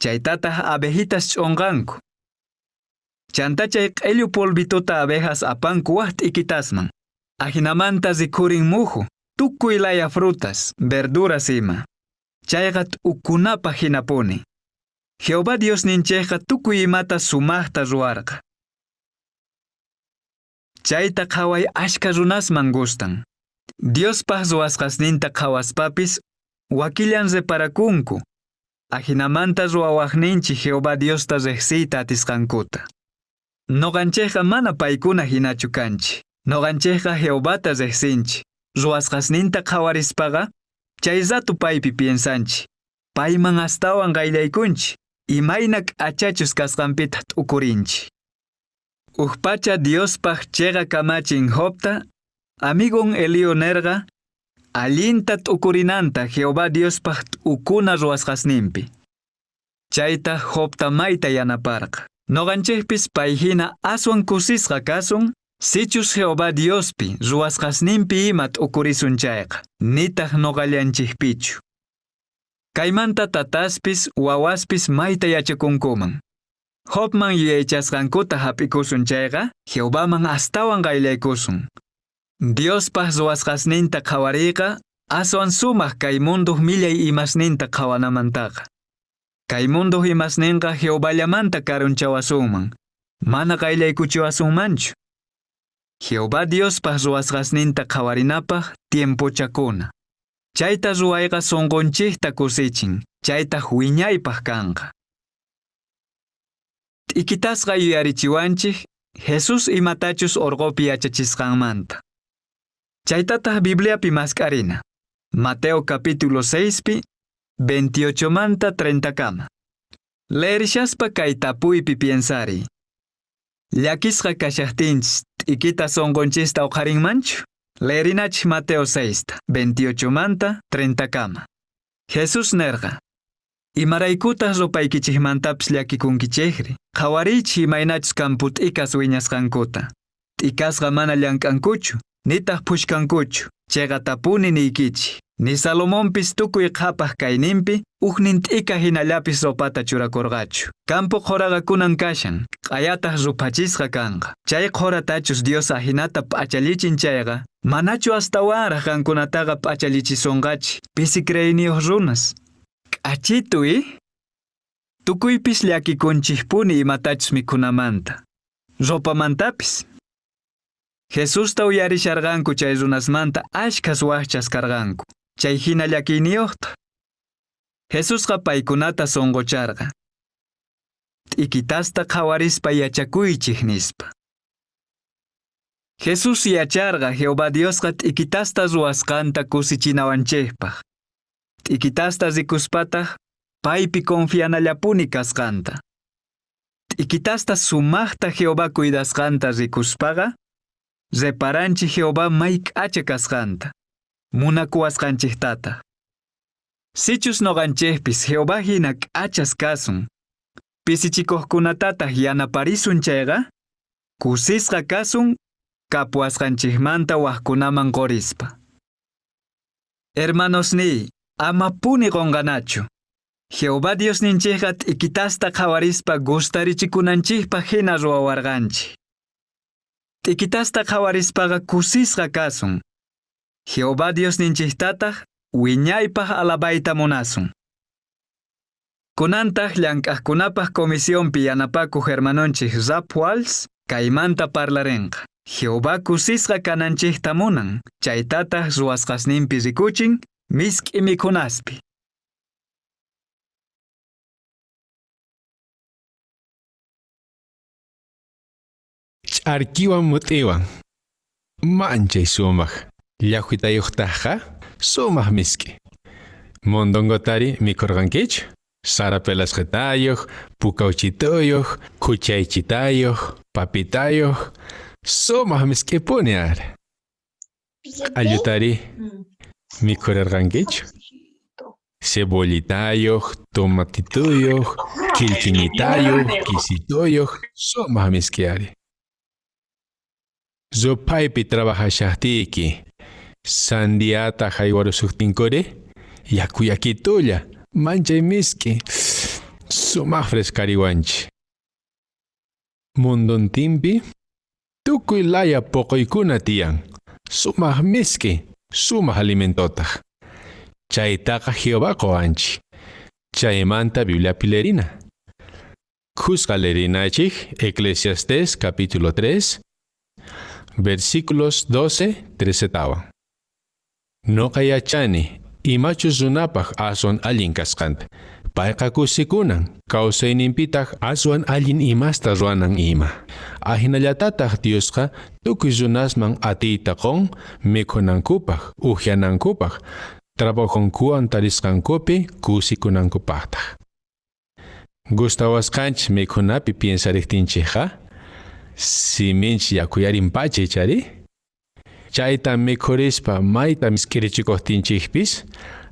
Chaytataq abejitas ch'unqanku. Chanta chay q'illu polvitota abejas apanku waj t'ikitasman. Ajinamanta rikhurin muju, tukuy laya frutas, verduras ima. Chayqa t'ukunapaq hinapuni. Jehová Diosninchikqa tukuy imata sumaqta ruwarqa. Chayta qhaway ashka runasman gustan. Diospaq ruwasqasninta qhawaspapis wakillan reparakunku. Ajinamanta ruwawaqninchik Jehová Diosta riqsiyta atisqankuta. Noqanchikqa mana paykuna hinachu kanchik. Noqanchikqa Jehovata riqsinchik. Ruwasqasninta qhawarispaqa chay rato paypi piensanchik. Payman astawan qayllaykunchik. Imayna k'achachus kasqanpitaq t'ukurinchik. Uj pacha Diospaq chiqa kamachin Jobta, amigon Eliú nerqa, allinta t'ukurinanta Jehová Diospaq t'ukuna ruwasqasninpi. Chayta Jobta mayta yanaparqa. Noqanchikpis pay hina aswan kusisqa kasun, sichus Jehová Diospi ruwasqasninpi ima t'ukurisun chayqa, nitaq noqallanchikpichu. Kaymanta tataspis wawaspis mayta yachakunkuman. Jobman yuyaychasqankuta hap'ikusun chayqa, Jehovaman astawan qayllaykusun. Diospaq ruwasqasninta qhawariyqa aswan sumaq kay munduq millay imasninta qhawanamantaqa. Kay munduq imasninqa Jehovallamanta karunchawasunman, mana qayllaykuchiwasunmanchu. Jehová Diospaq ruwasqasninta qhawarinapaq tiempochakuna. Chayta ruwayqa sunqunchikta kusichin, chaytaq wiñaypaq kanqa. T'ikitasqa yuyarichiwanchik Jesús imatachus urqupi yachachisqanmanta. Chaytataq Bibliapi mask'arina. Mateo capítulo 6 pi 28 manta 30 kama. Leerishaspa kay tapuypi piensariy. Llakisqa kashaqtinchis t'ikita sunqunchista uqharinmanchu? Leerinachik Mateo 6 28 manta 30 kama. Jesús nerqa: Imaraykutaq ropaykichikmantapis llakikunkichikri? Qhawariychik imaynachus kampu t'ikas wiñasqankuta. T'ikasqa mana llank'ankuchu, nitaq phushkankuchu. Chiqatapuni niykichik. Ni Salomonpis tukuy qhapaj kayninpi ujnin t'ika hinallapis ropata churakurqachu. Campo qhuraqa kunan kashan, q'ayataq ruphachisqa kanqa. Chay qhuratachus Dios ahinata p'achallichin chayqa, manachu astawanraq qankunataqa p'achallichisonqachi, pisi creeyniyuq runas. K'achitu i? Tukuypis llakikunchikpuni imatachus mikhunamanta, ropamantapis. Jesusta uyarisharqanku chay runasmanta ashkhas wajchas karqanku. Chay hina llakiyniyuqta. Jesusqa paykunata sunqucharqa. T'ikitasta qhawarispa yachakuychik nispa. Jesús yacharqa Jehová Diosqa t'ikitasta ruwasqanta kusichinawanchikpaq. T'ikitasta rikuspataq paypi confianallapuni kasqanta. T'ikitasta sumaqta Jehová cuidasqanta rikuspaqa, reparanchik Jehová may k'acha kasqanta, munakuwasqanchiktata. Sichus noqanchikpis Jehová hina k'achas kasun, pisichikuqkunatataq yanaparisun chayqa, kusisqa kasun kapuwasqanchikmanta wajkunaman qorispa. Hermanosniy, amapuni qunqanachu. Jehová Diosninchikqa t'ikitasta qhawarispa gustarichikunanchikpaq hina ruwawarqanchik. T'ikitasta qhawarispaqa kusisqa kasun. Jehová Diosninchiktataq wiñaypaq alabayta munasun. Kunantaq llank'aqkunapaq comisionpi yanapakuq hermanonchik Rap Walls kaymanta parlarinqa. Jehová kusisqa kananchikta munan, chaytataq ruwasqasninpi rikuchin misk'i mikhunaspi. Ch'arkiwan mut'iwan. Manchay sumaq. Llaqwitayuqtaqqa sumaq misk'i. Mondongotari mikhurqankichu? Sara pelasqitayuq, pukawchituyuq, khuchaychitayuq, papitayuq, sumaq misk'ipuni ari. Q'allutari mikhurarqankichu? Cebollitayuq, tomatituyuq, quilquiñitayuq, quesituyuq, sumaq misk'i ari. Rupaypi trabajashaqtiyki, sandiata haywarusuqtinkuri, yaku yakitulla, manchay misk'i, sumaq frescariwanchik. Munduntinpi tukuy laya poqoykuna tiyan, sumaq misk'i, sumaq alimentotaq. Chaytaqa Jehová qowanchik. Chaymanta Bibliapi lerina. Khusqa lerinachik Eclesiastés capítulo 3, versículos 12, 13 tawan. Noqa yachani, imachus runapaq aswan allin kasqanta. Payqa kusikunan, kawsayninpitaq aswan allin imasta ruwanan ima. Ahinallatataq Diosqa tukuy runasman atiyta qun mikhunankupaq, uhyanankupaq, trabajonkuwan tarisqankupi kusikunankupaqtaq. Gustawasqanchik mikhunapi piensariqtinchikqa, siminchik yakuyarinpacha ichari? Chayta mikhurispa mayta misk'irichikuqtinchikpis,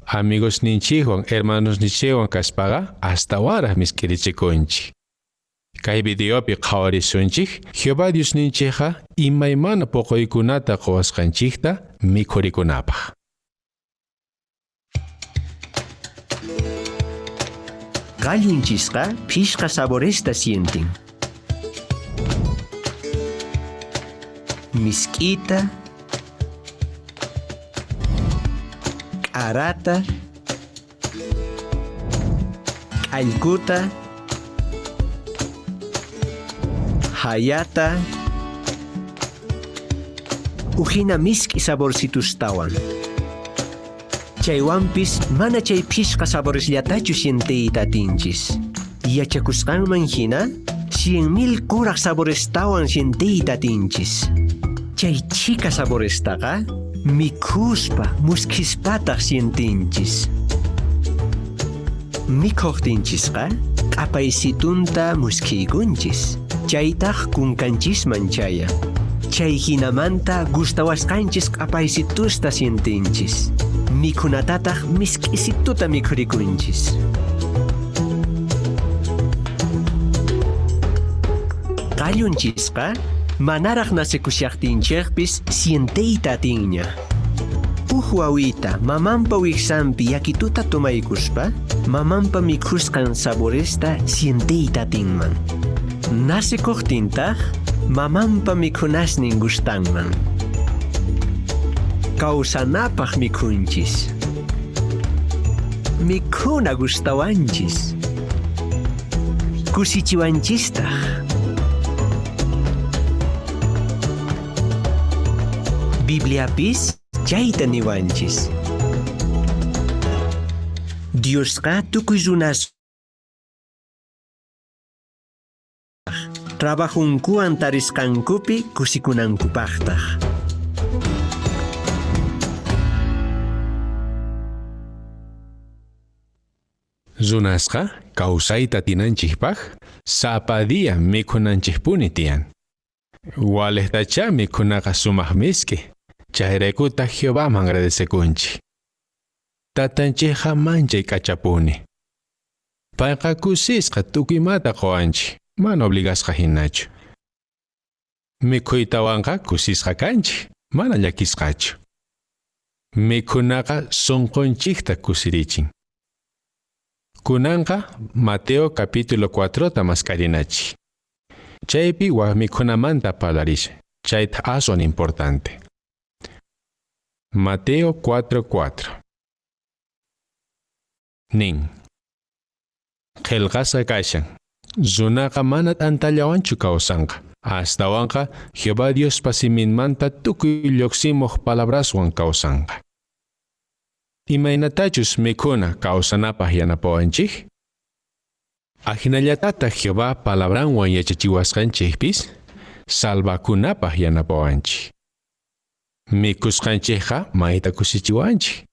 amigosninchikwan hermanosninchikwan kaspaqa astawanraq misk'irichikunchik. Kay videopi qhawarisunchik Jehová Diosninchikqa imaymana poqoykunata quwasqanchikta mikhurikunapaq. Qallunchisqa phishqa saboresta sienten. Misk'ita, k'arata, k'allkuta, hayata, ujina misk'i saborcitustawan. Chaywanpis mana chay phishqa saboresllatachu sienteyta atinchis. Yachakusqanman hina 100,000 kuraq saborestawan sienteyta atinchis. Chay chhika saborestaqa mikhuspa muskhispataq sientinchis. Mikhuqtinchisqa q'apaysitunta muskhiykunchis. Chaytaq kunkanchisman chayan. Chay hinamanta gustawasqanchis q'apaysitusta sientinchis. Mikhunatataq misk'isituta mikhurikunchis. Qallunchisqa manaraq nasikushaqtinchikpis sienteyta atinña. Uj Uj wawita mamanpa wijsanpi yakituta tomaykuspa, mamanpa mikhusqan saboresta sienteyta atinman. Nacekuqtintaq, mamanpa mikhunasnin gustanman. Kawsanapaq mikhunchis. Mikhuna gustawanchis. Kusichiwanchistaq. Bibliapis chayta niwanchis. Diosqa tukuy runas trabajunkuwan tarisqankupi kusikunankupaqtaq. Runasqa kawsayta atinanchikpaq sapa día mikhunanchikpuni tiyan. Waliqtacha mikhunaqa sumaq misk'i, chayraykutaq Jehovaman agradecekunchik. Tatanchikqa manchay k'achapuni. Payqa kusisqa tukuy imata quwanchik, mana obligasqa hinachu. Mikhuytawanqa kusisqa kanchik, mana llakisqachu. Mikhunaqa sunqunchikta kusirichin. Kunanqa Mateo capítulo 4 ta mask'arinachik. Chaypi wak mikhunamanta parlarishan, chayta aswan importante. Mateo 4:4. Nin. Qillqasqa kashan. Runaqa mana t'antallawanchu kawsanqa. Astawanqa Jehová Diospa siminmanta tukuy lluqsimuq palabraswan kawsanqa. Imaynatachus mikhuna kawsanapaq yanapawanchik? Ajinallatataq Jehová palabranwan yachachiwasqanchikpis salvakunapaq yanapawanchik. Mikhusqanchikqa mayta kusichiwanchik.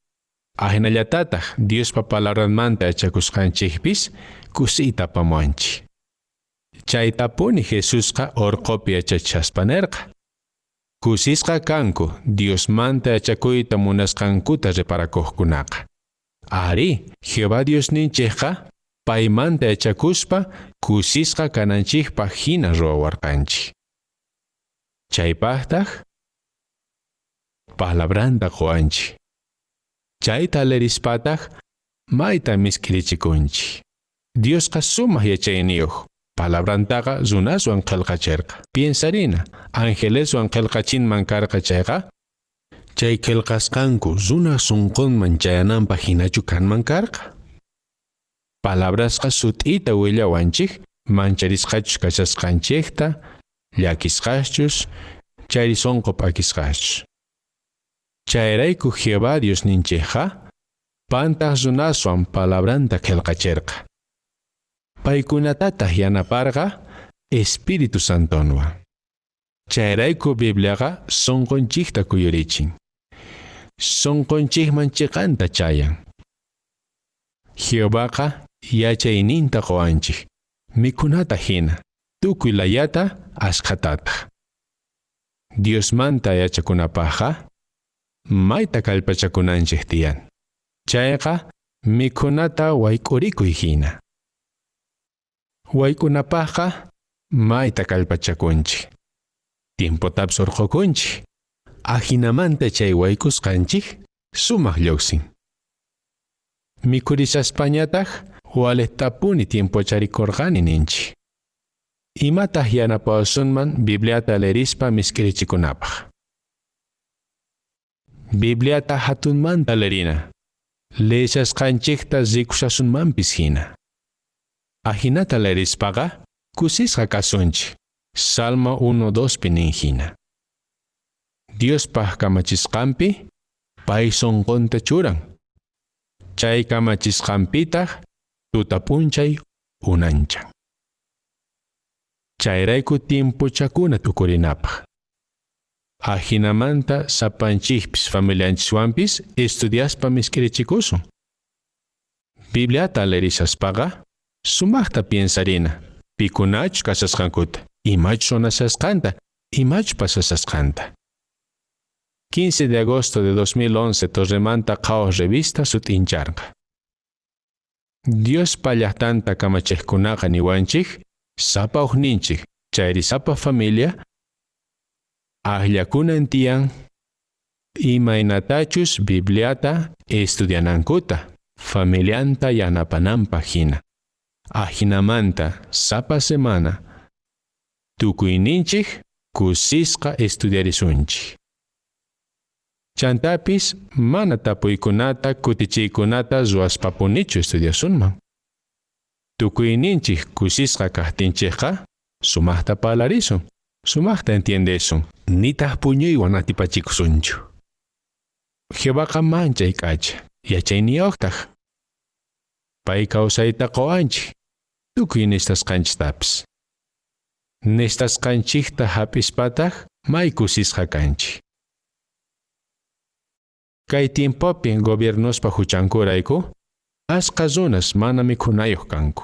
Ajinallatataq Diospa palabranmanta yachakusqanchikpis kusiyta apamuwanchik. Chaytapuni Jesusqa urqupi yachachaspa nirqa. Kusisqa kanku Diosmanta yachakuyta munasqankuta reparakuqkunaqa. Arí, Jehová Diosninchikqa paymanta yachakuspa kusisqa kananchikpaq hina ruwawarqanchik. Chaypaqtaq palabranta quwanchik. Chayta lerispataq mayta misk'irichikunchik. Diosqa sumaq yachayniyuq. Palabrantaqa runaswan qillqachirqa. Piensarina, angeleswan qillqachinman karqa chayqa, chay qillqasqanku runa sunqunman chayananpaq hinachu kanman karqa. Palabrasqa sut'ita willawanchik mancharisqachus kashasqanchikta, llakisqachus, chayri sunqu p'akisqachus. Chayrayku Jehová Diosninchikqa pantaq runaswan palabranta qillqachirqa. Paykunatataq yanaparqa Espíritu Santonwan. Chayrayku Bibliaqa sunqunchikta kuyurichin. Sunqunchikman chiqanta chayan. Jehovaqa yachayninta quwanchik, mikhunata hina, tukuy layata ashkhatataq. Diosmanta yachakunapaqqa mayta kallpachakunanchik tiyan. Chayqa mikhunata wayk'urikuy hina. Wayk'unapaqqa mayta kallpachakunchik. Tiempotapis urqukunchik. Ajinamanta chay wayk'usqanchik sumaq lluqsin. Mikhurishaspañataq waliqtapuni tiempocharikurqani ninchik. Imataq yanapawasunman Bibliata lerispa misk'irichikunapaq. Bibliata hatunmanta lerina. Leeshasqanchikta rikushasunmanpis hina. Ajinata lerispaqa kusisqa kasunchik. Salmo 1:2 pi nin hina. Diospaq kamachisqanpi pay sunqunta churan. Chay kamachisqanpitaq tuta p'unchay unanchan. Chayrayku tiempochakuna tukurinapaq. Ajinamanta sapanchikpis familianchiswanpis estudiaspa misk'irichikusun. Bibliata lerishaspaqa sumaqta piensarina, pikunachus kashasqankuta, imachus unashasqanta, imachus pasashasqanta. 15 de agosto de 2011 Torremanta Qhawaq revista sut'incharqa. Diospa llaqtanta kamachiqkunaqa niwanchik, sapa uqninchik, chayri sapa familia, akllakunan tiyan imaynatachus Bibliata estudianankuta, familianta yanapananpaq hina. Ajinamanta sapa semana tukuyninchik kusisqa estudiarisunchik. Chantapis mana tapuykunata kutichiykunata ruwaspapunichu estudiasunman. Tukuyninchik kusisqa kaqtinchikqa sumaqta parlarisun, sumaqta entiendesun, nitaq puñuywan atipachikusunchu. Jehovaqa manchay k'acha, yachayniyuqtaq. Pay kawsayta quwanchik, tukuy nistasqanchiktapis. Nistasqanchikta hap'ispataq may kusisqa kanchik. Kay tiempopi gobiernospa huchankurayku, ashqa runas mana mikhunayuq kanku.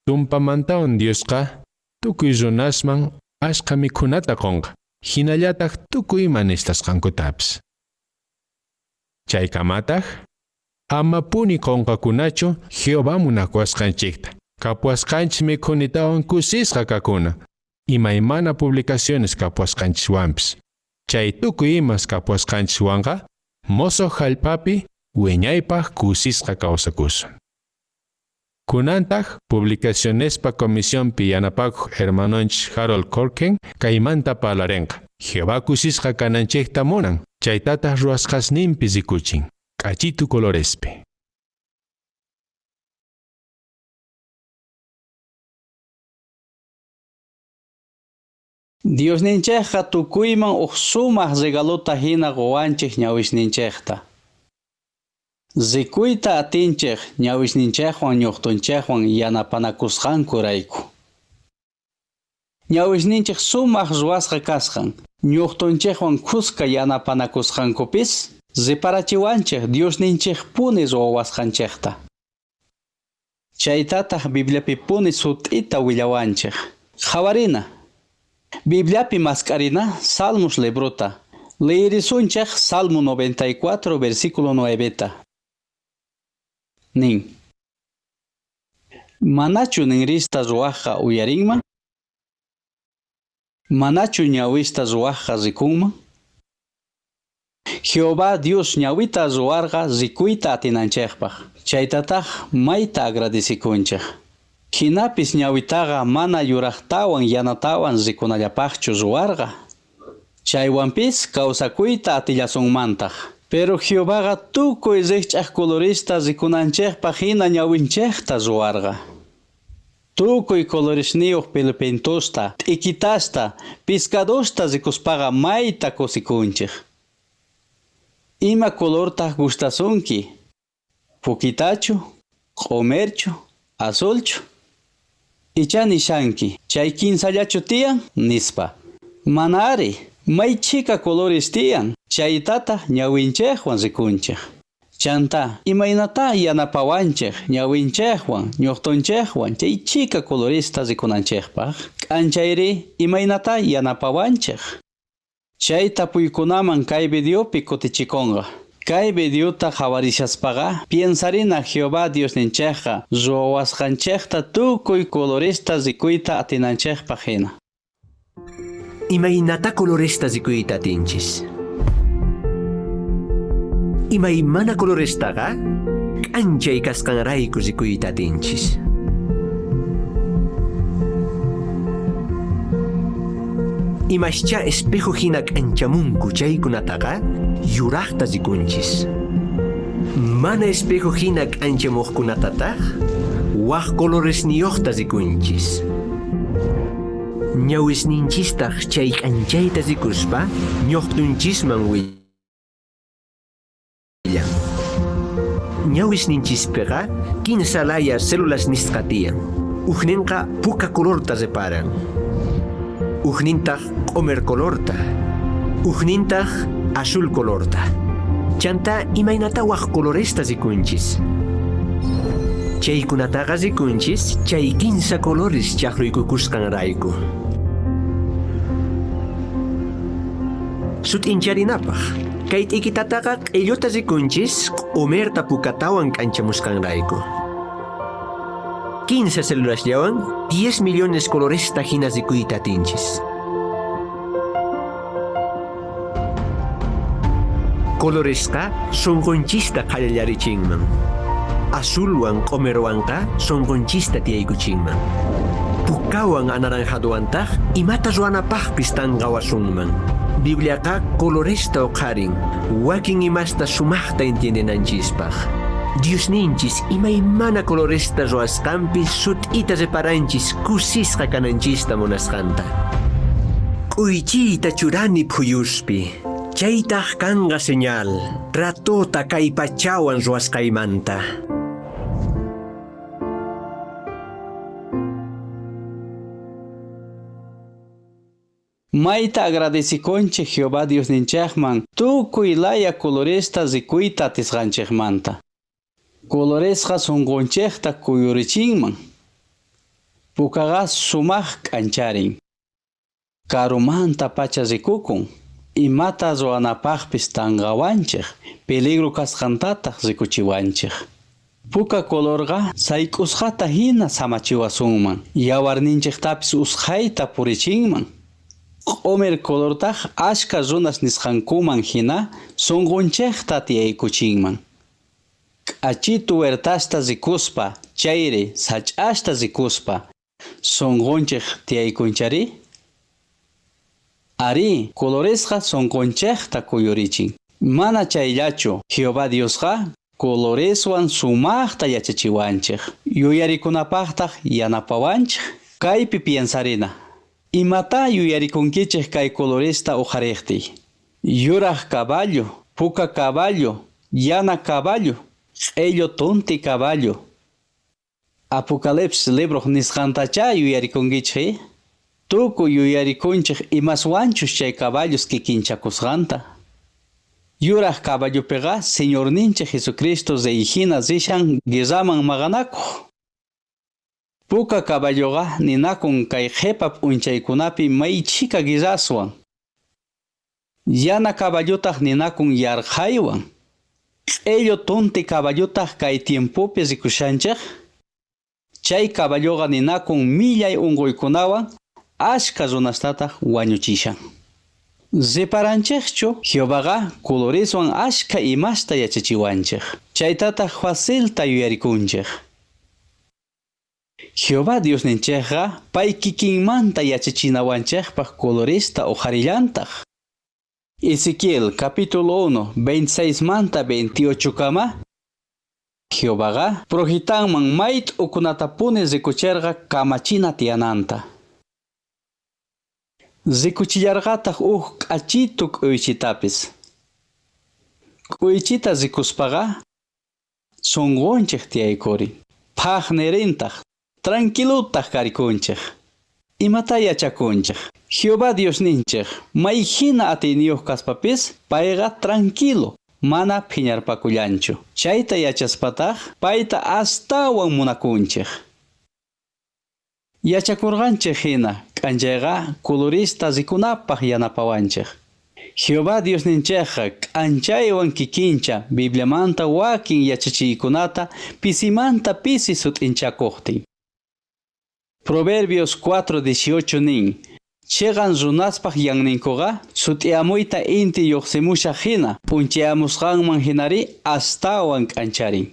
Tumpamantawan Diosqa tukuy runasman ashqa mikhunata qunqa, hinallataq tukuy ima nistasqankutapis. Chaykamataq, amapuni qunqakunachu Jehová munakuwasqanchikta, kapuwasqanchik mikhunitawan kusisqa kakuna, imaymana publicaciones kapuwasqanchiswanpis. Chay tukuy imas kapuwasqanchiswanqa, mosoq hallp'api wiñaypaq kusisqa kawsakusun. Kunantaq publicacionespa comisionpi yanapakuq hermanonchik Harold Corkern kaymanta parlarinqa. Jehová kusisqa kananchikta munan, chaytataq ruwasqasninpi rikuchin, k'achitu colorespi. Diosninchejqa tukuyman uj sumaj regalota hina qowanchej ñawisninchejta. Rikuyta atinchej ñawisninchejwan ñuqtunchejwan yanapanakusqankurayku. Ñawisninchej sumaj ruwasqa kasqan, ñuqtunchejwan khuska yanapanakusqankupis reparachiwanchej Diosninchejpuni ruwawasqanchejta. Chaytataq Bibliapipuni sut'ita willawanchej. Qhawarina. Bibliapi mask'arina Salmos librota. Leerisunchej Salmo 94 versículo 9 Nin. Manachu ninrista ruwajqa uyarinman? Manachu ñawista ruwajqa rikunman? Jehová Dios ñawita ruwarqa rikuyta atinanchejpaq. Chaytataq mayta agradecikunchej. Jinapis ñawitaqa mana yuraqtawan yanatawan rikunallapaqchu ruwarqa. Chaywanpis kawsakuyta atillasunmantaq. Pero Jehovaqa tukuy rikch'aq colorista rikunanchejpaq hina ñawinchejta ruwarqa. Tukuy coloresniyuq pilpintusta, t'ikitasta, pescadosta rikuspaqa mayta kusikunchej. Ima colortaq gustasunki? Pukitachu, q'umirchu, azulchu? Icha nishanki, chay kinsallachu tiyan, nispa. Mana ari, may chhika colores tiyan, chaytataq ñawinchejwan rikunchej. Chanta, imaynata yanapawanchej ñawinchejwan, ñuqtunchejwan chay chhika coloresta rikunanchejpaq? K'anchayri, imaynata yanapawanchej? Chay tapuykunaman kay videopi kutichikunqa. Kay videota qhawarishaspaqa piensarina Jehová Diosninchejqa ruwasqanchejta tukuy coloresta rikuyta atinanchejpaq hina. Imaynata coloresta rikuyta atinchis. Imaymana colorestaqa k'anchay kasqanrayku rikuyta atinchis. Imascha espejo hina k'anchamunku chaykunataqa yuraqta rikunchis. Mana espejo hina k'anchamuqkunatataq waq coloresniyuqta rikunchis. Ñawisninchistaq chay k'anchayta rikuspa ñuqtunchisman willan. Ñawisninchispiqa kinsa laya células nisqa tiyan. Ujninqa puka colorta reparan. Ujnintaq q'umir colorta. Ujnintaq azul colorta. Chanta imaynata waq coloresta rikunchis. Chaykunataqa rikunchis chay kinsa colores chaqruykukusqanrayku. Sut'incharinapaq, kay t'ikitataqa q'illuta rikunchis q'umirta pukatawan k'anchamusqanrayku. 15 célulasllawan 10 millones coloresta hina rikuyta atinchis. Coloresqa sunqunchista qhallallarichinman. Azulwan q'umirwanqa sunqunchista tiyaykuchinman. Pukawan anaranjaduwantaq imata ruwanapaqpis tanqawasunman. Bibliaqa coloresta uqharin, wakin imasta sumaqta entiendenanchispaq. Diosninchis imaymana coloresta ruwasqanpi sut'ita reparanchis kusisqa kananchista munasqanta. K'uychiyta churani phuyuspi. Chaytaq kanqa señal, tratota kay pachawan ruwasqaymanta. Mayta agradecikunchik Jehová Diosninchikman tukuy laya coloresta rikuyta atisqanchikmanta. Coloresqa sunqunchikta kuyurichinman. Pukaqa sumaq k'ancharin. Karumanta pacha rikukun. Imata ruwanapaqpis tanqawanchik, peligro kasqantataq rikuchiwanchik. Puka colorqa sayk'usqata hina samachiwasunman, yawarninchiktapis usqhayta purichinman. Q'umir colortaq ashka runas nisqankuman hina sunqunchikta tiyaykuchinman. K'achitu huertasta rikuspa, chayri sach'asta rikuspa, sunqunchik tiyaykunchari? Arí, coloresqa sunqunchikta kuyurichin. Mana chayllachu, Jehová Diosqa coloreswan sumaqta yachachiwanchik. Yuyarikunapaqtaq yanapawanchik. Kaypi piensarina. Imata yuyarikunkichik kay coloresta uqhariqtiy? Yuraq caballo, puka caballo, yana caballo, q'ello tunti caballo. Apocalipsis libroq nisqantachá yuyarikunkichik? Tukuy yuyarikunchik imaswanchus chay caballos kikinchakusqanta. Yuraq caballopiqa Señorninchik Jesucristo reyhina rishan guerraman maqanakuq. Puka caballoqa ninakun kay qhipa p'unchaykunapi may chhika guerraswan. Yana caballotaq ninakun yarqhaywan. Q'ello tunti caballotaq kay tiempopi rikushanchik. Chay caballoqa ninakun millay unquykunawan ashka runastataq wañuchishan. Reparanchikchu Jehovaqa coloreswan ashka imasta yachachiwanchik. Chaytataq facilta yuyarikunchik. Jehová Diosninchikqa pay kikinmanta yachachinawanchikpaq coloresta uqharillantaq. Ezequiel capítulo 1, 26 manta 28 kama. Jehovaqa projitanman mayt ukunatapuni rikucherqa kamachina tiyananta. Rikuchillarqataq uj k'achitu k'uychitapis. K'uychita rikuspaqa sunqunchik tiyaykurin. Phaq nirintaq, tranquilutaq karikunchik. Imata yachakunchik? Jehová Diosninchik may hina atiyniyuq kaspapis payqa tranquilo, mana phiñarpakullanchu. Chayta yachaspataq payta astawan munakunchik. Yachakurqanchik hina k'anchayqa colorista rikunapaq yanapawanchik. Jehová Diosninchikqa k'anchaywan kikincha Bibliamanta wakin yachachiykunata pisimanta pisi sut'inchakuqtin. Proverbios 4:18 nin, Chiqan runaspaq yanninkuqa sut'iyamuyta inti lluqsimushaq hina p'unchayamusqanman hinari astawan k'ancharin.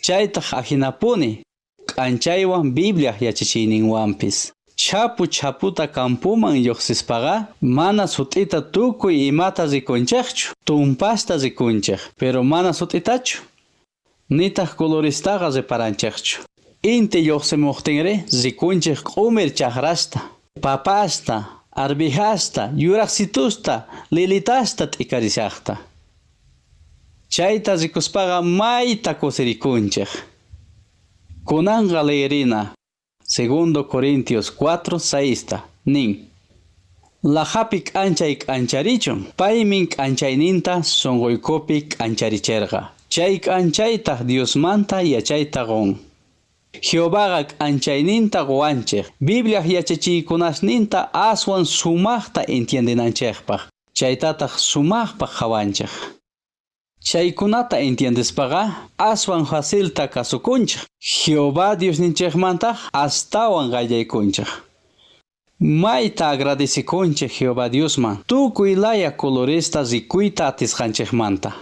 Chaytaq ahinapuni k'anchaywan Bibliaq yachachiyninwanpis. Chapu chaputa campuman lluqsispaqa mana sut'ita tukuy imata rikunchikchu, tumpasta rikunchik, pero mana sut'itachu. Nitaq coloristaqa reparanchikchu. Inti lluqsimuqtinri rikunchik q'umir chaqrasta, papasta, arvijasta, yuraqsitusta, lilitasta t'ikarishaqta. Chayta rikuspaqa mayta kusirikunchik. Kunanqa leerina 2 Corintios 4, 6 nin. Lajapi k'anchay k'ancharichun, paymin k'anchayninta sunquykupi k'ancharicherqa. Chay k'anchaytaq Diosmanta yachayta qun. Jehovaqa k'anchayninta quwanchik, Bibliaq yachachiykunasninta aswan sumaqta entiendenanchikpaq, chaytataq sumaqpaq qhawanchik. Chaykunata entiendespaqa aswan facilta kasukunchik. Jehová Diosninchikmantaq astawan qallaykunchik. Mayta agradecekunchej Jehová Diosman tukuy laya coloresta rikuyta atisqanchejmanta.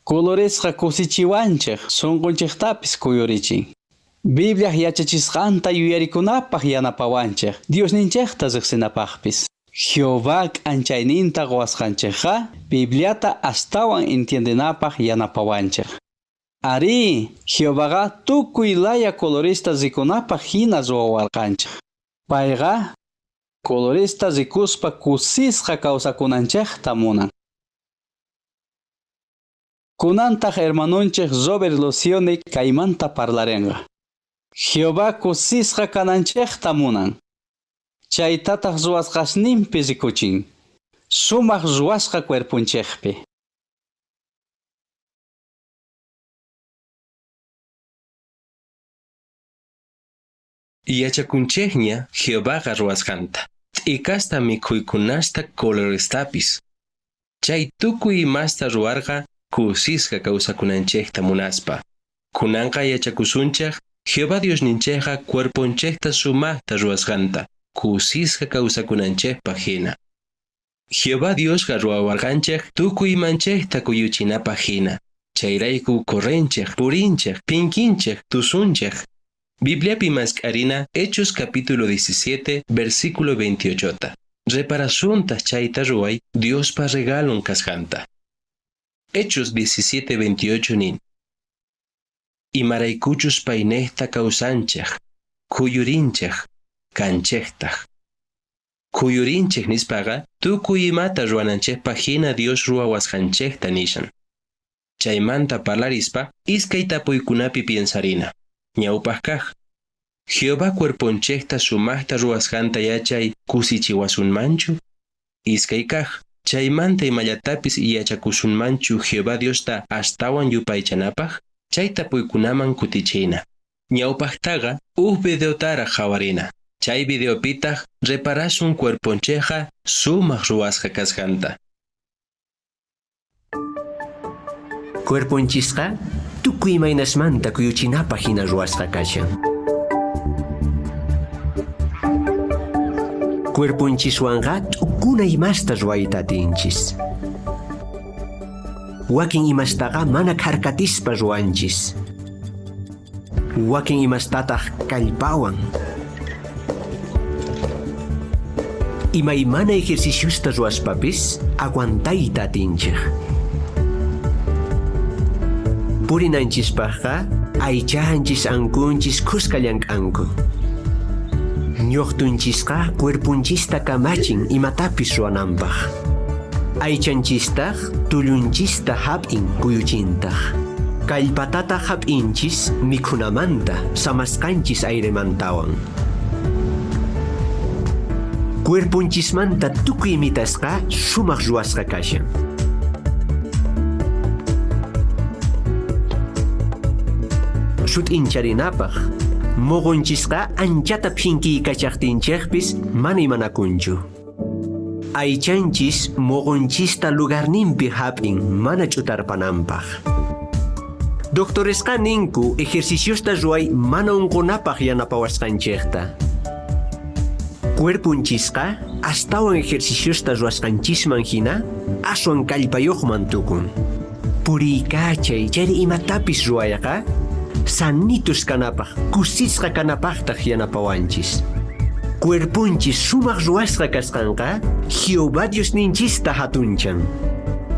Coloresqa kusichiwanchej, sunqunchejtapis kuyurichin. Bibliaj yachachisqanta yuyarikunapaj yanapawanchej, Diosninchejta riqsinapajpis. Jehová k'anchayninta quwasqanchejqa Bibliata astawan entiendenapaj yanapawanchej. Arí, Jehovaqa tukuy laya coloresta rikunapaj hina ruwawarqanchej. Payqa coloresta rikuspa kusisqa kawsakunanchejta munan. Kunantaq hermanunchej Robert Lucione kaymanta parlarenqa. Jehová kusisqa kananchejta munan. Chaytataq ruwasqasninpi rikuchin. Sumaq ruwasqa cuerponchejpi. Yachakunchejña Jehovaqa ruwasqanta. T'ikasta mikhuykunasta colorestapis. Chay tukuy imasta ruwarqa kusisqa kawsakunanchejta munaspa. Kunanqa yachakusunchej Jehová Diosninchejqa cuerponchejta sumaqta ruwasqanta, kusisqa kawsakunanchejpaq hina. Jehová Diosqa ruwawarqanchej tukuy imanchejta kuyuchinapaq hina. Chayrayku correnchej, purinchej, pinkinchej, tusunchej. Bibliapi mask'arina Hechos capítulo 17, versículo 28. Reparasuntaj chayta ruway Diospa regalon kasqanta. Hechos 17, 28 nin. Imaraykuchus paynejta kawsanchej, kuyurinchej, kanchejtaj. Kuyurinchej nispaqa tukuy imata ruwananchejpaq hina Dios ruwawasqanchejta nishan. Chaymanta parlarispa iskay tapuykunapi piensarina. Ñawpaq kaq. Jehová cuerponchejta sumaqta ruwasqanta yachay kusichiwasunmanchu? Iskay kaq. Chaymanta imallatapis yachakusunmanchu Jehová Diosta astawan yupaychanapaq? Chay tapuykunaman kutichina. Ñawpaqtaqa uj videotaraq qhawarina. Chay videopitaq reparasun cuerponchejqa sumaq ruwasqa kasqanta. Cuerponchisqa tukuy imaynasmanta kuyuchinapaq hina ruwasqa kashan. Cuerponchiswanqa t'ukuna imasta ruwayta atinchis. Wakin imastaqa mana kharkatispa ruwanchis. Wakin imastataq kallpawan. Imaymana ejerciciosta ruwaspapis aguantayta atinchej. Purinanchispaqqa aychanchis ankunchis khuska llank'anku. Ñuqtunchisqa cuerpunchista kamachin imatapis ruwananpaq. Aychanchistaq tullunchista hap'in kuyuchintaq. Kallpatataq hap'inchis mikhunamanta samasqanchis airemantawan. Cuerponchismanta tukuy imitasqa sumaq ruwasqa kashan. Sut'incharinapaq muqunchisqa anchata phinkiykachatinchejpis mana imanakunchu. Aychanchis muqunchista lugarninpi hap'in mana ch'utarpananpaq. Doctoresqa ninku ejerciciosta ruway mana unqunapaq yanapawasqanchejta. Cuerponchisqa astawan ejerciciosta ruwasqanchisman hina aswan kallpayuqman tukun. Puriykachay chayri imatapis ruwayqa sanitus kanapaq, kusisqa kanapaqtaq yanapawanchis. Cuerponchis sumaq ruwasqa kasqanqa Jehová Diosninchista hatunchan.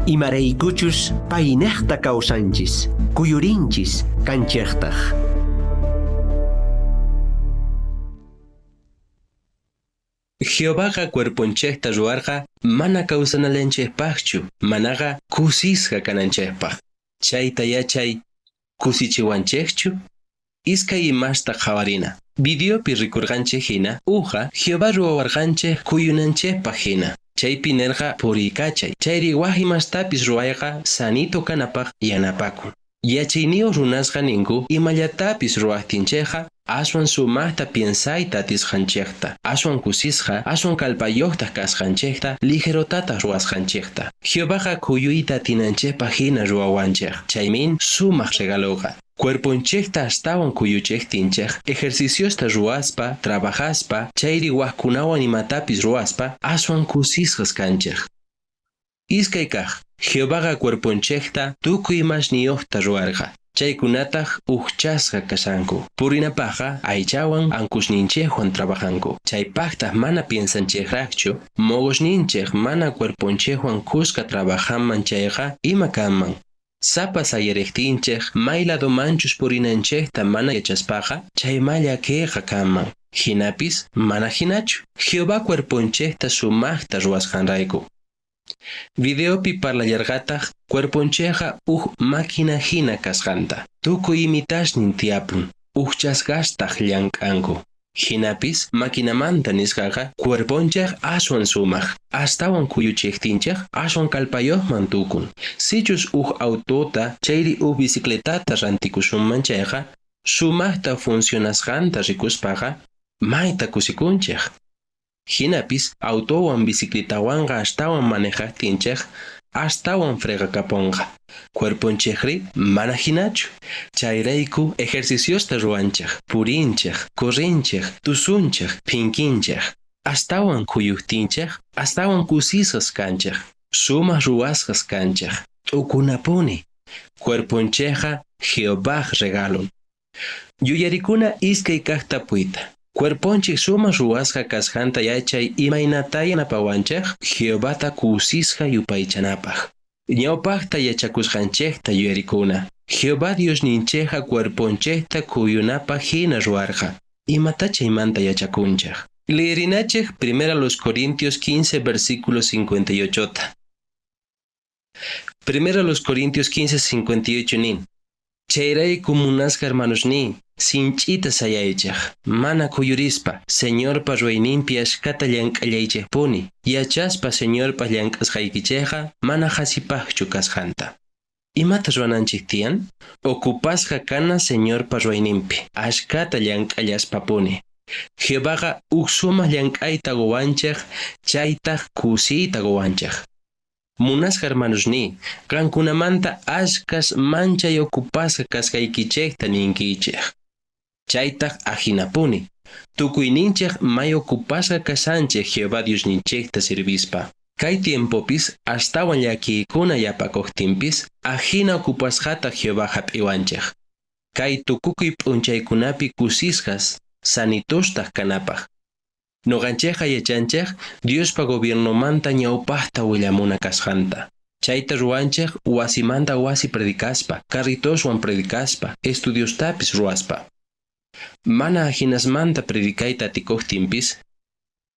Imaraykuchus paynejta kawsanchis, kuyurinchis, kanchejtaq. Jehovaqa cuerponchejta ruwarqa mana kawsanallanchejpaqchu, manaqa kusisqa kananchejpaq. Chayta yachay kusichiwanchejchu? Iskay imasta qhawarina. Videopi rikurqanchej hina, uqa Jehová ruwawarqanchej kuyunanchejpaq hina. Chaypi nerqa puriykachay. Chayri waj imastapis ruwayqa sanito kanapaq yanapakun. Yachayniyuq runasqa ninku imallatapis ruwaqtinchejqa aswan sumaqta piensayta atisqanchejta, aswan kusisqa, aswan kallpayuqtaq kasqanchejta, ligerotataq ruwasqanchejta. Jehovaqa kuyuyta atinanchejpaq hina ruwawanchej. Chaymin sumaq regaloqa. Cuerponchejta astawan kuyuchejtinchej, ejerciciosta ruwaspa, trabajaspa, chayri wajkunawan imatapis ruwaspa, aswan kusisqas kanchej. Iskay kaj, Jehovaqa cuerponchejta tukuy imasniyojta ruwarqa. Chaykunataj ujchasqa kashanku. Purinapajqa aychawan ankusninchejwan trabajanku. Chaypajtaj mana piensanchejrajchu, moqosninchej mana cuerponchejwan khuska trabajanman chayqa ima kanman. Sapa sayarejtinchej may ladomanchus purinanchejta mana yachaspaqa chaymá llakeyqa kanman. Jinapis mana jinachu. Jehová cuerponchejta sumajta ruwasqanrayku. Videopi parlallarqataj cuerponchejqa uj máquina jina kasqanta. Tukuy imitasnin tiyapun, ujchasqastaj llank'anku. Jinapis maquinamanta nisqaqa cuerponchej aswan sumaj, astawan kuyuchejtinchej aswan kallpayojman tukun. Sichus uj autota chayri uj bicicletata rantikusunman chayqa, sumajta funcionasqanta rikuspaqa mayta kusikunchej. Jinapis autowan bicicletawanqa astawan manejajtinchej astawan fregakaponqa. Cuerponchejri mana jinachu. Chayrayku ejerciciosta ruwanchej, purinchej, corrinchej, tusunchej, phinkinchej. Astawan kuyujtinchej, astawan kusisqas kanchej, sumaj ruwasqas kanchej, t'ukunapuni. Cuerponchejqa Jehovaj regalon. Yuyarikuna iskay kaj tapuyta. Cuerponchik sumaj ruwasqa kasqanta yachay imaynata yanapawanchej Jehovata kusisqa yupaychanapaj. Ñawpaqta yachakusqanchejta yuyarikuna. Jehová Diosninchejqa cuerponchejta kuyunapaj hina ruwarqa. Imata chaymanta yachakunchej. Leerinachej primero los Corintios 15 versículo 58. Primero los Corintios 15 58 nin. Chayrayku munasqa hermanosniy, sinch'ita sayaychej, mana kuyurispa, Señorpa ruwayninpi ashkata llank'allaychejpuni, yachaspa Señorpa llank'asqaykichejqa mana qhasipajchu kasqanta. Imata ruwananchik tiyan? Ocupasqa kana Señorpa ruwayninpi, ashkata llank'allaspapuni. Jehovaqa uj sumaj llank'ayta quwanchej, chaytaj kusiyta quwanchej. Munasqa hermanosniy, qankunamanta ashkas manchay ocupasqa kasqaykichejta ninkichej. Chaytaj ajinapuni. Tukuyninchej may ocupasqa kashanchej Jehová Diosninchejta servispa. Kay tiempopis astawan llakiykuna yapakuqtinpis ajina ocupasqata Jehová hap'iwanchej. Kay tukukuy p'unchaykunapi kusisqas sanitostaj kanapaj. Noqanchejqa yachanchej Diospa gobiernomanta ñawpajta willamuna kasqanta. Chayta ruwanchej wasimanta wasi predicaspa, carritoswan predicaspa, estudiostapis ruwaspa. Mana ajinasmanta predicayta atikuqtinpis,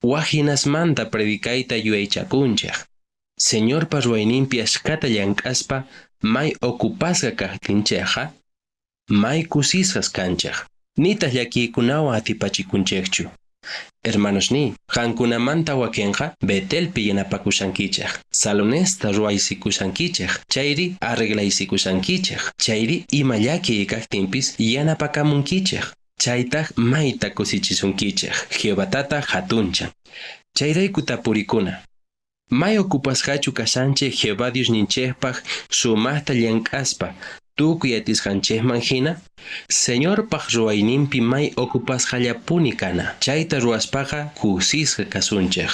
wajinasmanta predicayta yuyaychakunchej. Señorpa ruwayninpi ashkata llank'aspa may ocupasqa kajtinchejqa, may kusisqas kanchej. Nitaq llakiykunawan atipachikunchejchu. Hermanosniy, qankunamanta wakinqa Betelpi yanapakushankichej, salonesta ruwaysikushankichej, chayri arreglaysikushankichej, chayri ima llakiy kajtinpis yanapakamunkichej. Chaytaj mayta kusichisunkichej, Jehovatata hatunchan. Chayrayku tapurikuna. May ocupasqachu kashanchej Jehová Diosninchejpaj sumajta llank'aspa, tukuy atisqanchejman hina? Señorpaj ruwayninpi may ocupasqallapuni kana. Chayta ruwaspaqa kusisqa kasunchej.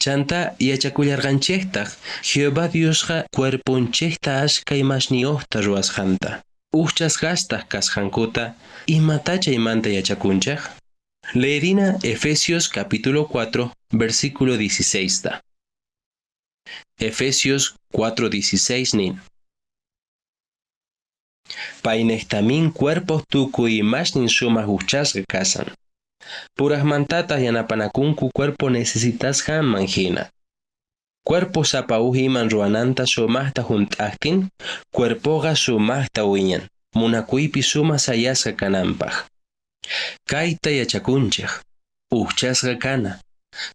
Chanta yachakullarqanchejtaj Jehová Diosqa cuerponchejta ashka imasniyojta ruwasqanta. Ujchasqastaj kasqankuta imata chaymanta yachakunchej? Leerina Efesios capítulo 4, versículo 16. Efesios 4:16 nin. Paynejtamin cuerpo tukuy imasnin sumaj ujchasqa kasan. Purajmantataq yanapanakunku cuerpo necesitasqanman hina. Cuerpo sapa uj iman ruwananta sumajta junt'ajtin, cuerpoqa sumajta wiñan, munakuypi sumaj sayasqa kananpaj. Kayta yachakunchej, ujchasqa kana,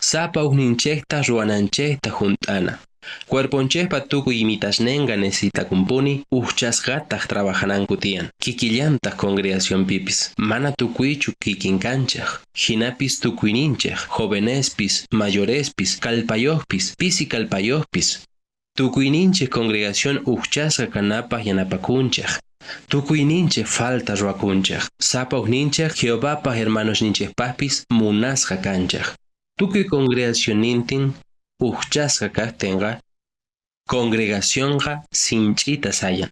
sapa ujninchejta ruwananchejta junt'ana. Cuerponchejpa tukuy imitasnenqa necesitakunpuni ujchasqataj trabajananku tiyan. Kikillantaj congregacionpipis, mana tukuychu kikin kanchej. Jinapis tukuyninchej, jovenespis, mayorespis, kallpayojpis, pisi kallpayojpis. Tukuyninchej congregación ujchasqa kanapaj yanapakunchej. Tukuyninchej falta ruwakunchej. Sapa ujninchej Jehovapaj hermanosninchejpajpis munasqa kanchej. Tukuy congregacionnintin ujchasqa kajtenqa, congregacionqa sinch'ita sayan.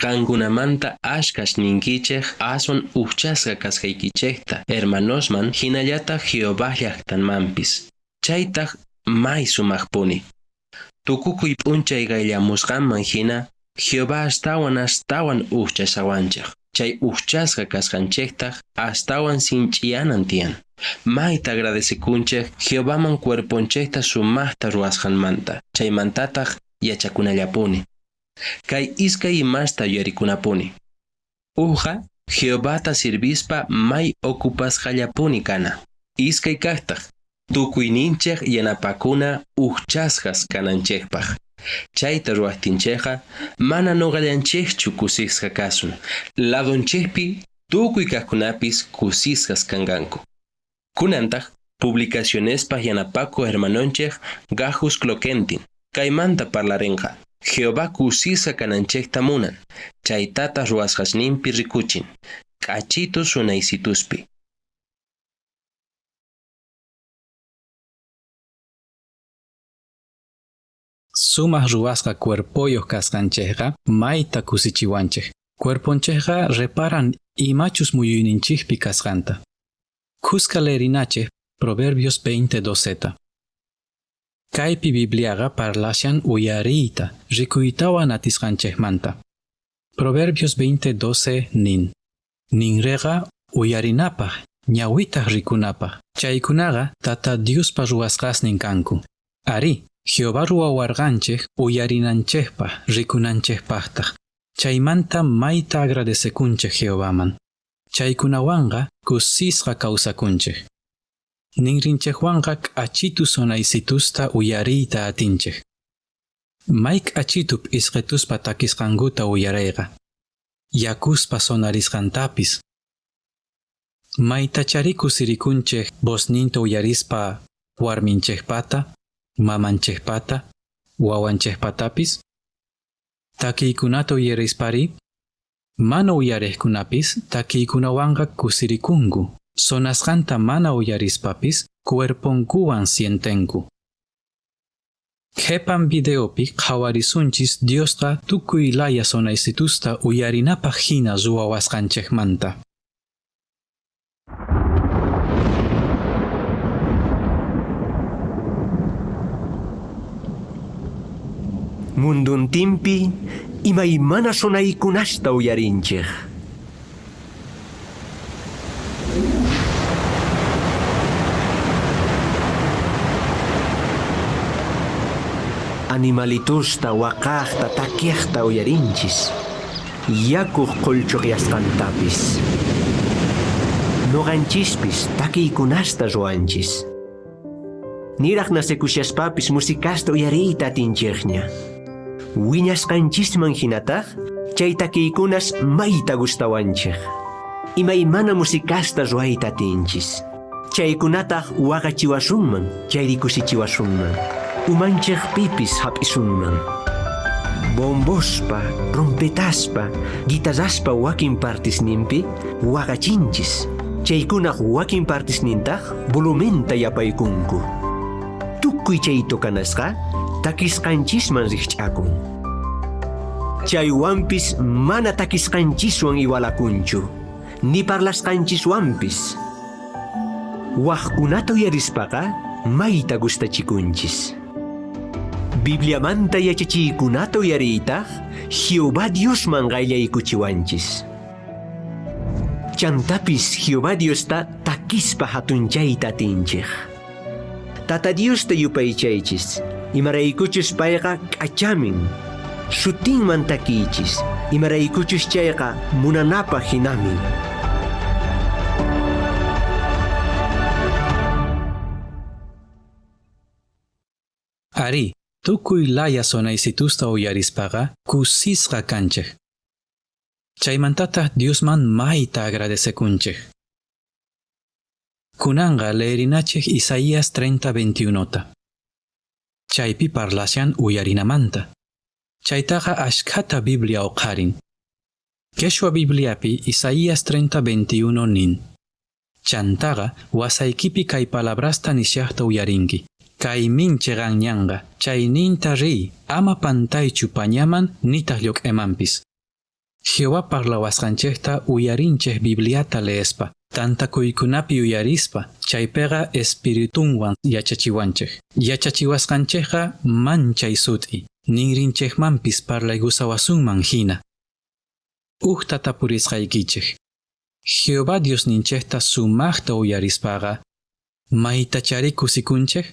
Qankunamanta ashkhas ninkichej aswan ujchasqa kasqaykichejta hermanosman hinallataq Jehová llaqtanmanpis. Chaytaq may sumaqpuni. Tukukuy p'unchay qayllamusqanman hina Jehová astawan astawan ujchashawanchej. Chay ujchasqa kasqanchejtaq astawan sinch'iyanan tiyan. Mayta agradecekunchej Jehovaman cuerponchejta sumaqta ruwasqanmanta. Chaymantataq yachakunallapuni. Kay iskay imasta yuyarikunapuni. Ujqa Jehovata sirvispa may ocupasqallapuni kana. Iskay kaqtaq tukuyninchej yanapakuna ujchasqas kananchejpaq. Chayta ruwajtinchejqa mana nuqallanchejchu kusisqa kasun. Ladonchejpi tukuy kaqkunapis kusisqas kanqanku. Kunantaq publicacionespaj yanapakuq hermanonchej Gajus Klokentin. Kaymanta parlarenqa. Jehová kusisqa kananchejta munan. Chaytataq ruwasqasninpi rikuchin. K'achitu sunaysituspi. Sumaq ruwasqa cuerpoyuq kasqanchikqa mayta kusichiwanchik. Cuerponchikqa reparan imachus muyuyninchikpi kasqanta. Khuska leerinachik Proverbios 20:12. Kaypi Bibliaqa parlashan uyariyta, rikuytawan atisqanchikmanta. Proverbios 20:12 nin. Ninriqa uyarinapaq, ñawitaq rikunapaq. Chaykunaqa Tata Diospa ruwasqasnin kanku. Arí, Jehová ruwawarqanchik uyarinanchikpaq, rikunanchikpaqtaq. Chaymanta mayta agradecekunchik Jehovaman. Chaykunawanqa kusisqa kawsakunchik. Ninrinchikwanqa k'achitu sonaysitusta uyariyta atinchik. May k'achitu p'isqituspa takisqankuta uyareyqa. Yakuspa sonarisqantapis. Maytachari kusirikunchik vozninta uyarispa warminchikpata, mamanchikpata, wawanchikpatapis. Takiykunata uyarispari, mana uyariqkunapis takiykunawanqa kusirikunku. Sonasqanta mana uyarispapis cuerponkuwan sientenku. Qhipan videopi qhawarisunchis Diosqa tukuy laya sonaysitusta uyarinapaq hina ruwawasqanchikmanta. Munduntinpi imaymana sonaykunasta uyarinchej. Animalitusta waqajta takiajta uyarinchis. Yakuj qhollchoqeyasqantapis. Noqanchispis takiykunasta ruwanchis. Niraj nacekushaspapis musicasta uyariyta atinchejña. Wiñasqanchisman hinataq chay takiykunas mayta gustawanchej. Imaymana musicasta ruwayta atinchis. Chaykunataq waqachiwasunman, chayri kusichiwasunman. Umanchejpipis hap'isunman. Bombospa, trompetaspa, guitarraspa wakin partisninpi waqachinchis. Chaykunaq wakin partisnintaq volumenta yapaykunku. Tukuy chay tocanasqa takisqanchisman rikch'akun. Chaywanpis mana takisqanchiswan igualakunchu, ni parlasqanchiswanpis. Waqkunata uyarispaqa mayta gustachikunchis. Bibliamanta yachachiykunata uyariytaq Jehová Diosman qayllaykuchiwanchis. Chantapis Jehová Diosta takispa hatunchayta atinchej. Tata Diosta yupaychaychis, imaraykuchus payqa k'achamin. Sutinman takiychis, imaraykuchus chayqa munanapaq hinamin. Arí, tukuy laya sonaysitusta uyarispaqa kusisqa kanchik. Chaymantataq Diosman mayta agradecekunchik. Kunanqa leerinachik Isaías 30:21ta. Chaypi parlashan uyarinamanta. Chaytaqa ashkhata Biblia uqharin. Quechua Bibliapi Isaías 30:21 nin: Chantaqa wasaykipi kay palabrasta nishaqta uyarinki. Kaymin cheqan ñanqa, chayninta riy, ama pantaychu pañaman nitaq lloq'emanpis. Jehová parlawasqanchikta uyarinchik Bibliata leespa, tantakuykunapi uyarispa, chaypiqa espiritunwan yachachiwanchik. Yachachiwasqanchikqa manchay sut'i, ninrinchikmanpis parlaykusawasunman hina. Ujta tapurisqaykichik. Jehová Diosninchikta sumaqta uyarispaqa, maytachari kusikunchik?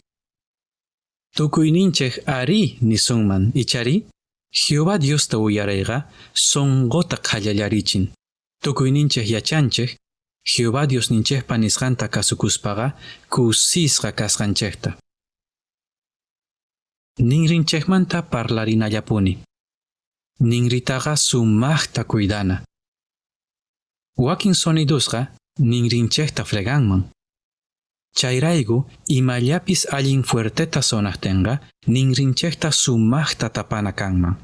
Tukuyninchik arí nisunman, ichari? Jehová Diosta uyarayqa sunquta qhallallarichin. Tukuyninchik yachanchik, Jehová Diosninchikpa nisqanta kasukuspaqa kusisqa kasqanchikta. Ninrinchikmanta parlarinallapuni. Ninritaqa sumaqta cuidana. Wakin sonidosqa ninrinchikta freganman. Chayrayku imallapis allin fuerteta sonaqtinqa ninrinchikta sumaqta tapana kanman.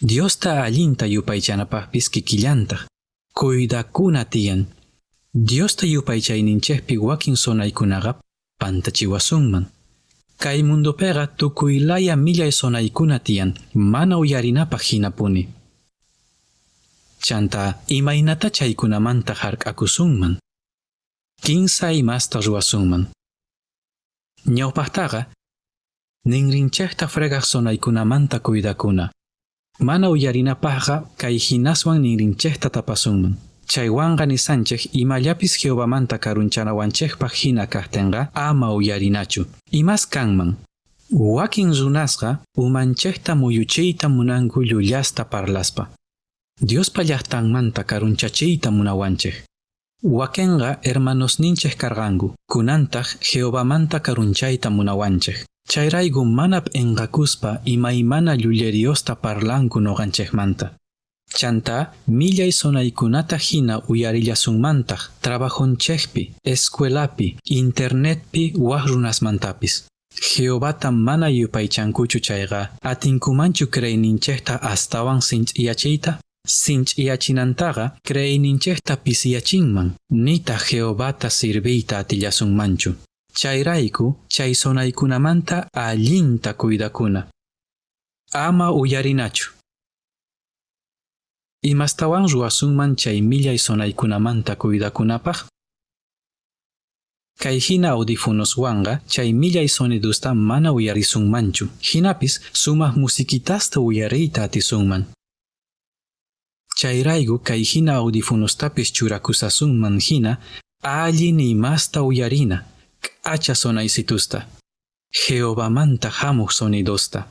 Diosta allinta yupaychanapaqpis kikillantaq. Cuidakuna tiyan. Diosta yupaychayninchikpi wakin sonaykunaqa pantachiwasunman. Kay mundopiqa tukuy laya millay sonaykuna tiyan, mana uyarinapaq hinapuni. Chanta imaynata chaykunamanta hark'akusunman. Kinsa imasta ruwasunman. Ñawpaqtaqa ninrinchikta fregaq sonaykunamanta cuidakuna. Mana uyarinapaqqa kay hinaswan ninrinchikta tapasunman. Chaywanqa nisanchik imallapis Jehovamanta karunchanawanchikpaq hina kaqtinqa ama uyarinachu. Imas kanman. Wakin runasqa umanchikta muyuchiyta munanku llullasta parlaspa. Diospa llaqtanmanta karunchachiyta munawanchik. Wakinqa hermanosninchik karqanku, kunantaq Jehovamanta karunchayta munawanchik. Chayrayku mana p'inqakuspa imaymana llulleriosta parlanku ñuqanchikmanta. Chanta millay sonaykunata hina uyarillasunmantaq trabajonchikpi, escuelapi, internetpi wak runasmantapis. Jehovata mana yupaychankuchu chayqa atinkumanchu creeyninchikta astawan sinch'iyachiyta? Sinch'iyachinantaqa creeyninchikta pisiyachinman, nitaq Jehovata sirviyta atillasunmanchu. Chayrayku chay sonaykunamanta allinta cuidakuna. Ama uyarinachu. Imastawan ruwasunman chay millay sonaykunamanta cuidakunapaq? Kay hina audífonoswanqa chay millay sonidusta mana uyarisunmanchu. Hinapis sumaq musiquitasta uyariyta atisunman. Chayrayku kay hina audífonostapis churakusasunman hina allin imasta uyarina, k'acha sonaysitusta, Jehovamanta hamuq sonidosta.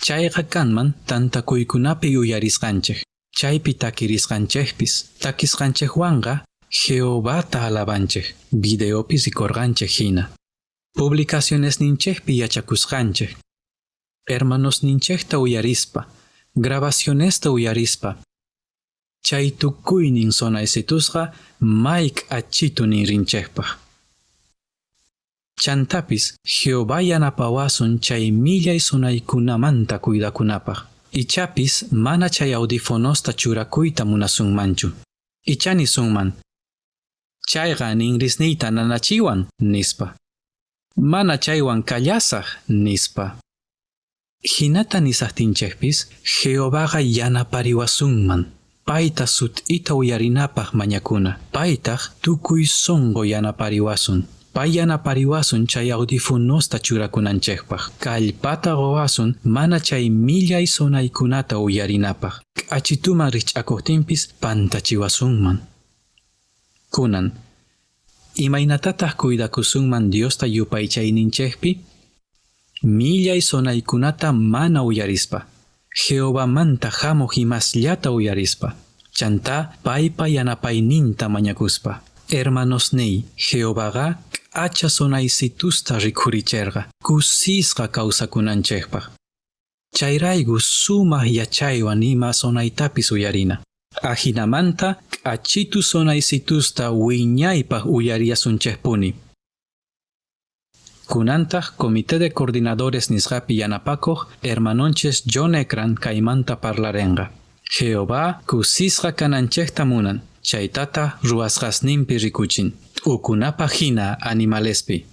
Chayqa kanman tantakuykunapi uyarisqanchik, chaypi takirisqanchikpis, takisqanchikwanqa Jehovata alabanchik, videopi rikurqanchik hina. Publicacionesninchikpi yachakusqanchik, hermanosninchikta uyarispa, grabacionesta uyarispa, chay tukuynin sonaysitusqa may k'achitu ninrinchikpaq. Chantapis Jehová yanapawasun chay millay sonaykunamanta cuidakunapaq. Ichapis mana chay audífonosta churakuyta munasunmanchu. Icha nisunman, chayqa ninrisniyta nanachiwan, nispa. Mana chaywan kallasaq, nispa. Hinata nisaqtinchikpis Jehovaqa yanapariwasunman. Payta sut'ita uyarinapaq mañakuna. Paytaq tukuy sunqu yanapariwasun. Pay yanapariwasun chay audífonosta churakunanchikpaq. Kallpata quwasun mana chay millay sonaykunata uyarinapaq. K'achituman rikch'akuqtinpis pantachiwasunman. Kunan, imaynatataq cuidakusunman Diosta yupaychayninchikpi? Millay sonaykunata mana uyarispa. Jehovamanta hamuq imasllata uyarispa. Chantá paypa yanapayninta mañakuspa. Hermanosniy, Jehovaqa k'acha sonaysitusta rikhuricherqa, kusisqa kawsakunanchikpaq. Chayrayku sumaq yachaywan ima sonaytapis uyarina. Ajinamanta k'achitu sonaysitusta wiñaypaq uyariyasunchikpuni. Kunantaq Comité de Coordinadores nisqapi yanapakuq hermanonchis John Ekrann kaymanta parlarenqa. Jehová kusisqa kananchejta munan, chaytataj ruwasqasninpi rikuchin. T'ukunapaj jina animalespi.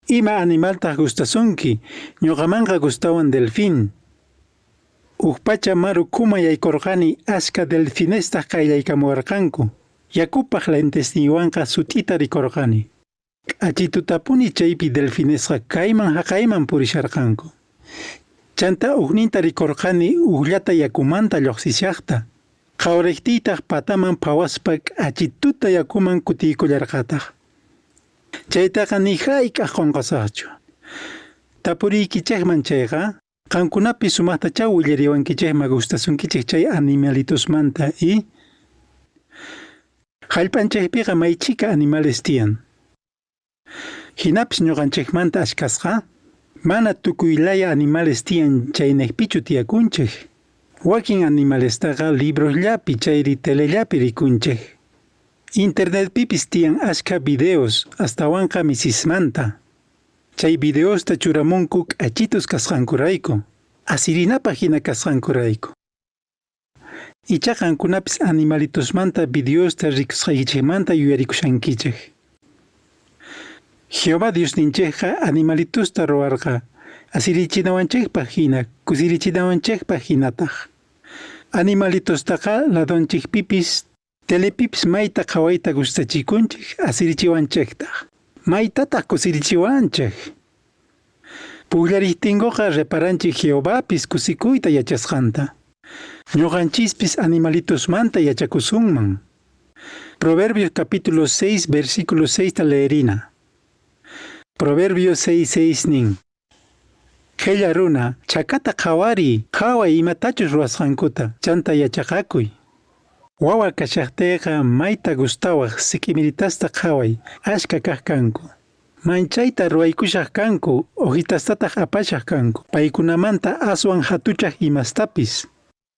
Ima animaltaq gustasunki? Ñuqamanqa gustawan delfín. Uj pacha mar ukhuman yaykurqani ashka delfinestaq qayllaykamuwarqanku. Yakupaq lentesniywanqa sut'ita rikurqani. K'achitutapuni chaypi delfinesqa kayman haqayman purisharqanku. Chantá ujninta rikurqani ujllata yakumanta lluqsishaqta. Qhawariqtiytaq pataman phawaspa k'achituta yakuman kutiykullarqataq. Chaytaqa ni hayk'aq qunqasaqchu. Tapuriykichikman chayqa, qamkunapis sumaqtachá willariwankichikman gustasunkichik chay animalitosmanta y? Jallp'anchikpiqa may chhika animales tiyan. Jinapis ñuqanchikmanta ashkhasqa, mana tukuy laya animales tiyan chayniqpichu tiyakunchik. Wakin animalestaqa librosllapi chayri telellapi rikunchik. Internetpipis tiyan ashkha videos, astawanqa misismanta. Chay videosta churamunku k'achitus kasqankurayku, asirinapaq jina kasqankurayku. Ichá qamkunapis animalitosmanta videosta rikusqaykichikmanta yuyarikushankichik. Jehová Diosninchikqa animalitosta ruwarqa asirichinawanchikpaq jina, kusirichinawanchikpaq jinataq. Animalitostaqa ladonchikpipis, telepipis mayta qhawayta gustachikunchik, asirichiwanchiktaq. Maytataq kusirichiwanchik. Pujllariptinkuqa reparanchik Jehovapis kusikuyta yachasqanta. Ñuqanchispis animalitosmanta yachakusunman. Proverbios capítulo 6, versículo 6 ta leerina. Proverbios 6, 6 nin. Qhella runa, chakata qhawariy, qhaway imatachus ruwasqankuta, chanta yachaqakuy. Wawa kashaqtiyqa mayta gustawaq sik'imiritasta qhaway, ashka kaq kanku. Manchayta ruwaykushaq kanku, hojitastataq apashaq kanku, paykunamanta aswan hatuchaq imastapis.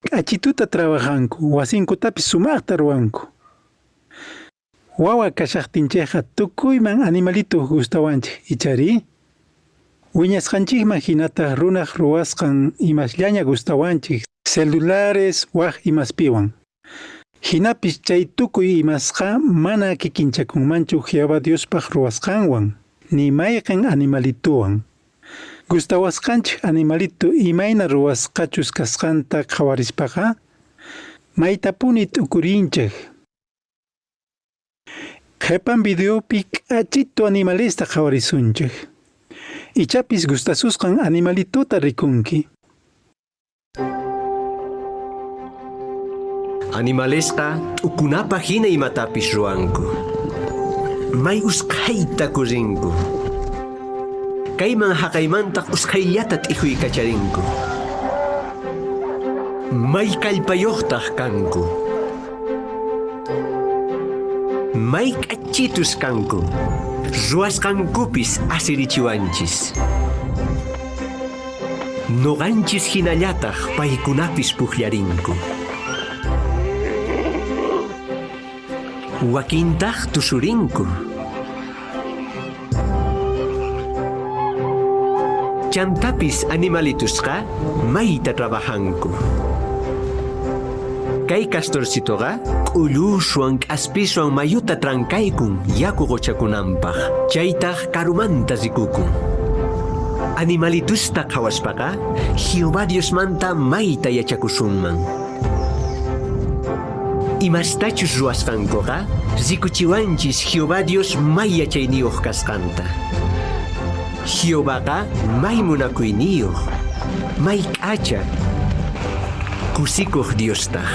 K'achituta trabajanku, wasinkutapis sumaqta ruwanku. Wawa kashaqtinchikqa tukuyman animalito gustawanchik, ichari? Wiñasqanchikman hinataq runaq ruwasqan imasllaña gustawanchik, celulares wak imaspiwan. Jinapis chay tukuy imasqa mana kikinchakunmanchu Jehová Diospaq ruwasqanwan, ni mayqin animalituwan. Gustawasqanchik animalito imayna ruwasqachus kasqanta qhawarispaqa, maytapuni t'ukurinchik. Qhipan videopi k'achitu animalesta qhawarisunchik. Ichapis gustasusqan animalituta rikunki. Animalesqa t'ukunapaq hina imatapis ruwanku. May usqhayta kurrinku. Kayman haqaymantaq usqhayllata t'ijuykacharinku. May kallpayuqtaq kanku. May k'achitus kanku. Ruwasqankupis asirichiwanchis. Nuqanchis hinallataq paykunapis pukllarinku. Wakintaq tusurinku. Chantapis animalitusqa mayta trabajanku. Kay castorcitoqa k'ulluswan k'aspiswan mayuta trankaykun yaku quchakunanpaq. Chaytaq karumanta rikukun. Animalitusta qhawaspaqa Jehová Diosmanta mayta yachakusunman. Imastachus ruwasqankuqa rikuchiwanchis Jehová Dios may yachayniyuq kasqanta. Jehovaqa may munakuyniyuq, may k'acha, kusikuq Diostaq.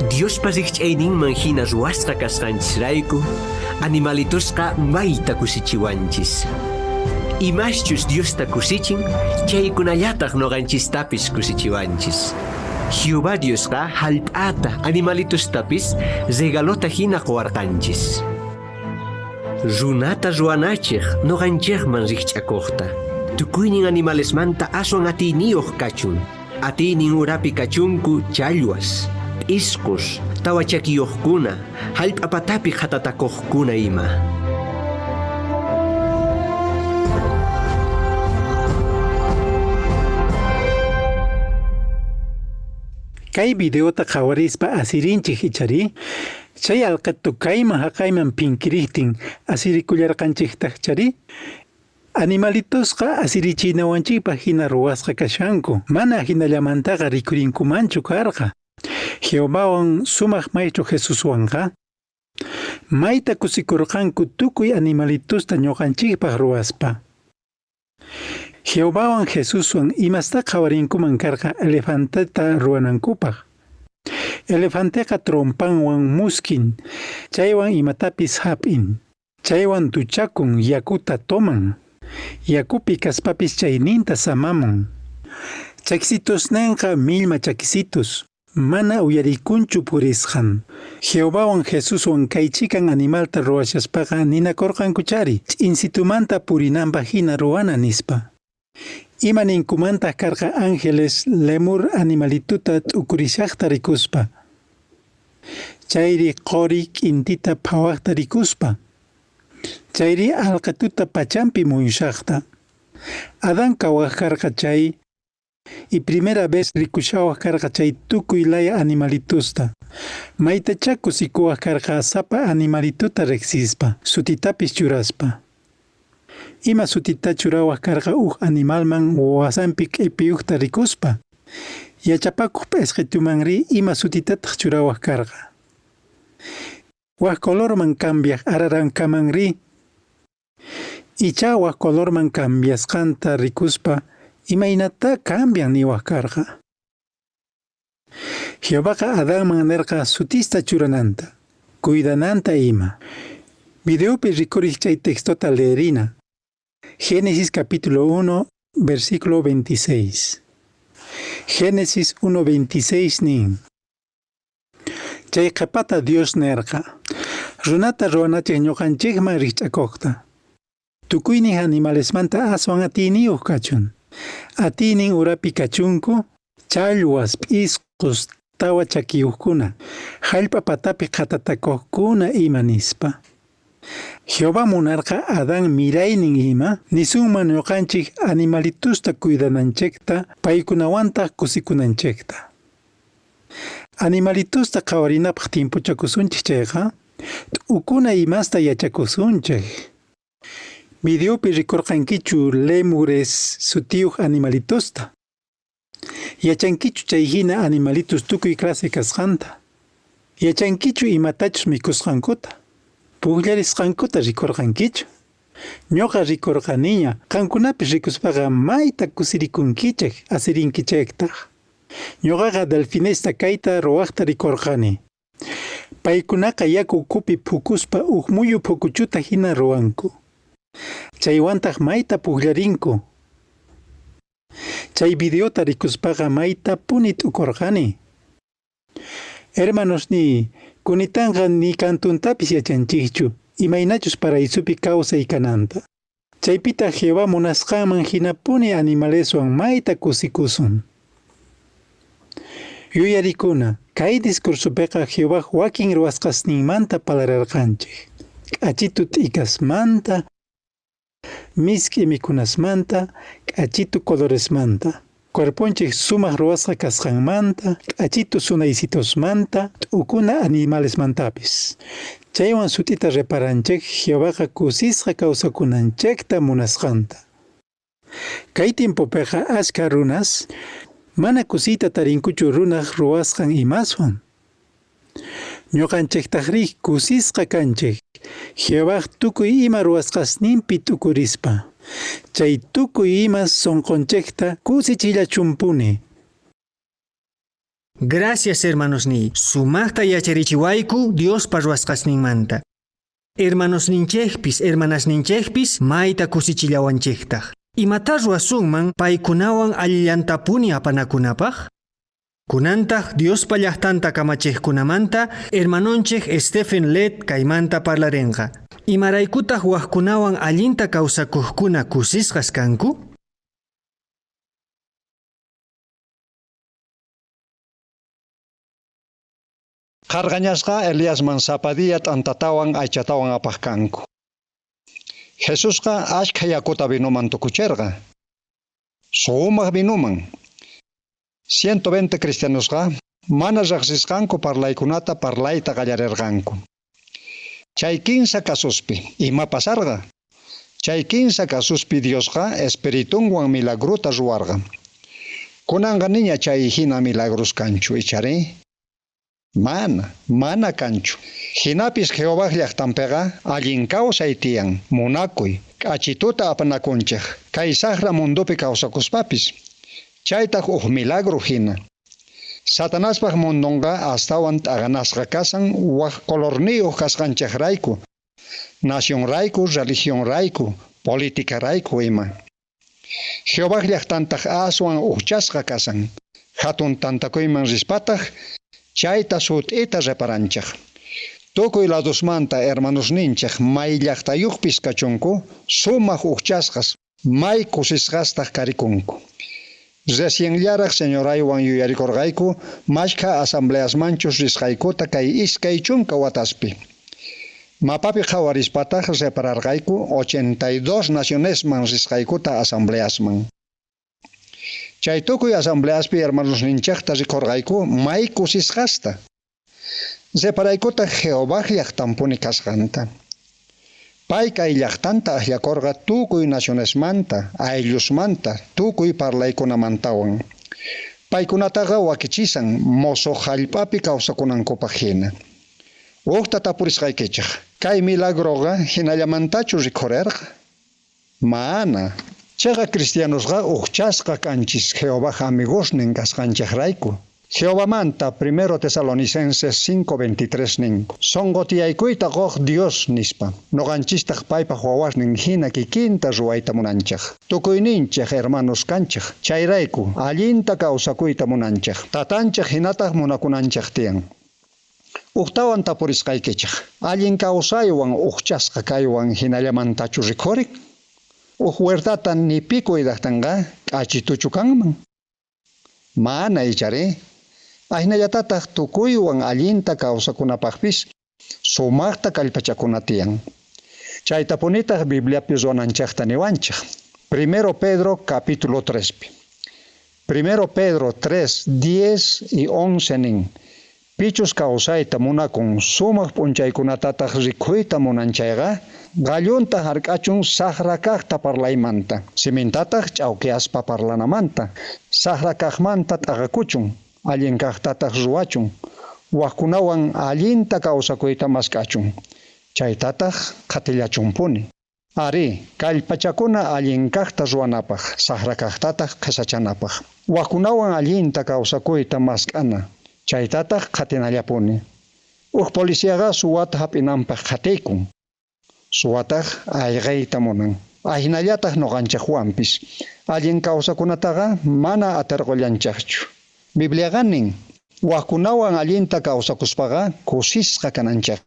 Diospa rikch'ayninman hina ruwasqa kasqanchisrayku, animalitusqa mayta kusichiwanchis. Imaschus Diosta kusichin, chaykunallataq nuqanchistapis kusichiwanchis. Jehová Diosqa hallp'ata animalitustapis regalota hina quwarqanchis. Runata ruwanachik nuqanchikman rikch'akuqta. Tukuynin animalesmanta aswan atiyniyuq kachun. Atiynin urapi kachunku challwas, p'isqus, tawa chakiyuqkuna, hallp'a patapi qhatatakuqkuna ima. Kay videota qhawarispa asirinchik ichari? Chay alqatu kayman haqayman phinkiriktin asirikullarqanchiktaq chari? Animalitosqa asirichinawanchikpaq hina ruwasqa kashanku, mana hinallamantaqa rikurinkumanchu karqa. Jehovawan sumaq maestro Jesuswanqa mayta kusikurqanku tukuy animalitosta ñuqanchikpaq ruwaspa. Jehovawan Jesuswan imasta qhawarinkuman karqa elefanteta ruwanankupaq. Elefanteqa trompanwan muskin, chaywan imatapis hap'in. Chaywan duchakun yakuta toman. Yakupi kaspapis chayninta samamun. Chakisitosnenqa millma chakisitos, mana uyarikunchu purisqan. Jehovawan Jesuswan kay chikan animalta ruwashaspaqa ninakurqankuchari, ch'insitumanta purinanpaq hina ruwana nispa. Ima ninkumantaq karqa ángeles lemur animalituta t'ukurishaqta rikuspa, chayri qori k'intita phawaqta rikuspa, chayri alqatuta pachampi muyushaqta. Adán kawaq karqa chay y primera vez rikushawaq karqa chay tukuy laya animalitusta. Maytachá kusikuwaq karqa sapa animalituta riqsispa, sutitapis churaspa. Ima sutita churawaq karqa huk animalman wasanpi q'ipiyuqta rikuspa. Yachapakuq p'isqitumanri ima sutitataq churawaq karqa. Wak colorman cambiaq ararankamanri icha wak colorman cambiasqanta rikuspa imaynata cambian niwaq karqa. Jehovaqa Adanman nirqa sutista churananta, cuidananta ima. Videopi rikuriq chay textota leerina. Génesis capítulo 1, versículo 26. Génesis 1:26 nin. Chay qhepata Dios nerqa. Runata ruwanachik ñuqanchikman rikch'akuqta. Tukuynin animalesmanta aswan atiyniyuq kachun. Atiynin urapi kachunku, challwas, p'isqus, tawa chakiyuqkuna, hallp'a patapi qhatatakuqkuna ima nispa. Jehová munarqa Adán miraynin ima, nisunman ñuqanchik animalitusta cuidananchikta, paykunawantaq kusikunanchikta. Animalitusta qhawarinapaq tiempochakusunchik chayqa, t'ukuna imasta yachakusunchik. Videopi rikurqankichu lemures sutiyuq animalitusta. Yachankichu chay hina animalitus tukuy clase kasqanta. Yachankichu imatachus mikusqankuta. Pukllarisqankuta rikurqankichu. Ñuqa rikurqaniña, qankunapis rikuspaqa mayta kusirikunkichik, asirinkichiktaq. Ñuqaqa delfinesta kayta ruwaqta rikurqani. Paykunaqa yaku ukhupi phukuspa huk muyu phukuchuta hina ruwanku. Chaywantaq mayta pukllarinku. Chay videota rikuspaqa maytapuni t'ukurqani. Hermanosniy, kunitanqa ni kantuntapis yachanchikchu, imaynachus paraisupi kawsay kananta. Chaypitaq Jehová munasqanman hinapuni animaleswan mayta kusikusun. Yuyarikuna, kay discursopiqa Jehová wakin ruwasqasninmanta parlarqanchik. K'achitu t'ikasmanta, misk'i mikhunasmanta, k'achitu coloresmanta. Cuerponchik sumaq ruwasqa kasqanmanta, k'achitu sunaysitosmanta, t'ukuna animalesmantapis. Chaywan sut'ita reparanchik Jehovaqa kusisqa kawsakunanchikta munasqanta. Kay tiempopiqa ashkha runas mana kusiyta tarinkuchu runaq ruwasqan imaswan. Ñuqanchiktaqri kusisqa kanchik Jehovaj tukuy ima ruwasqasninpi t'ukurispa. Chay tukuy imas sunqunchikta kusichillachumpuni. Gracias, hermanosniy. Sumaqta yacharichiwayku Diospa ruwasqasninmanta. Hermanosninchikpis, hermanasninchikpis mayta kusichillawanchiktaq. Imata ruwasunman paykunawan allillantapuni apanakunapaq? Kunantaq Diospa llaqtanta kamachiqkunamanta hermanonchik Stephen Lett kaymanta parlarinqa. Imaraykutaq waqkunawan allinta kawsakuqkuna kusisqas kanku? Qharqañasqa Eliasman sapa día t'antatawan aychatawan apaj kanku. Jesusqa ashkha yakuta vinoman tukucherqa. Sumaq vinoman. 120 cristianosqa mana riqsisqanku parlaykunata parlayta qallarerqanku. Chay kinsa casuspi, ima pasarqa? Chay kinsa casuspi Diosqa espiritunwan milagrota ruwarqa. Kunanqa niña chay hina milagros kanchu, ichari? Mana, mana kanchu. Hinapis Jehová llaqtanpiqa allin kawsay tiyan, munakuy, k'achituta apanakunchik, kay saqra mundopi kawsakuspapis. Chaytaq uj milagro hina. Satanaspaq mundonqa astawan t'aqanasqa kasan wak colorniyuq kasqanchikrayku, nacionrayku, religionrayku, politicarayku ima. Jehová llaqtantaq aswan ujchasqa kasan, hatun tantakuyman rispataq, chayta sut'ita reparanchik. Tukuy ladosmanta hermanosninchik may llaqtayuqpis kachunku, sumaq ujchasqas, may kusisqastaq karikunku. Recienllaraq señoraywan yuyarikurqayku mashkha asambleasmanchus risqaykuta kay 20 wataspi. Mapapi qhawarispataq repararqayku 82 nacionesman risqaykuta asambleasman. Chay tukuy asambleaspi hermanosninchikta rikurqayku may kusisqasta. Reparaykutaq Jehová llaqtanpuni kasqanta. Pay kay llaqtanta akllakurqa tukuy nacionesmanta, ayllusmanta, tukuy parlaykunamantawan. Paykunataqa wakichisan mosoq hallp'api kawsakunankupaq hina. Uqta tapurisqaykichik, kay milagroqa hinallamantachu rikhurerqa? Mana. Chaqa cristianosqa ujchasqa kanchis Jehová amigosnin kasqanchikrayku. Jehovamanta 1 Tesalonicenses 5:23 nin. Sonqo tiyaykuyta quq Dios nispa. Noqanchistaq paypaq wawasnin hina kikinta ruwayta munanchik. Tukuyninchik hermanos kanchik. Chayrayku allinta kawsakuyta munanchik. Tatanchik hinataq munakunanchik tiyan. Uqtawan tapurisqaykichik. Allin kawsaywan ujchasqa kaywan hinallamantachu rikhurik? Uj huertata ni pi cuidaqtinqa k'achituchu kanman? Mana ichari. Ahinallataq tukuywan allinta kawsakunapaqpis sumaqta kallpachakuna tiyan. Chaytapunitaq Bibliapi ruwananchikta niwanchik. 1 Pedro capítulo 3. 1 Pedro 3, 10 y 11 nin. Pichus kawsayta munakun sumaq p'unchaykunatataq rikhuyta munanchayqa, gallunta hark'achun saqra kaqta parlaymanta, simintataq ch'awkiyaspa parlanamanta, saqra kaqmanta t'aqakuchun, allin kaqtataq ruwachun, waqkunawan allinta kawsakuyta mask'achun, chaytataq qhatillachunpuni. Ari, kallpachakuna allin kaqta ruwanapaq, saqra kaqtataq qhisachanapaq. Waqkunawan allinta kawsakuyta mask'ana, chaytataq qhatinallapuni. Uj policiaqa suwata hap'inanpaq qhatiykun. Suwataq ayqiyta munan. Ahinallataq ñuqanchikwanpis. Allin kawsakunataqa mana atirqullanchikchu. Bibliaqa nin, waqkunawan allinta kawsakuspaqa kusisqa kananchik.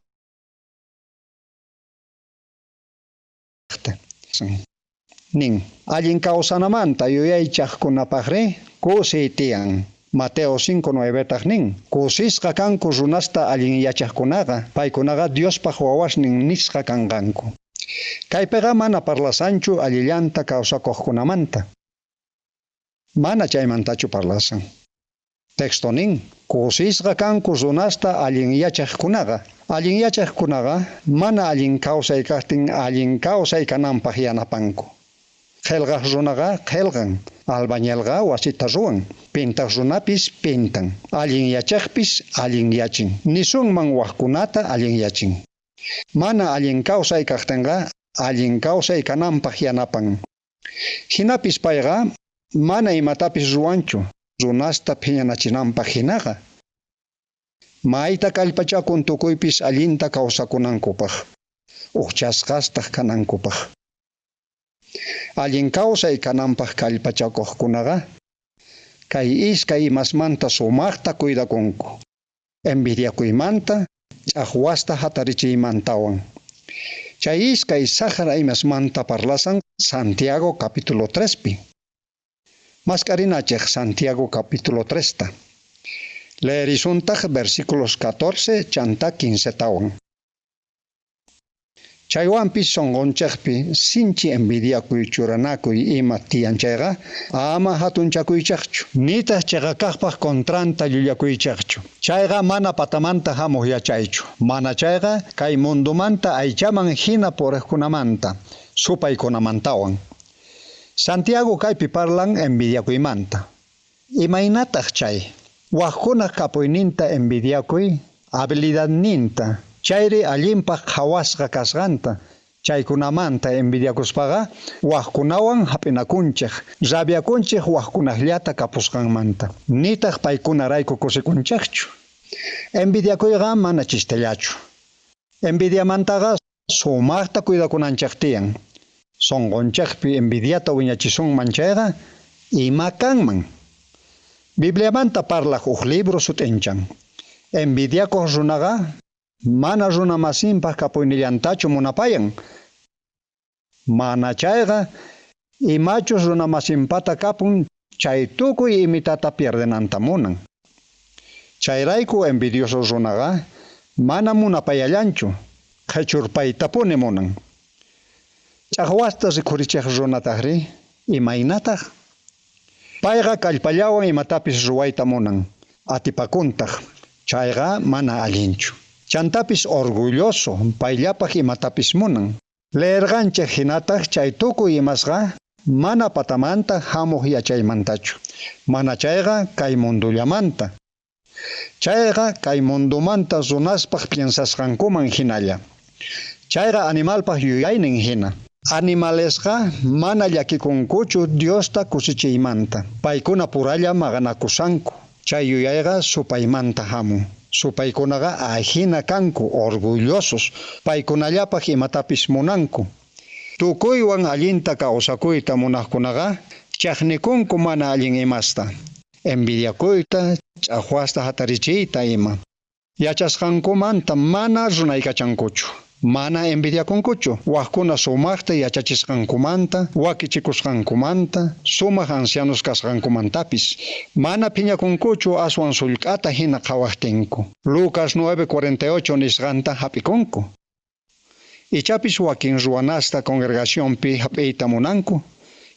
Nin, allin kawsanamanta yuyaychaqkunapaqri kusiy tiyan. Mateo 5:9 nin, kusisqa kanku runasta allin yachaqkunaqa, paykunaqa Diospaq wawasnin nisqa kanqanku. Kaypiqa mana parlasanchu allillanta kawsakuqkunamanta. Mana chaymantachu parlasan. Texto nin, kusisqa kanku runasta allin yachaqkunaqa. Allin yachaqkunaqa mana allin kawsay kaqtin allin kawsay kananpaq yanapanku. Qillqaq runaqa qillqan, albañilqa wasita ruwan, pintaq runapis pintan, allin yachaqpis allin yachin, nisunman waqkunata allin yachin. Mana allin kawsay kaqtinqa allin kawsay kananpaq yanapan. Hinapis payqa mana imatapis ruwanchu, runasta phiñanachinanpaq hinaqa. Mayta kallpachakun tukuypis allinta kawsakunankupaq, ujchasqastaq kanankupaq. Allin kawsay kananpaq kallpachakuqkunaqa kay iskay imasmanta sumaqta cuidakunku. Envidiakuymanta, ch'aqwasta hatarichiymantawan. Chay iskay saqra imasmanta parlasan Santiago capítulo 3pi. Mask'arinachik Santiago capítulo 3ta. Leerisuntaq versículos 14 chanta 15 tawan. Chaywanpis sunqunchikpi sinchi envidiakuy, churanakuy ima tiyan chayqa, ama hatunchakuychikchu, nitaq chiqa kaqpaq contranta llullakuychikchu. Chayqa mana patamanta hamuq yachaychu, mana chayqa kay mundomanta aychaman hina puriqkunamanta, supaykunamantawan. Santiago kaypi parlan envidiakuymanta. Imaynataq chay? Wajkunaq kapuyninta envidiakuy, habilidadninta, chayri allinpaq qhawasqa kasqanta, chaykunamanta envidiakuspaqa wajkunawan hap'inakunchik, rabiakunchik wajkunaqllata kapusqanmanta, nitaq paykunarayku kusikunchikchu. Envidiakuyqa mana chistellachu. Envidiamantaqa sumaqta cuidakunanchik tiyan. Sunqunchikpi envidiata wiñachisunman chayqa ima kanman. Bibliamanta parlaq huk libro sut'inchan. Envidiakuq runaqa mana runa masinpaq kapuynillantachu munapayan. Mana chayqa imachus runa masinpata kapun chay tukuy imitata pierdenanta munan. Chayrayku envidioso runaqa mana munapayallanchu, qhichurpaytapuni munan. Ch'aqwasta rikhurichiq runataqri imaynataq? Payqa kallpallawan imatapis ruwayta munan, atipakuntaq, chayqa mana allinchu. Chantapis orgulloso, payllapaq imatapis munan. Leerqanchik hinataq chay tukuy imasqa mana patamanta hamuq yachaymantachu. Mana chayqa kay mundullamanta. Chayqa kay mundumanta runaspaq piensasqankuman hinalla. Chayqa animalpaq yuyaynin hina. Animalesqa mana llakikunkuchu Diosta kusichiymanta. Paykuna puralla maqanakusanku. Chay yuyayqa supaymanta hamun. Supaykunaqa ajina kanku, orgullosos. Paykunallapaq imatapis munanku. Tukuywan allinta kawsakuyta munaqkunaqa chaqnikunku mana allin imasta. Envidiakuyta, ch'aqwasta hatarichiyta ima. Yachasqankumanta mana runaykachankuchu. Mana envidiakunkuchu. Wajkuna sumaqta yachachisqankumanta, wakichikusqankumanta, sumaq ancianos kasqankumantapis. Mana phiñakunkuchu aswan sullk'ata hina qhawaqtinku. Lucas 9:48 nisqanta hap'ikunku. Ichapis wakin ruwanasta congregacionpi hap'iyta munanku.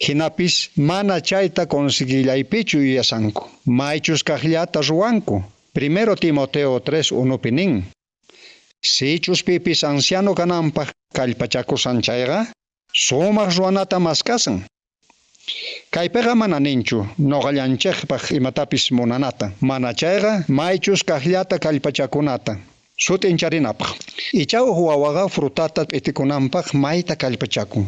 Hinapis mana chayta conseguillaypichu yuyasanku. Maychus kaqllata ruwanku. Primero Timoteo 3:1 nin. Sichus pipis anciano kananpaq kallpachakusan chayqa, sumaq ruwanata maskasan. Kaypiqa mana ninchu nuqallanchikpaq imatapis munanata, mana chayqa maychus kaqllata kallpachakunata. Sut'incharinapaq. Icha huk wawaqa frutata p'itikunanpaq mayta kallpachakun.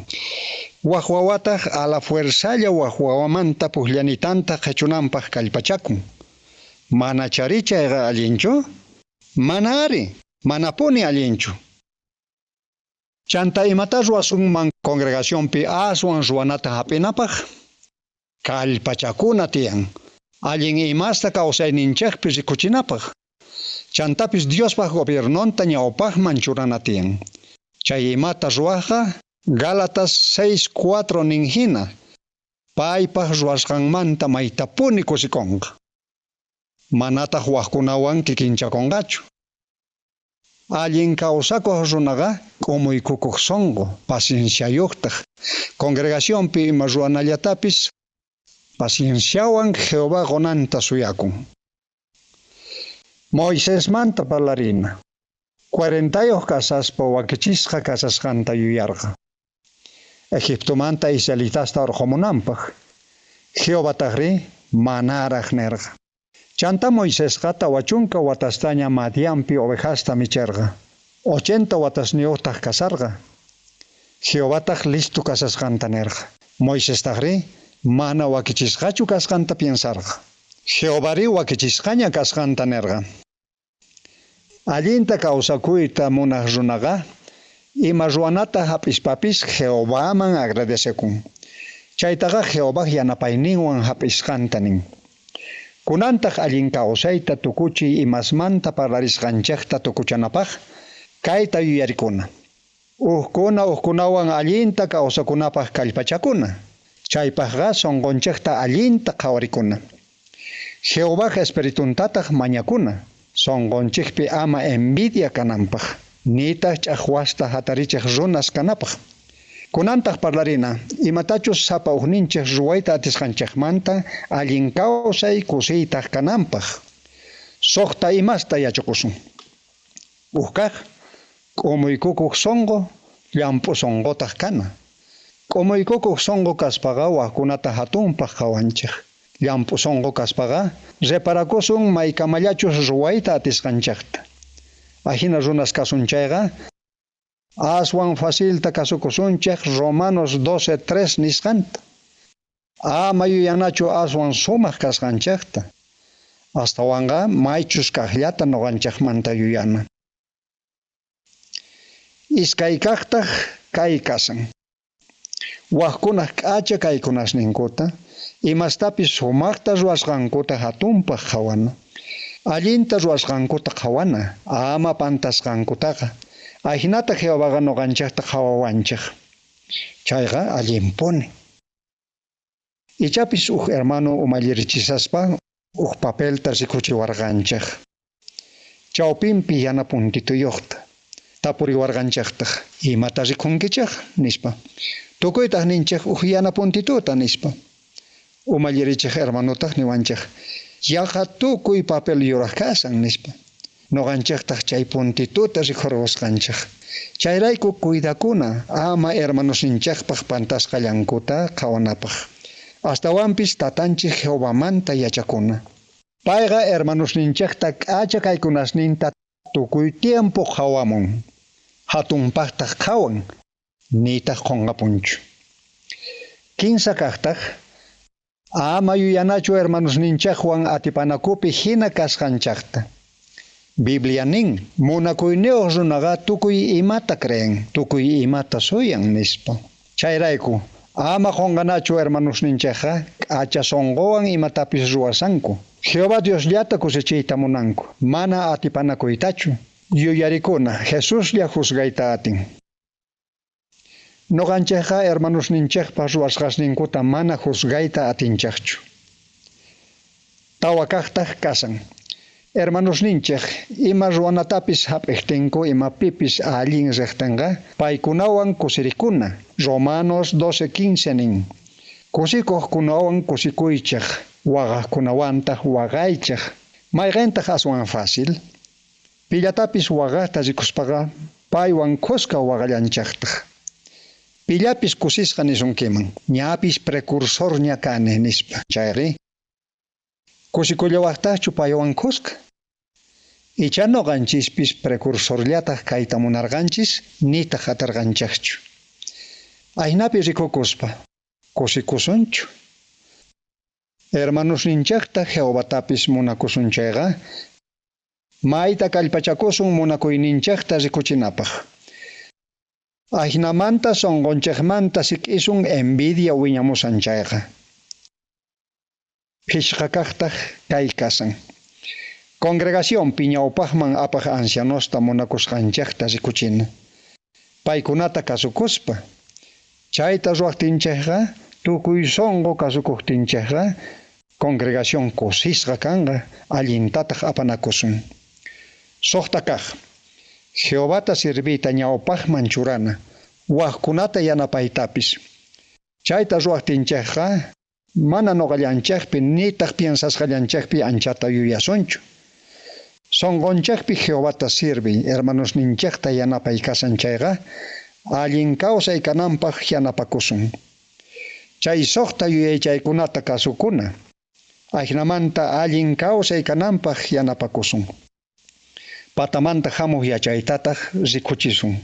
Wak wawataq a la fuerzalla wak wawamanta pukllanitanta qhichunanpaq kallpachakun. Mana chari chayqa allinchu? Mana ari. Manapuni allinchu. Chanta imata ruwasunman congregacionpi aswan ruwanata hap'inapaq? Kallpachakuna tiyan. Allin imasta kawsayninchikpi rikuchinapaq. Chantapis Diospaq gobiernonta ñawpaqman churana tiyan. Chay imata ruwaqqa Gálatas 6:4 nin hina. Paypaq ruwasqanmanta maytapuni kusikunqa. Manataq waqkunawan kikinchakunqachu. Allin kawsakuq runaqa k'umuykukuq sunqu, pacienciayuqtaq. Congregacionpi ima ruwanallatapis pacienciawan Jehová qunanta suyakun. Moisesmanta parlarina. 40 kasaspa wakichisqa kasasqanta yuyarqa. Egiptomanta israelitasta urqumunanpaq. Jehovataqri manaraq nirqa. Chanta Moisesqa 40 watastaña Madianpi ovejasta micherqa. 80 watasniyuqtaq kasarqa. Jehovataq listo kasasqanta nirqa. Moisestaqri mana wakichisqachu kasqanta piensarqa. Jehovari wakichisqaña kasqanta nirqa. Allinta kawsakuyta munaq runaqa ima ruwanata hap'ispapis Jehovaman agradecekun. Chaytaqa Jehovaj yanapayninwan hap'isqanta nin. Kunantaq allin kawsayta tukuchiy imasmanta parlarisqanchikta tukuchanapaq kayta yuyarikuna. Ukkuna ukkunawan allinta kawsakunapaq kallpachakuna. Chaypaqqa sunqunchikta allinta qhawarikuna. Jehovaj espirituntataq mañakuna. Sunqunchikpi ama envidia kananpaq. nitaj ch'ajwasta jatarichej runas kanapaj. Kunantaj parlarina, imatachus sapa ujninchej ruwayta atisqanchejmanta allin kawsay kusiytaj kananpaj. Sojta imasta yachakusun. Uj kaj, k'umuykukuj sonqo, llamp'u sonqotaj kana. K'umuykukuj sonqo kaspaqa wajkunata jatunpaj qhawanchej. Llamp'u sonqo kaspaqa reparakusun maykamallachus ruwayta atisqanchejta. Ajina runas kasun chayqa, aswan facilta kasukusunchej Romanos 12:3 nisqanta. Ama yuyanachu aswan sumaq kasqanchejta. Astawanqa maychus kaqllata noqanchejmanta yuyana. Iskay kaqtaq kay kasan. Wajkunaj k'acha kaykunasninkuta, imastapis sumaqta ruwasqankuta jatunpaq qhawana. Allinta ruwasqankuta qhawana, ama pantasqankutaqa. Ajinata Jehovaqa noqanchejta qhawawanchej. Chayqa allinpuni. Ichapis uj hermano umallirichisaspa uj papelta rikuchiwarqanchej. Chawpinpi yana puntituyuqta. Tapuriwarqanchejtaj, imata rikunkichej? nispa. Tukuytaj ninchej uj yana puntituta nispa. Umallirichej hermanotaq niwanchej, yaqa tukuy papel yuraq kasan nispa. Noqanchejtaj chay puntituta rikhurqusqanchej. Chayrayku cuidakuna ama hermanosninchejpaj pantasqallankuta qhawanapaj. Astawanpis tatanchej Jehovamanta yachakuna. Payqa hermanosninchejta k'acha kaykunasninta tukuy tiempo qhawamun. Jatunpajtaj qhawan, nitaj qunqapunchu. Kinsa kaqtaj, ama yuyanachu hermanosninchejwan atipanakupi hina kasqanchejta. Biblia nin, munakuyniyuq runaqa tukuy imata creen, tukuy imata suyan nispa. Chayrayku, ama qunqanachu hermanosninchejqa k'acha sunquwan imatapis ruwasanku. Jehová Diosllata kusichiyta munanku, mana atipanakuytachu. Yuyarikuna, Jesuslla juzgayta atin. Noqanchejqa hermanosninchejpa ruwasqasninkuta mana juzgayta atinchejchu. Tawa kaqtaq kasan. Hermanosninchej ima ruwanatapis hap'ijtinku imapipis allin riqtinqa paykunawan kusirikuna. Romanos 12:15 nin. Kusikuqkunawan kusikuychej, waqaqkunawantaq waqaychej. Mayqintaq aswan fácil? Pillatapis waqaqta rikuspaqa paywan khuska waqallanchejtaq. Pillapis kusisqa nisunkiman, ñapis precursorña kani nispa. Chayri, kusikullawaqtaqchu paywan khuska? Icha noqanchispis precursorllataq kayta munarqanchis, nitaq atarqanchejchu. Aynapi rikukuspa, kusikusunchu. Hermanosninchejta Jehovatapis munakusun chayqa, mayta kallpachakusun munakuyninchejta rikuchinapaj. Ajinamanta sunqunchejmanta sik'isun envidia wiñamusan chayqa. Phishqa kaqtaq kay kasan. Congregacionpi ñawpaqman apaq ancianosta munakusqanchejta rikuchina. Paykunata kasukuspa. Chayta ruwaqtinchejqa, tukuy sunqu kasukuqtinchejqa, congregación kusisqa kanqa, allintataq apanakusun. Suqta kaq. Jehovata serviyta ñawpaqman churana, wajkunata yanapaytapis. Chayta ruwaqtinchejqa, mana noqallanchejpi nitaq piensasqallanchejpi anchata yuyasunchu. Sunqunchejpi Jehovata sirviy, hermanosninchejta yanapay kasan chayqa, allin kawsay kananpaq yanapakusun. Chay suqta yuyaychaykunata kasukuna. Ajinamanta allin kawsay kananpaq yanapakusun. Patamanta hamuq yachaytataq rikuchisun.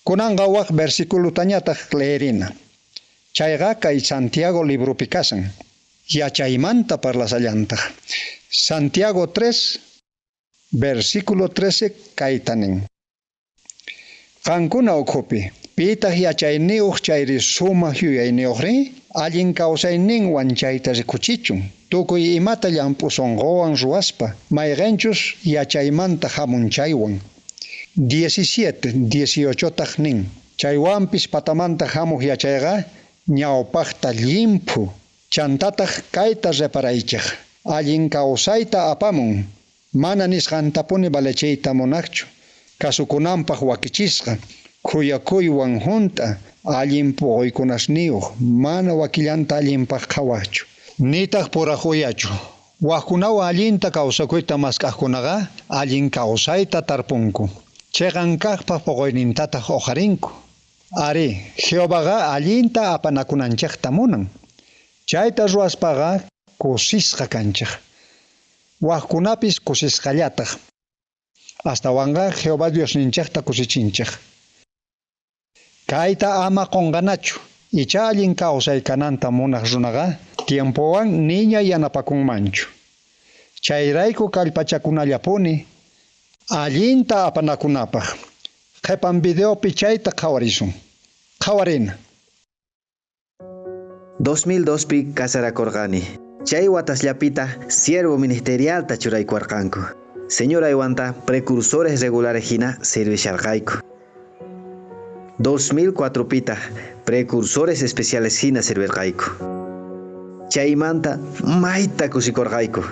Kunanqa wak versiculutañataq leerina. Chayqa kay Santiago libropi kasan. Yachaymanta parlasallantaq. Santiago 3, versículo 13 kayta nin. Qankuna ukhupi, pitaq yachayniyuq chayri sumaq yuyayniyuqri, allin kawsayninwan chayta rikuchichun. Tukuy imata llamp'u sunquwan ruwaspa, mayqinchus yachaymanta hamun chaywan. 17, 18taq nin. Chaywanpis patamanta hamuq yachayqa ñawpaqta llimphu. Chantataq kayta reparaychej. Allin kawsayta apamun. Mana nisqantapuni valechiyta munaqchu. Kasukunanpaj wakichisqa, khuyakuywan junt'a, allin poqoykunasniyoj, mana wakillanta allinpaj qhawajchu, nitaj puraj uyachu. Wajkunawan allinta kawsakuyta mask'ajkunaqa allin kawsayta tarpunku, cheqan kajpa poqoynintataj oqharinku. Arí, Jehovaqa allinta apanakunanchejta munan. Chayta ruwaspaqa kusisqa kanchej. Wajkunapis kusisqallataj. Astawanqa Jehová Diosninchejta kusichinchej. Kayta ama qonqanachu. Icha allin kawsay kananta munaj runaqa tiempowan niña yanapakunmanchu. Chayrayku kallpachakunallapuni allinta apanakunapaj. Qhepan videopi chayta qhawarisun. Qhawarina. 2002pi casarakorqani. Chay watasllapita siervo ministerialta churaykuwarqanku. Señoraywanta precursores regulares hina servisharqayku. 2004pita precursores especiales hina servirqayku. Chaymanta mayta kusikorqayku.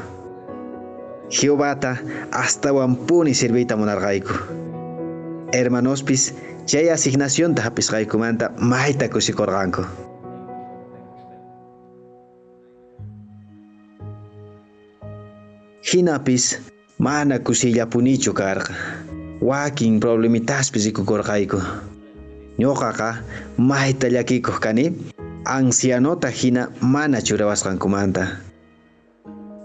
Jehovata astawanpuni sirviyta munarqayku. Hermanospis chay asignacionta hapisqaykumanta mayta kusikorqanku. Hinapis mana kusillapunichu karqa. Wakin problemitaspi rikukurqayku. Ñuqaqa mayta llakikuq kani ancianota hina mana churawasqankumanta.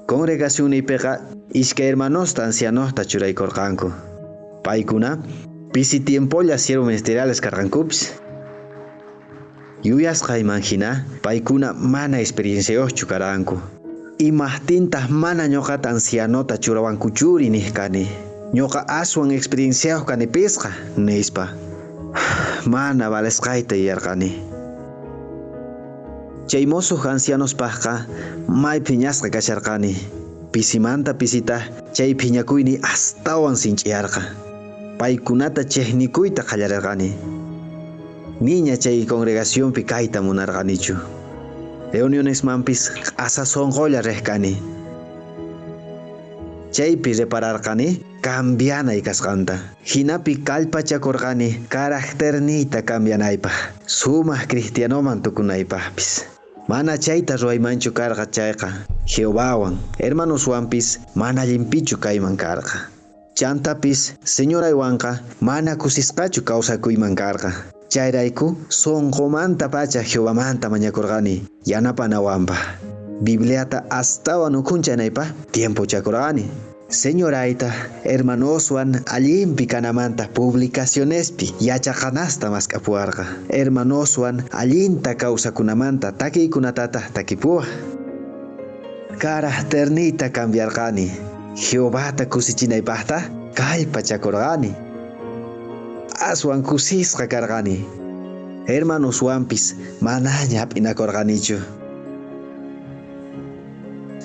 Congregacionniypiqa iskay hermanosta ancianosta churaykurqanku. Paykuna pisi tiempolla siervo ministeriales karqankupis. Yuyasqayman hina paykuna mana experienciayuqchu karanku. Imaqtintaq mana ñuqata ancianota churawankuchuri niq kani. Ñuqa aswan experienciayuq kanipisqa nispa. Mana valesqayta yuyarqani. Chay mosuq ancianospaqqa may phiñasqa kasharqani. Pisimanta pisita chay phiñakuyni astawan sinch'iyarqa. Paykunata chiqnikuyta qallarirqani. Niña chay congregacionpi kayta munarqanichu. Reunionesmanpis q'asa sunqulla riq kani. Chaypi repararqani cambianay kasqanta. Hinapi kallpachakurqani caracterniyta cambianaypaq, sumaq cristianoman tukunaypaqpis. Mana chayta ruwaymanchu karqa chayqa Jehovawan, hermanoswanpis mana allinpichu kayman karqa. Chantapis señoraywanqa mana kusisqachu kawsakuyman karqa. Chayrayku sunqumantapacha Jehovamanta mañakurqani yanapanawanpaq. Bibliata astawan ukhunchanaypaq tiempochakurqani. Señorayta, hermanoswan allinpi kanamanta publicacionespi yachaqanasta mask'apuwarqa. Hermanoswan allinta kawsakunamanta takiykunatataq takipuwaq. Caracterniyta cambiarqani. Jehovata kusichinaypaqta kallpachakurqani. Aswan kusisqa karqani. Hermanoswanpis manaña hap'inakurqanichu.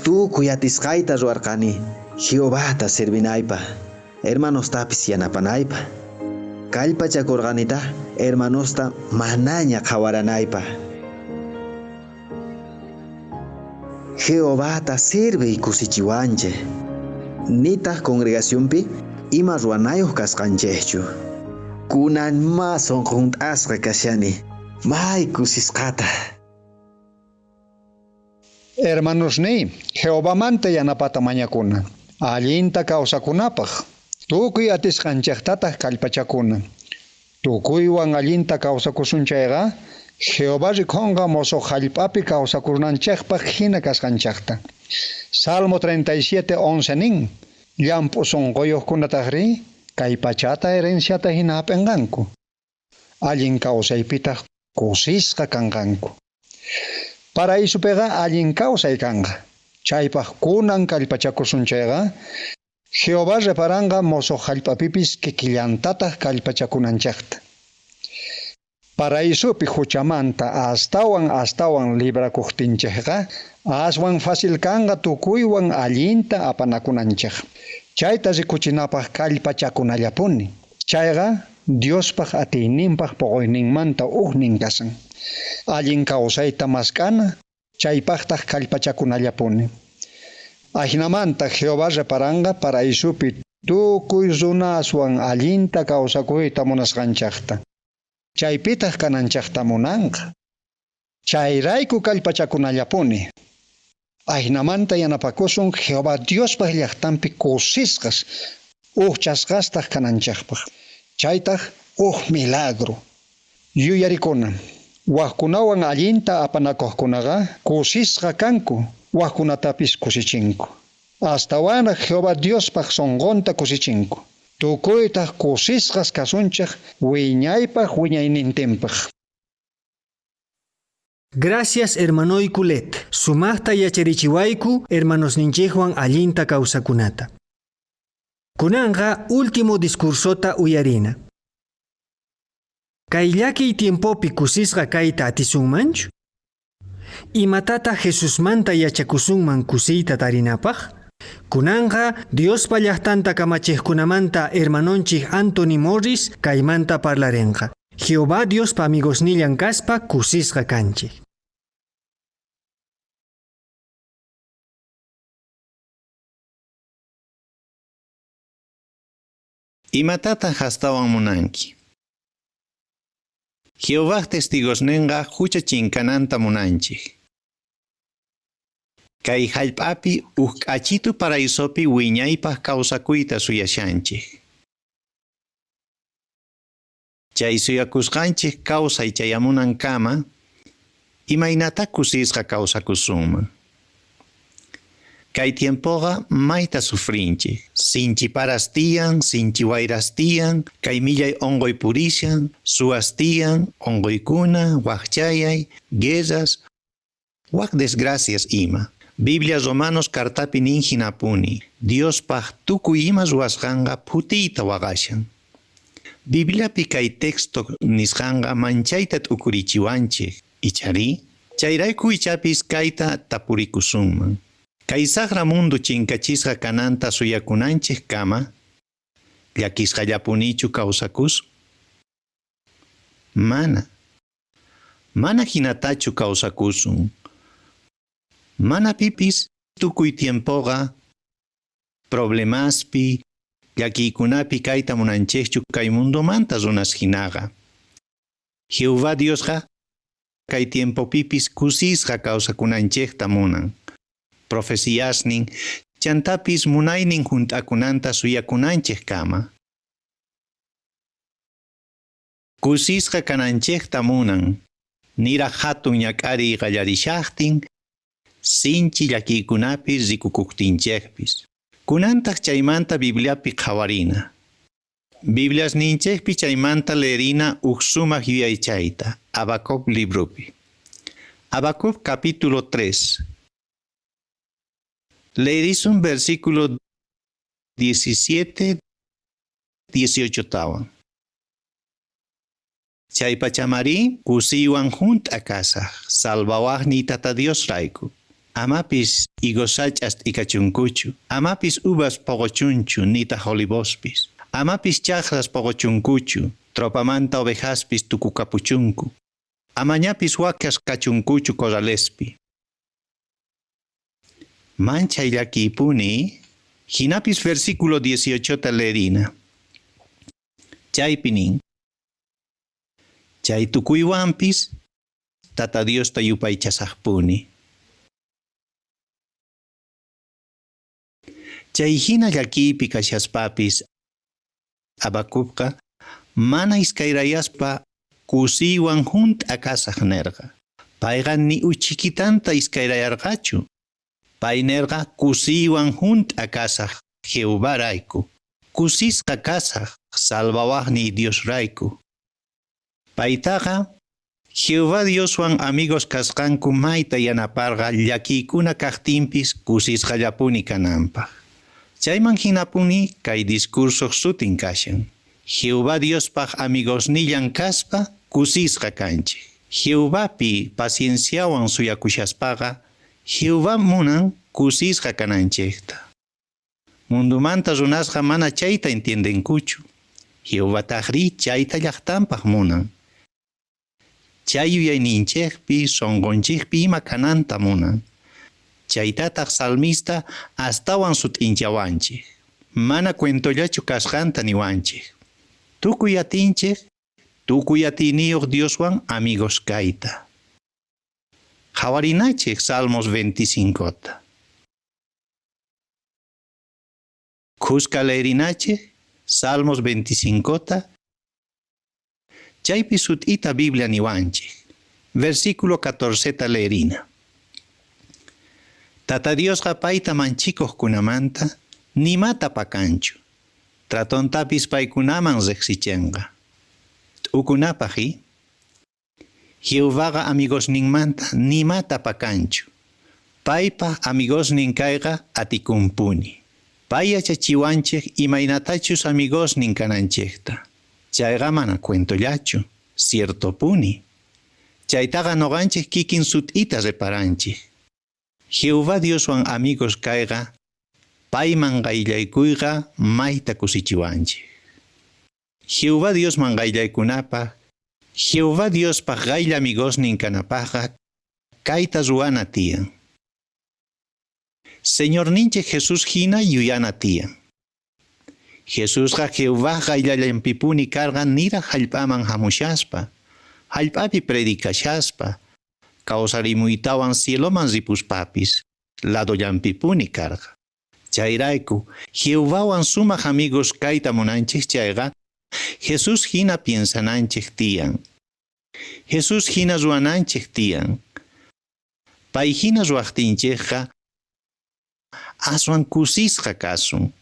Tukuy atisqayta ruwarqani Jehovata servinaypaq, hermanostapis yanapanaypaq. Kallpachakurqanitaq hermanosta manaña qhawaranaypaq. Jehovata sirviy kusichiwanchik. Nitaq congregacionpi ima ruwanayuq kasqanchikchu. Kunan ma sunqu hunt'asqa kashani, may kusisqata. Hermanosniy, Jehovamanta yanapata mañakuna, allinta kawsakunapaq, tukuy atisqanchiktataq kallpachakuna. Tukuywan allinta kawsakusun chayqa, Jehová rikhunqa mosuq hallp'api kawsakunanchikpaq hina kasqanchikta. Salmo 37:11 nin, llamp'u sunquyuqkunataqri kay pachata herenciata hina hap'inqanku. Allin kawsaypitaq kusisqa kanqanku. Paraísopiqa allin kawsay kanqa. Chaypaq kunan kallpachakusun chayqa, Jehová reparanqa mosuq hallp'apipis kikillantataq kallpachakunanchikta. Paraísopi huchamanta astawan astawan librakuqtinchikqa, aswan fácil kanqa tukuywan allinta apanakunanchik. Chayta rikuchinapaq kallpachakunallapuni. Chayqa Diospaq atiyninpaq poqoyninmanta ujnin kasan. Allin kawsayta mask'ana, chaypaqtaq kallpachakunallapuni. Ajinamanta Jehová reparanqa paraísopi Tukuy runaswan allinta kawsakuyta munasqanchejta. Chaypitaj kananchejta munanqa. Chayrayku kallpachakunallapuni. Ajinamanta yanapakusun Jehová Diospaj llaqtanpi kusisqas, ujchasqastaj kananchejpaj. Chaytaj uj milagro. Yuyarikuna. Wajkunawan allinta apanakuqkunaqa kusisqa kanku, wajkunatapis kusichinku. Astawanraq Jehová Diospaj sonqonta kusichinku. Tukuytaj kusisqas kasunchej wiñaypaj wiñaynintinpaj. Gracias hermanoyku Let. Sumaqta yacharichiwayku hermanosninchikwan allinta kawsakunata. Kunanqa último discursota uyarina. Kay llakiy tiempopi kusisqa kayta atisunmanchu? Imatataq Jesusmanta yachakusunman kusiyta tarinapaq? Kunanqa Diospa llaqtanta kamachiqkunamanta hermanonchik Anthony Morris kaymanta parlarinqa. Jehová Diospa amigosnillan kaspa kusisqa kanchik. Imatataq astawan munanki? Jehovaj testigosninqa hucha chinkananta munanchik. Kay hallp'api uj k'achitu paraisopi wiñaypaq kawsakuyta suyashanchik. Chay suyakusqanchik kawsay chayamunankama, imaynata kusisqa kawsakusunman. Kay tiempoqa mayta sufrinchik. Sinchi paras tiyan, sinchi wayras tiyan, kay millay unquy purishan, suwas tiyan, unquykuna, waqchayay, guerras, wak desgracias ima. Biblia Romanos cartapi nin hinapuni, Diospaq tukuy ima ruwasqanqa phutiyta waqashan. Bibliapi kay texto nisqanqa manchayta t'ukurichiwanchik, ichari? Chayrayku ichapis kayta tapurikusunman. Kay saqra mundu chinkachisqa kananta suyakunanchik kama, llakisqallapunichu kawsakusun? Mana. Mana hinatachu kawsakusun. Mana pipis tukuy tiempoqa problemaspi, llakiykunapi kayta munanchikchu kay mundomanta runas hinaqa. Jehová Diosqa kay tiempopipis kusisqa kawsakunanchikta munan. Profeciasnin chantapis munaynin hunt'akunanta suyakunanchik kama. Kusisqa kananchikta munan. Niraq hatun ñak'ariy qallarishaqtin, sinchi llakiykunapi rikukuqtinchikpis. Kunantaq chaymanta Bibliapi qhawarina. Bibliasninchikpi chaymanta leerina uj sumaq yuyaychayta, Habacuc libropi. Habacuc capítulo 3. Leerisun versículo 17, 18 tawan. Chay pachamari kusiywan hunt'a kasaq, salvawaqniy Tata Dios rayku. Amapis higos sach'as t'ikachunkuchu, amapis uvas poqochunchu nitaq olivospis. Amapis chaqras poqochunkuchu, tropamanta ovejaspis tukukapuchunku. Amañapis wakas kachunkuchu corralespi. Manchay llakiypuni, hinapis versículo 18 ta leerina. Chaypi nin. Chay tukuywanpis, Tata Diosta yupaychasaqpuni. Chay hina llakiypi kashaspapis Habacucqa mana iskayrayaspa kusiywan hunt'a kasaq nerqa. Payqa ni uchikitanta iskayrayarqachu. Pay nerqa kusiywan hunt'a kasaq Jehovarayku. Kusisqa kasaq salvawaqniy Diosrayku. Paytaqa Jehová Dioswan amigos kasqanku mayta yanaparqa llakiykuna kaqtinpis kusisqallapuni kananpaq. Chayman hinapuni kay discursoq sutin kashan. Jehová Diospaq amigosnillan kaspa kusisqa kanchik. Jehovapi pacienciawan suyakushaspaqa Jehová munan kusisqa kananchikta. Mundumanta runasqa mana chayta entiendenkuchu. Jehovataqri chayta llaqtanpaq munan. Chay yuyayninchikpi sunqunchikpi ima kananta munan. Chaytataq salmista astawan sut'inchawanchik. mana cuentollachu kasqanta niwanchej. Tukuy atinchej, tukuy atiyniyoj Dioswan amigos kayta. Qhawarinachej Salmos 25ta. Khuska leerinachej Salmos 25ta. Chaypi sut'ita Biblia niwanchej. Versículo 14ta leerina. Tata Diosqa payta manchikojkunamanta nimata pakanchu. Tratontapis paykunaman rejsichenqa. T'ukunapaj i? Jehovaqa amigosninmanta nimata pakanchu. Paypa amigosnin kayqa atikunpuni. Pay yachachiwanchej imaynatachus amigosnin kananchejta. Chayqa mana cuentollachu, ciertopuni. Chaytaqa noqanchej kikin sut'ita reparanchej. Jehová Dioswan amigos kayqa, payman qayllaykuyqa mayta kusichiwanchej. Jehová Diosman qayllaykunapaj, Jehová Diospaj qaylla amigosnin kanapajqa kayta ruwana tiyan. Señorninchej Jesús hina yuyana tiyan. Jesusqa Jehová qayllallanpipuni karqa niraj jallp'aman hamushaspa, jallp'api predicashaspa, kawsarimuytawan cieloman ripuspapis, ladollanpipuni karqa. Chayrayku, Jehovawan sumaj amigos kayta munanchej chayqa, Jesús hina piensananchej tiyan. Jesús hina ruwananchej tiyan. Pay hina ruwajtinchejqa aswan kusisqa kasun.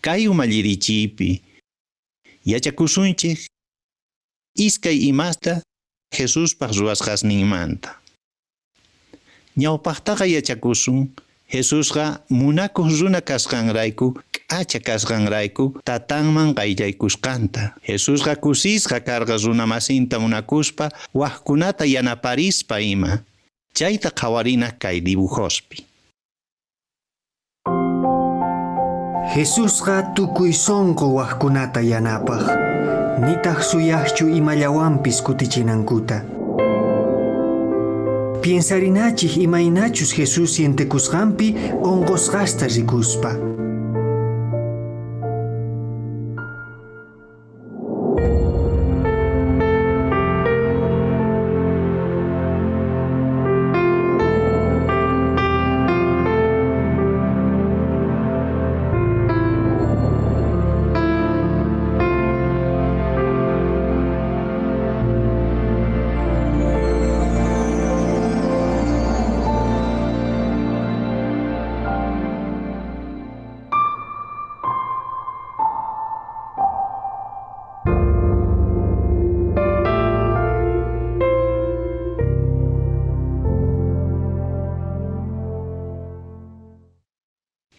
Kay umallirichiypi yachakusunchej iskay imasta Jesuspaj ruwasqasninmanta. Ñawpaqtaqa yachakusun Jesusqa munakuq runa kasqanrayku, k'acha kasqanrayku tatanman qayllaykusqanta. Jesusqa kusisqa karqa runa masinta munakuspa, wajkunata yanaparispa ima. Chayta qhawarina kay dibujospi. Jesusqa tukuy sonqo wajkunata yanapaj, nitaq suyaqchu imallawanpis kutichinankuta. Piensarinachik imaynachus Jesús sientekusqanpi onqosqasta rikuspa.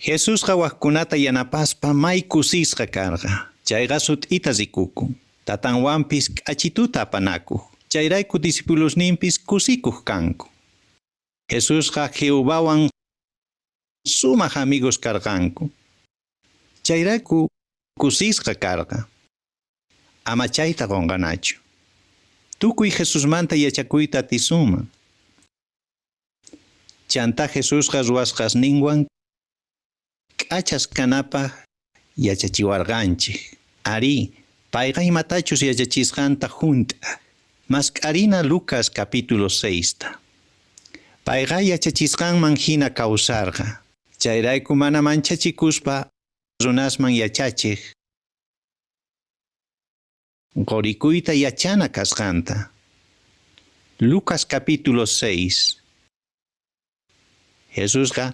Jesusqa wajkunata yanapaspa may kusisqa karqa. Chayqa sut'ita rikukun. Tatanwanpis k'achituta apanakuq. Chayrayku discipulosninpis kusikuq kanku. Jesusqa Jehovawan sumaj amigos karqanku. Chayrayku kusisqa karqa. Ama chayta qunqanachu. Tukuy Jesusmanta yachakuyta atisunman. Chantá Jesusqa ruwasqasninwan k'achas kanapaj yachachiwarqanchej. Arí, payqa imatachus yachachisqanta junt'a. Mask'arina Lucas capítulo 6ta. Payqa yachachisqanman hina kawsarqa. Chayrayku mana manchachikuspa runasman yachachej qorikuyta yachana kasqanta. Lucas capítulo 6. Jesusqa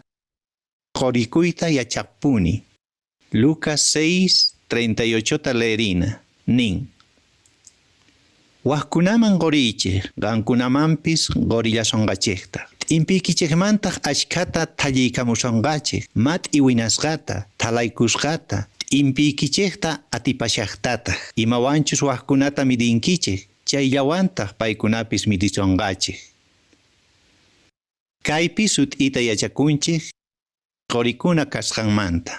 qorikuyta yachaqpuni. Lucas 6, 38ta leerina. Nin. Wajkunaman qorichej, qankunamanpis qorillasonqachejta. T'impiykichejmantaq ashkhata thalliykamusonqachej, mat'i winasqata, thalaykusqata, t'impiykichejta atipashajtataq. Imawanchus wajkunata midinkichej, chayllawantaq paykunapis midisonqachej. Kaypi sut'ita yachakunchej qorikuna kasqanmanta.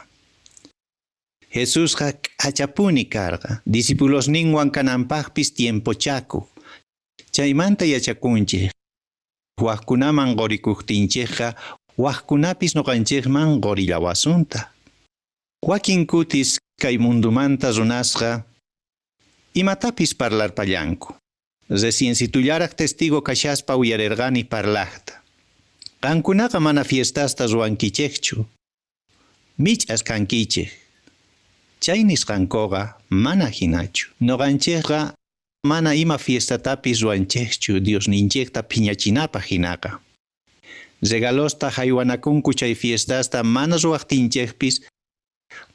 Jesusqa k'achapuni karqa, discipulosninwan kananpaqpis tiempochakuq. Chaymanta yachakunchej, wajkunaman qorikuqtinchejqa, wajkunapis noqanchejman qorillawasunta. Wakin kutis kay mundomanta runasqa imatapis parlarpallanku. Reciencitullaraj testigo kashaspa uyarerqani parlajta. Qankunaqa mana fiestasta ruwankichejchu. Mich'as kankichej. Chay nisqankoqa mana hinachu. Noqanchejqa mana ima fiestatapis ruwanchejchu Diosninchejta phiñachinapaj hinaqa. Regalosta haywanakunku chay fiestasta mana ruwajtinchejpis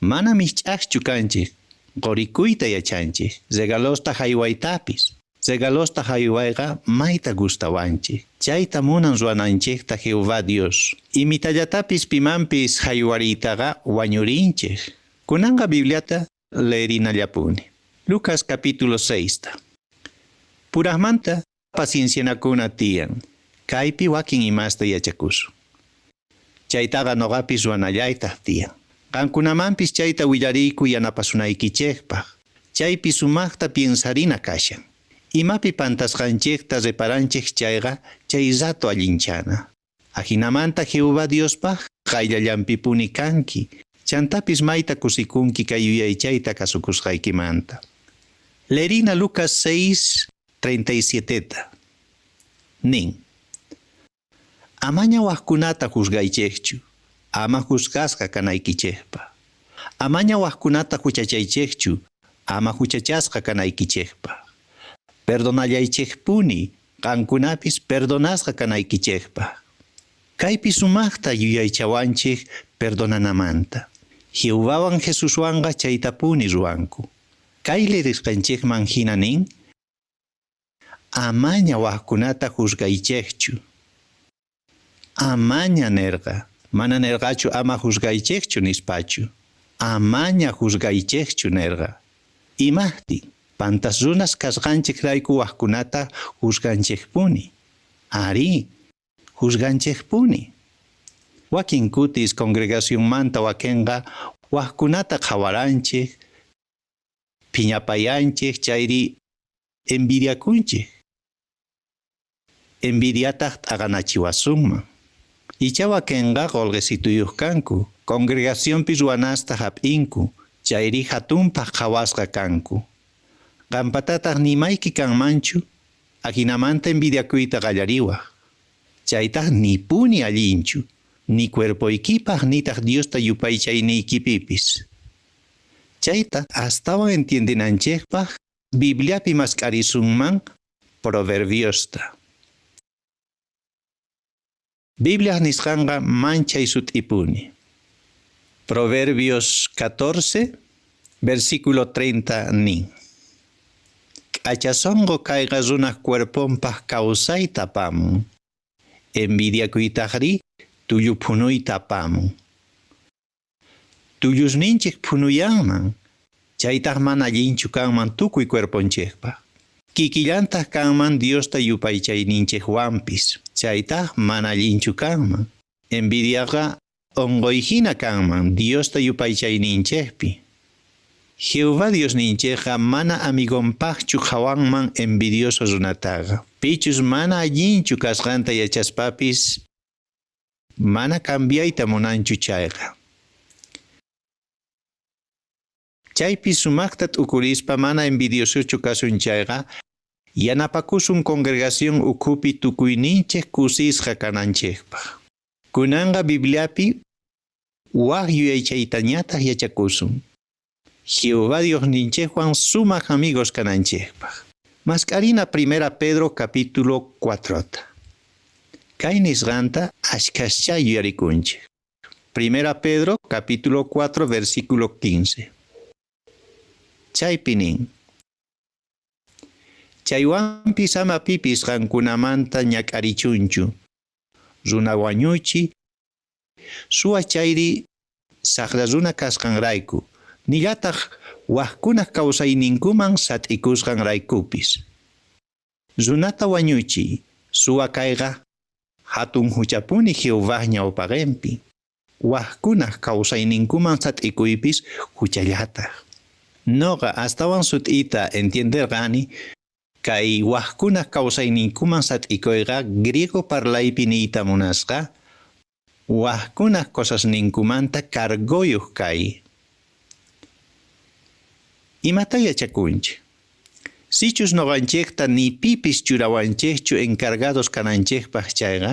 mana mich'ajchu kanchej, qorikuyta yachanchej, regalosta haywaytapis. Regalosta haywayqa mayta gustawanchej. Chayta munan ruwananchejta Jehová Dios. Imitallatapis pimanpis haywariytaqa wañurinchej. Kunanqa Bibliata leerinallapuni. Lucas capítulo 6. Purajmanta paciencianakuna tiyan. Kaypi wakin imasta yachakusun. Chaytaqa noqapis ruwanallaytaj tiyan. Qankunamanpis chayta willariyku yanapasunaykichejpaj. Chaypi sumaqta piensarina kashan. Imapi pantasqanchejta reparanchej chayqa chay rato allinchana. Ajinamanta Jehová Diospaj qayllallanpipuni kanki. Chantapis mayta kusikunki kay yuyaychayta kasukusqaykimanta. Leerina Lucas 6, 37. Nin. Amaña wajkunata juzgaychejchu, ama juzgasqa kanaykichejpaj. Amaña wajkunata huchachaychejchu, ama huchachasqa kanaykichejpaj. Perdonallaychejpuni, qankunapis perdonasqa kanaykichejpaj. Kaypi sumaqta yuyaychawanchej perdonanamanta. Jehovawan Jesuswanqa chaytapuni ruwanku. Kay lerisqanchejman hina nin, amaña wajkunata juzgaychejchu. Amaña nerqa, mana nerqachu ama juzgaychejchu nispachu. Amaña juzgaychejchu nerqa. Imajtin, pantas runas kasqanchejrayku wajkunata juzganchejpuni. Arí, juzganchejpuni. Wakin kutis congregacionmanta wakenqa wajkunata qhawaranchej, phiñapayanchej chayri envidiakunchej. Envidiataj t'aqanachiwasunman. Icha wakenqa qolqesituyuq kanku, congregacionpi ruwanasta hap'inku, chayri hatunpaq qhawasqa kanku. Qampatataq nimayki kanmanchu, ajinamanta envidiakuyta qallariwaq. Chaytaq nipuni allinchu, ni cuerpoykipaq nitaq Diosta yupaychayniykipipis. Chayta astawan entiendenanchejpaq Bibliapi mask'arisunman Proverbiosta. Bibliaj nisqanqa manchay sut'ipuni. Proverbios 14, versículo 30 nin. K'acha sonqo kayqa runaj cuerponpaj kawsayta apamun. Envidiakuytajrí tullu phunuyta apamun. Tullusninchej phunuyanman, chaytaj mana allinchu kanman tukuy cuerponchejpaj. Kikillantaj kanman Diosta yupaychayninchejwanpis, chaytaj mana allinchu kanman. Envidiaqa onqoy hina kanman Diosta yupaychayninchejpi. Jehová Diosninchejqa mana amigonpaqchu qhawanman envidioso runataqa. Pichus mana allinchu kasqanta yachaspapis mana cambiayta munanchu chayqa. Chaypi sumaqta t'ukurispa mana envidiosochu kasun chayqa, yanapakusun congregación ukhupi tukuyninchej kusisqa kananchejpaj. Kunanqa Bibliapi waj yuyaychaytañataq yachakusun. Jehová Diosninchejwan sumaq amigos kananchejpaj. Mask'arina Primera Pedro capítulo 4. Kay nisqanta ashkhascha yuyarikunchej. Primera Pedro capítulo 4 versículo 15. Chaypi nin. Chaywanpis ama pipis qankunamanta ñak'arichunchu. Runa wañuchi, suwa chayri saqra runa kasqanrayku, nillataq wajkunaj kawsayninkuman sat'ikusqanraykupis. Runata wañuchi, suwa kayqa hatun huchapuni Jehová ñawpaqinpi. Wajkunaj kawsayninkuman sat'ikuypis huchallataq. Noqa astawan sut'ita entienderqani kay wajkunaj kawsayninkuman sat'ikuyqa griego parlaypi niyta munasqa wajkunaj cosasninkumanta cargoyuq kay. Imatá yachakunchej? Sichus noqanchejta ni pipis churawanchejchu encargados kananchejpaj chayqa,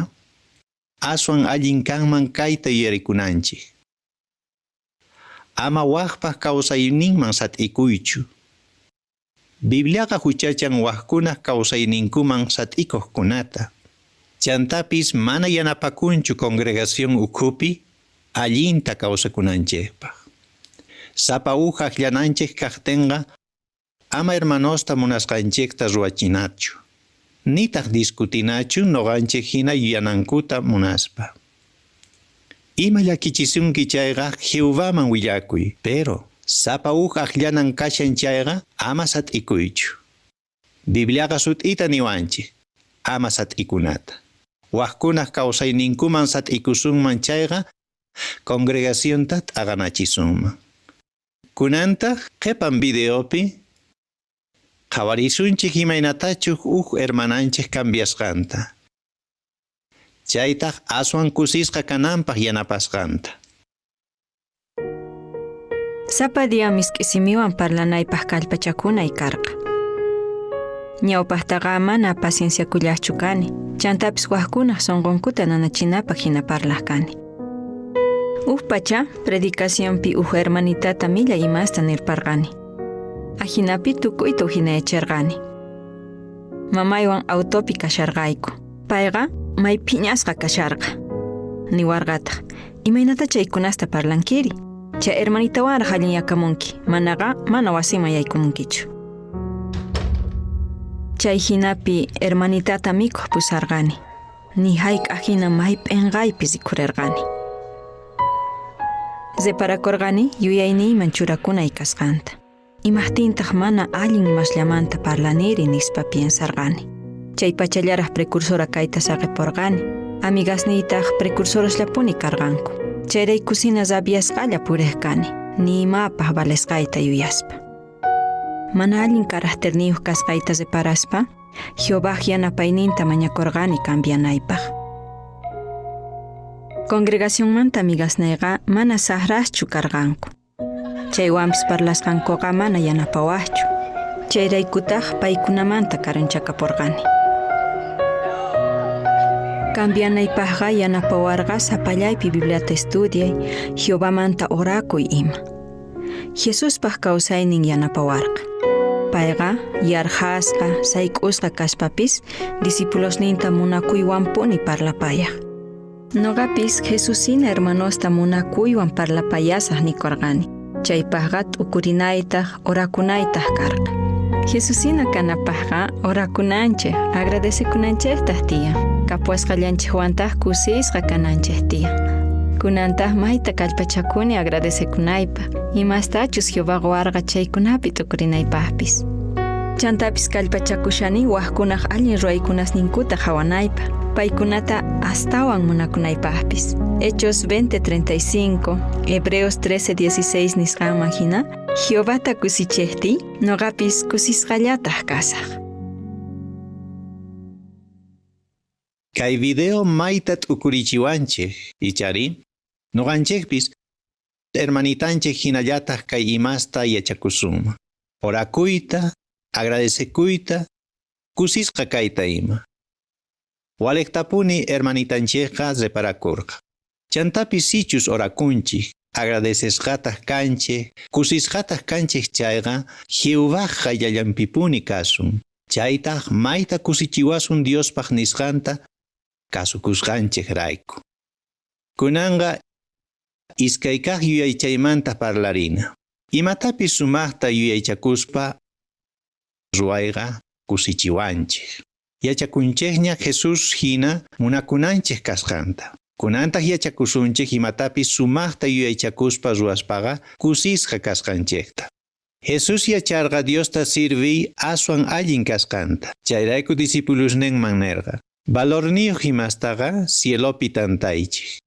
aswan allin kanman kayta yuyarikunanchej. Ama wajpaj kausayninman sat'ikuychu. Bibliaqa juchachan wajkunaj kausayninkuman sat'ikojkunata. Chantapis mana yanapakunchu congregación ukhupi allinta kausakunanchejpaj. Sapa uj ajllananchej kajtenqa ama hermanosta munasqanchejta ruwachinachu. Nitaj discutinachu noqanchej jina yuyanankuta munaspa. Ima llakichisunki chayqa Jehovaman willakuy, pero sapa uj ajllanan kashan chayqa ama sat'ikuychu. Bibliaqa sut'ita niwanchej, ama sat'ikunata. Wajkunaj kawsayninkuman sat'ikusunman chayqa congregacionta t'aqanachisunman. Kunantaq qhipan videopi qhawarisunchik imaynatachus uj hermananchik cambiasqanta. Chaytaq aswan kusisqa kananpaq yanapasqanta. Sapa día misk'i simiwan parlanaypaq kallpachakunay karqa. Ñawpaqtaqa mana pacienciakullaqchu kani, chantapis wajkunaq sunqunkuta nanachinapaq hina parlaq kani. Uj pacha predicacionpi uj hermanitata millay imasta nirparqani. Ajinapi tukuyta ujinayachirqani. Mamaywan autopi kasharqayku. Payqa may phiñasqa kasharqa. Niwarqataq, imaynata chaykunasta parlankiri? Chay hermanitawanraq allinyakamunki, manaqa mana wasiman yaykumunkichu. Chay hinapi hermanitata mikhuq pusarqani. Ni hayk'aq hina may p'inqaypi rikhurirqani. Reparakurqani yuyayniyman churakunay kasqanta. Imaqtintaq mana allin imasllamanta parlaniri nispa piensarqani. Chay pachallaraq precursora kayta saqipurqani. Amigasniytaq precursorasllapuni karqanku. Chayraykusina rabiasqalla puriq kani, ni imapaq valesqayta yuyaspa. Mana allin caracterniyuq kasqayta reparaspa, Jehovaj yanapayninta mañakurqani cambianaypaq. Congregacionmanta amigasniyqa mana saqraschu karqanku. Chaywanpis parlasqankuqa mana yanapawaqchu. Chayraykutaq paykunamanta karunchakapurqani. Cambianaypaqqa yanapawarqa sapallaypi Bibliata estudiay, Jehovamanta orakuy ima. Jesuspaq kawsaynin yanapawarqa. Payqa yarqhasqa, sayk'usqa kaspapis discipulosninta munakuywanpuni parlapayaq. Noqapis Jesusina hermanosta munakuywan parlapayasaq nikurqani. Chaypaqqa t'ukurinaytaq, orakunaytaq karqa. Jesusina kanapaqqa orakunanchik, agradecekunanchiktaq tiyan. Kapuwasqallanchikwantaq kusisqa kananchik tiyan. Kunantaq mayta kallpachakuni agradecekunaypaq, imastachus Jehová quwarqa chaykunapi t'ukurinaypaqpis. Chantapis kallpachakushani wajkunaq allin ruwaykunasninkuta qhawanaypaq, paykunata astawan munakunaypaqpis. Hechos 20:35, Hebreos 13:16 nisqanman hina, Jehovata kusichejtiy, noqapis kusisqallataq kasaq. Kay video mayta t'ukurichiwanchej, ichari? Noqanchejpis hermanitanchej hinallataq kay imasta yachakusunman. Orakuyta, agradecekuyta, kusisqa kayta ima. Waliqtapuni hermanitanchejqa reparakurqa. Chantapis sichus orakunchik, agradecesqataq kanchej, kusisqataq kanchej chayqa, Jehovaj qayllallanpipuni kasun. Chaytaq mayta kusichiwasun Diospaq nisqanta kasukusqanchej rayku. Kunanqa iskay kaq yuyaychaymanta parlarina. Imatapis sumaqta yuyaychakuspa ruwayqa kusichiwanchik. Yachakunchikña Jesús hina munakunanchik kasqanta. Kunantaq yachakusunchik imatapis sumaqta yuyaychakuspa ruwaspaqa kusisqa kasqanchikta. Jesús yacharqa Diosta sirviy aswan allin kasqanta. Chayrayku discipulusninman nerqa: Valorniyuq imastaqa cielopi tantaychik.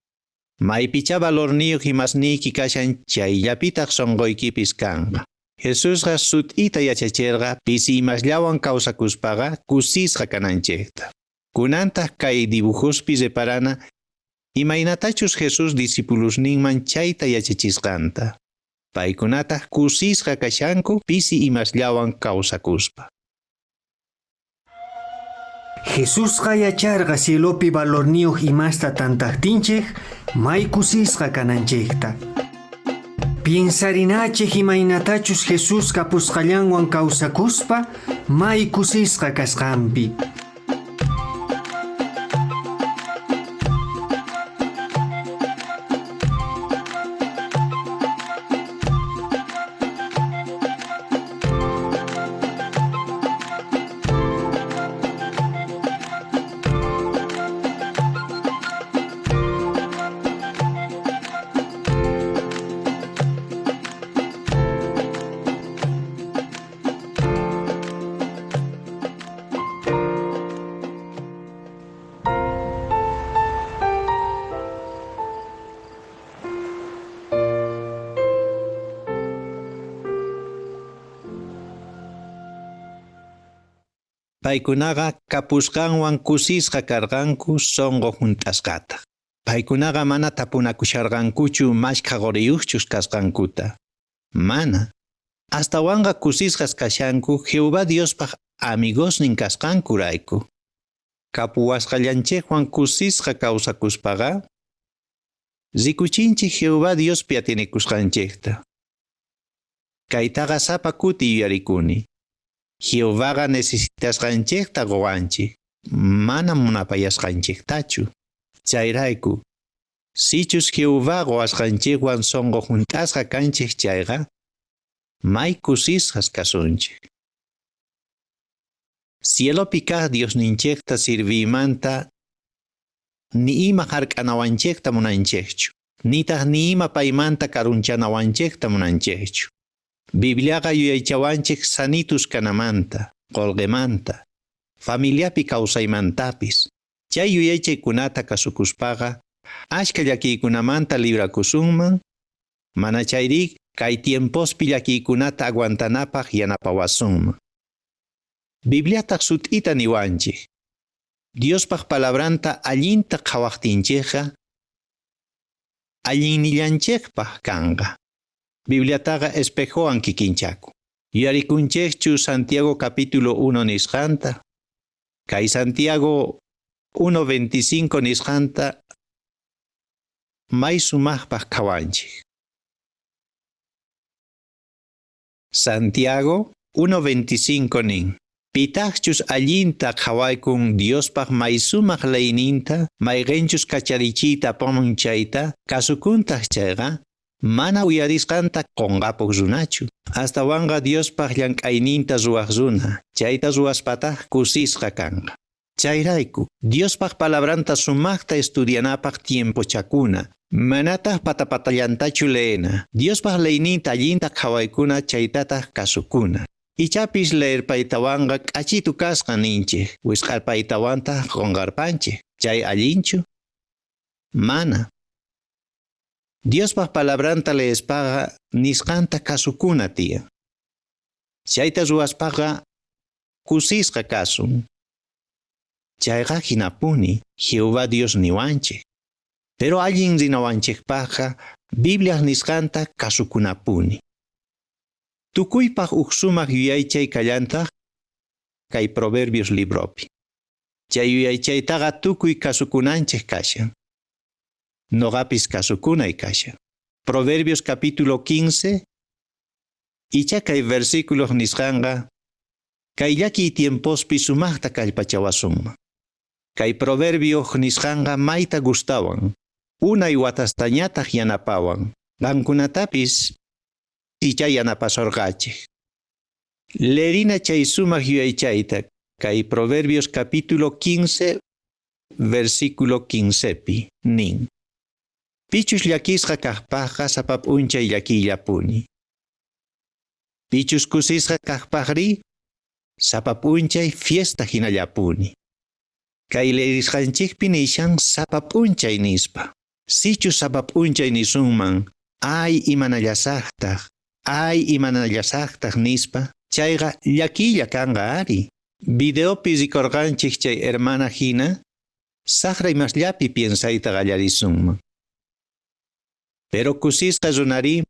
Maypicha valorniyuq imasniyki kashan chayllapitaq sunquykipis kanqa. Jesusqa sut'ita yachachirqa pisi imasllawan kawsakuspaqa kusisqa kananchikta. Kunantaq kay dibujospi reparana imaynatachus Jesús discipulusninman chayta yachachisqanta. Paykunataj kusisqa kashanku pisi imasllawan kawsakuspa. Jesusqa yacharqa cielopi valorniyuq imasta tantajtinchik may kusisqa kananchikta. Piensarinachik imaynatachus Jesús kapusqallanwan kawsakuspa may kusisqa kasqanpi. Paykunaqa kapusqanwan kusisqa karqanku sunqu hunt'asqataq. Paykunaqa mana tapunakusharqankuchu mashkha quriyuqchus kasqankuta. Mana. Astawanqa kusisqas kashanku Jehová Diospaq amigosnin kasqankurayku. Kapuwasqallanchikwan kusisqa kawsakuspaqa rikuchinchik Jehová Diospi atinikusqanchikta. Kaytaqa sapa kuti yuyarikuni. Jehovaqa necesitasqanchikta quwanchik, mana munapayasqanchiktachu. Chayrayku, sichus Jehová quwasqanchikwan sunqu hunt'asqa kanchik chayqa, may kusisqas kasunchik. Cielopi kaq Diosninchikta sirviymanta ni ima hark'anawanchikta munanchikchu, nitaq ni ima paymanta karunchanawanchikta munanchikchu. Bibliaqa yuyaychawanchik sanitus kanamanta, qullqimanta, familiapi kawsaymantapis. Chay yuyaychaykunata kasukuspaqa, ashka llakiykunamanta librakusunman, mana chayri kay tiempospi llakiykunata aguantanapaq yanapawasunman. Bibliataq sut'ita niwanchik. Diospaq palabranta allinta qhawaqtinchikqa, allinnillanchikpaq kanqa. Bibliataqa espejowan kikinchaku. Yuyarikunchikchu Santiago capítulo 1 nisqanta, kay Santiago 1.25 nisqanta may sumaqpaq qhawanchik. Santiago 1.25 nin. Pitaqchus allinta qhawaykun Diospaq may sumaq leyninta, mayqinchus kacharichiyta apamun chayta, kasukuntaq chayqa, mana uyarisqanta qunqapuq runachu. Astawanqa Diospaq llank'ayninta ruwaq runa, chayta ruwaspataq kusisqa kanqa. Chayrayku, Diospaq palabranta sumaqta estudianapaq tiempochakuna, manataq patapatallantachu leena. Diospaq leyninta allinta qhawaykuna chaytataq kasukuna. Ichapis leerpaytawanqa k'achitu kasqa ninchik, wisq'arpaytawantaq qunqarpanchik. Chay allinchu? Mana. Diospaq palabranta leespaqa nisqanta kasukuna tiyan. Chayta ruwaspaqa kusisqa kasun. Chayqa hinapuni Jehová Dios niwanchik. Pero allin rinawanchikpaqqa Bibliaq nisqanta kasukunapuni. Tukuypaq uj sumaq yuyaychay kallantaq kay Proverbios libropi. Chay yuyaychaytaqa tukuy kasukunanchik kashan. Noqapis kasukunay kashan. Proverbios capítulo 15 icha kay versículos nisqanqa kay llakiy tiempospi sumaqta kallpachawasunman. Kay proverbio nisqanqa mayta gustawan, unay watastañataq yanapawan. Qamkunatapis icha yanapasorqachik. Leerina chay sumaq yuyaychayta kay Proverbios capítulo 15 versículo 15pi nin. Pichus llakisqa kaqpaqqa sapa p'unchay llakiyllapuni. Pichus kusisqa kaqpaqri sapa p'unchay fiesta hinallapuni. Kay leerisqanchikpi nishan sapa p'unchay nispa. Sichus sapa p'unchay nisunman, ay imanallasaqtaq, ay imanallasaqtaq nispa, chayqa llakiylla kanqa ari. Videopi rikurqanchik chay hermana hina, saqra imasllapi piensayta qallarisunman. Pero kusisqa runari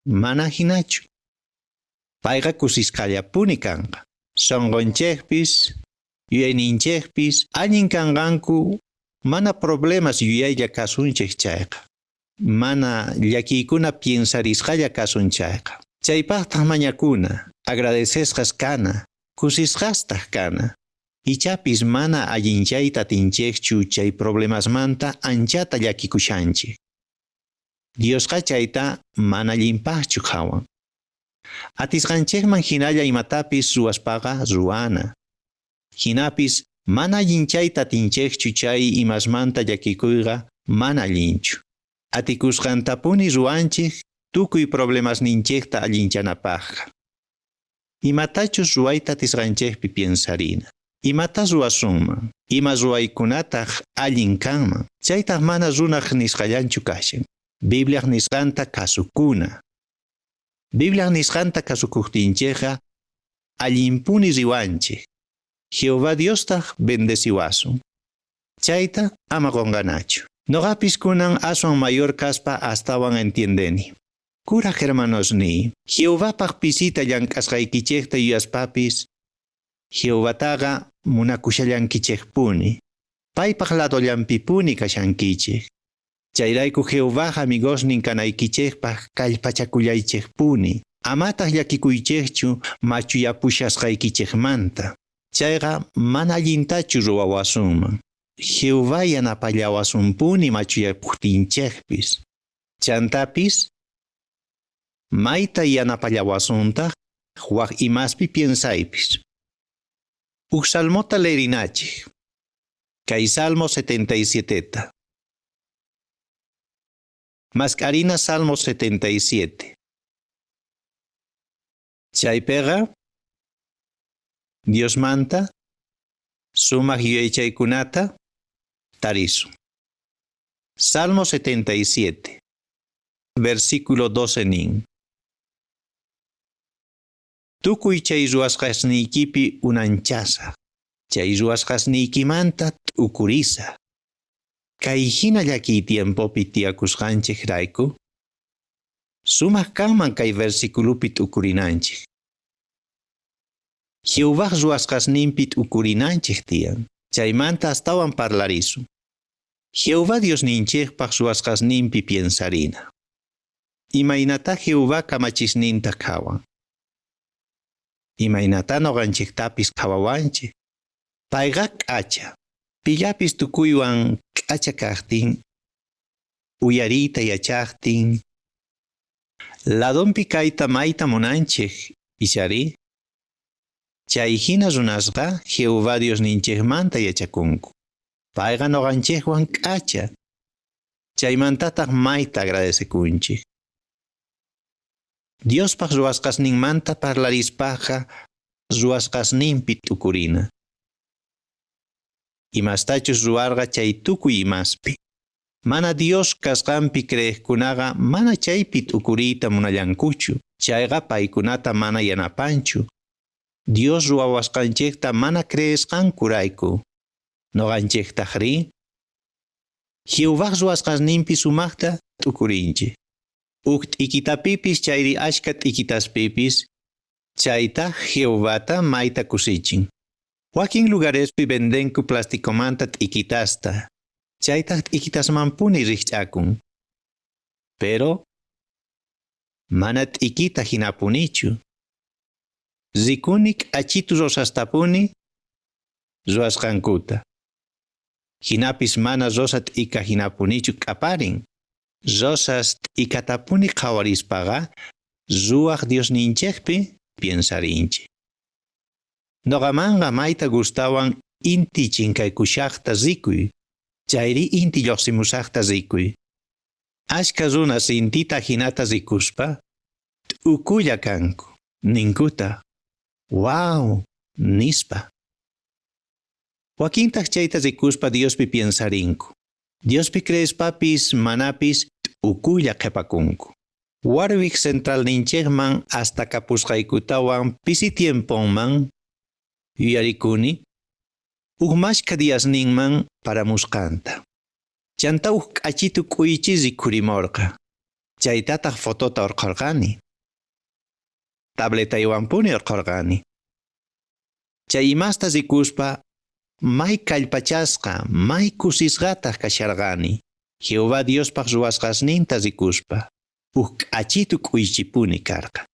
Mana jinachu. Payqa kusisqallapuni kanqa. Sonqonchejpis, yuyayninchejpis allin kanqanku mana problemas yuyaylla kasunchej chayqa. Mana llakiykuna piensarisqalla kasun chayqa. Chaypaqtaq mañakuna, agradecesqas kana, kusisqastaq kana. Ichapis mana allinchayta atinchejchu chay problemasmanta anchata llakikushanchej. Diosqa chayta mana allinpaqchu qhawan. Atisqanchejman hinalla imatapis ruwaspaqa ruwana. Hinapis mana allinchayta atinchejchu chay imasmanta llakikuyqa mana allinchu. Atikusqantapuni ruwanchej tukuy problemasninchejta allinchanapaqqa. Imatachus ruwayta atisqanchejpi piensarina. Imata ruwasunman, ima ruwaykunataq allin kanman. Chaytaq mana runaq nisqallanchu kashan. Bibliaq nisqanta kasukuna. Bibliaq nisqanta kasukuqtinchikqa allinpuni riwanchik. Jehová Diostaq bendeciwasun. Chayta ama qunqanachu. Noqapis kunan aswan mayor kaspa astawan entiendeni. Kuraj hermanosniy, Jehovapaq pisita llank'asqaykichikta yuyaspapis, Jehovataqa munakushallankichikpuni. Paypaq ladollanpipuni kashankichik. Chayrayku Jehovaj amigosnin kanaykichikpaq kallpachakullaychikpuni. Amataq llakikuychikchu machuyapushasqaykichikmanta. Chayqa mana allintachu ruwawasunman. Jehová yanapallawasunpuni machuyapuqtinchikpis. Chantapis mayta yanapallawasuntaq wak imaspi piensaypis. Uj salmota leerinachik. Kay Salmo 77. Mascarina Salmo 77. Chaypiqa Diosmanta sumaq yuyaychaykunata tarisun. Salmo 77, versículo 12 nin. Tukuy chay ruwasqasniykipi unanchasaq, chay ruwasqasniykimanta t'ukurisaq. Kay hina llakiy tiempopi tiyakusqanchik rayku, sumaq kanman kay versiculopi t'ukurinanchik. Jehovaj ruwasqasninpi t'ukurinanchik tiyan. Chaymanta astawan parlarisun. Jehová Diosninchikpaq ruwasqasninpi piensarina. Imaynata Jehová kamachisninta qhawan. Imaynata noqanchiktapis qhawawanchik. Payqa k'acha. Pillapis tukuywan k'acha kaqtin, uyariyta yachaqtin, ladonpi kayta mayta munanchik, ichari? Chay hina runasqa Jehová Diosninchikmanta yachakunku. Payqa noqanchikwan k'acha. Chaymantataq mayta agradecekunchik. Diospaq ruwasqasninmanta parlarispaqa ruwasqasninpi t'ukurina. Imastachus ruwarqa chay tukuy imaspi. Mana Dios kasqanpi creeqkunaqa mana chaypi t'ukuriyta munallankuchu. Chayqa paykunata mana yanapanchu. Dios ruwawasqanchikta mana creesqankurayku. Noqanchiktaqri Jehovaj ruwasqasninpi sumaqta t'ukurinchik. Uj t'ikitapipis chayri ashka t'ikitaspipis chayta Jehovata mayta kusichin. Wakin lugarespi vendenku plasticomanta t'ikitasta. Chaytaq t'ikitasmanpuni rikch'akun. Pero mana t'ikita hinapunichu. Rikuni k'achitu rosastapuni ruwasqankuta. Hinapis mana rosa t'ika hinapunichu k'aparin. Rosas t'ikatapuni qhawarispaqa ruwaq Diosninchikpi piensarinchik. Noqamanqa mayta gustawan inti chinkaykushaqta rikuy, chayri inti lluqsimushaqta rikuy. Ashka runas intita hinata rikuspa t'ukulla kanku, ninkuta, "Wow", nispa. Wakintaq chayta rikuspa Diospi piensarinku. Diospi creespapis manapis t'ukulla qhipakunku. Warwick Centralninchikman hasta kapusqaykutawan pisi tiemponman yuyarikuni uj mashkha diasninman paramusqanta. Chanta uj k'achitu k'uychi rikhurimurqa. Chaytataq fotota urqhurqani. Tabletaywanpuni urqhurqani. Chay imasta rikuspa may kallpachasqa, may kusisqataq kasharqani. Jehová Diospaq ruwasqasninta rikuspa, uj k'achitu k'uychipuni karqa.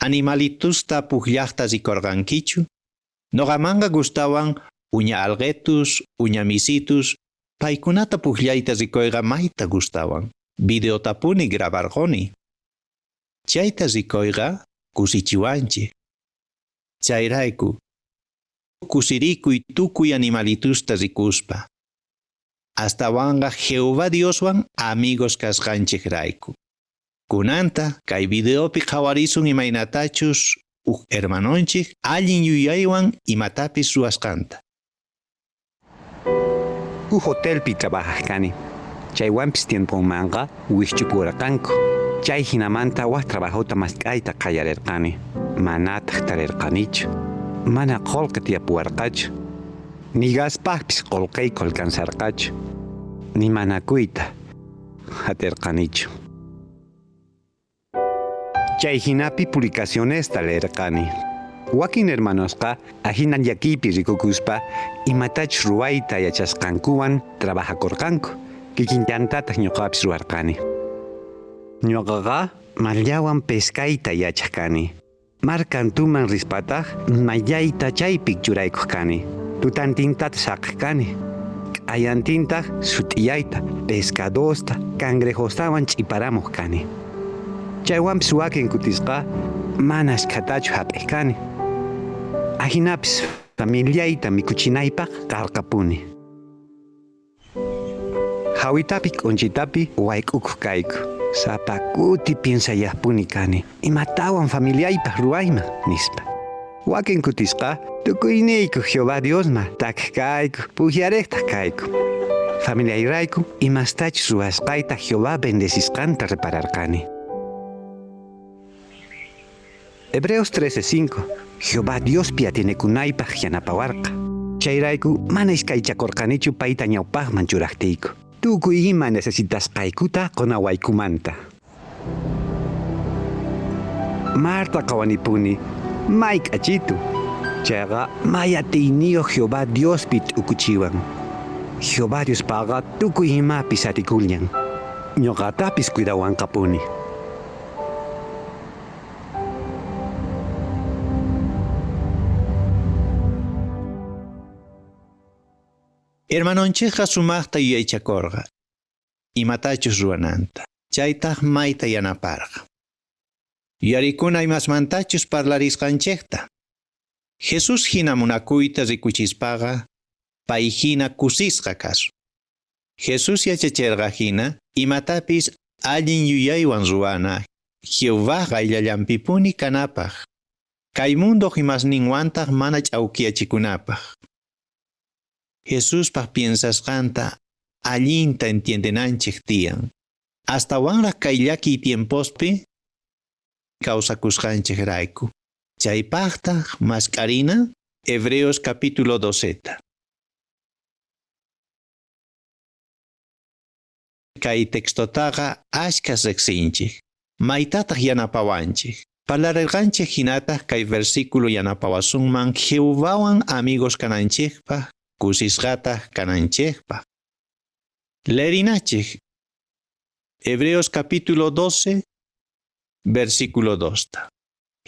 Animalitusta pujllaqta rikurqankichu? Noqamanqa gustawan uña alqetus, uña misitus, paykunata pujllayta rikuyqa mayta gustawan. Videotapuni grabarquni. Chayta rikuyqa kusichiwanchik. Chayrayku, kusirikuy tukuy animalitusta rikuspa. Astawanqa Jehová Dioswan amigos kasqanchikrayku. Kunanta kay videopi qhawarisun imaynatachus uj hermanonchik allin yuyaywan imatapis ruwasqanta. Uj hotelpi trabajaj kani. Chaywanpis tiemponmanqa wikch'upurqanku. Chay hinamanta waj trabajota mask'ayta qallarirqani. Manataq tarirqanichu. Mana qullqi tiyapuwarqachu. Ni gaspaqpis qullqiyku alcanzarqachu. Ni manakuyta atirqanichu. Chay hinapi publicacionesta leerqani. Wakin hermanosqa ahina llakiypi rikukuspa imatachus ruwayta yachasqankuwan trabajakurqanku. Kikinllantataq ñuqapis ruwarqani. Ñuqaqa mallawan pescayta yachaq kani. Mar kantuman rispataq mallayta chaypi churaykuq kani. Tutantintataq saqaq kani. Q'ayantintaq sut'iyayta, pescadosta, cangrejostawan ch'iparamuq kani. Chaywanpis wakin kutisqa mana ashkhatachu hap'iq kani. Ahinapis familiayta mikhuchinaypaq karqapuni. Hawitapi k'unchitapi wayk'ukuq kayku. Sapa kuti piensayaqpuni kani. Imatawan familiaypaq ruwayman nispa. Wakin kutisqa tukuyniyku Jehová Diosman takiq kayku, pujyariqtaq kayku. Familiayrayku imastachus ruwasqayta Jehová bendecisqanta repararqani. Hebreos 13:5 Jehová Diospi atienekunaypaq yanapawarqa. Chayrayku mana iskaychakurqanichu payta ñawpaqman churaqtiyku. Tukuy ima necesitasqaykuta qunawaykumanta. Marta qhawanipuni, may k'achitu. Chayqa may atiyniyuq Jehová Diospi t'ukuchiwan. Jehová Diospaqa tukuy imapis atikullan. Ñuqatapis cuidawanqapuni. Hermanonchikqa sumaqta yuyaychakurqa imatachus ruwananta. Chaytaq mayta yanaparqa. Yuyarikuna imasmantachus parlarisqanchikta. Jesús hina munakuyta rikuchispaqa pay hina kusisqa kasun. Jesús yachachirqa hina imatapis allin yuyaywan ruwana Jehová qayllallanpipuni kanapaq. Kay munduq imasninwantaq mana ch'awkiyachikunapaq. Jesuspaq piensasqanta allinta entiendenanchik tiyan. Astawanraq kay llakiy tiempospi kawsakusqanchikrayku. Chaypaqtaq mask'arina Hebreos capítulo 12. Kay textotaqa ashkhas riqsinchik. Maytataq yanapawanchik. Parlarirqanchik hinataq kay versículo yanapawasunman Jehovawan amigos kananchikpaq, kusisqataq kananchikpaq. Lerinachik Hebreos capítulo 12, versículo 2.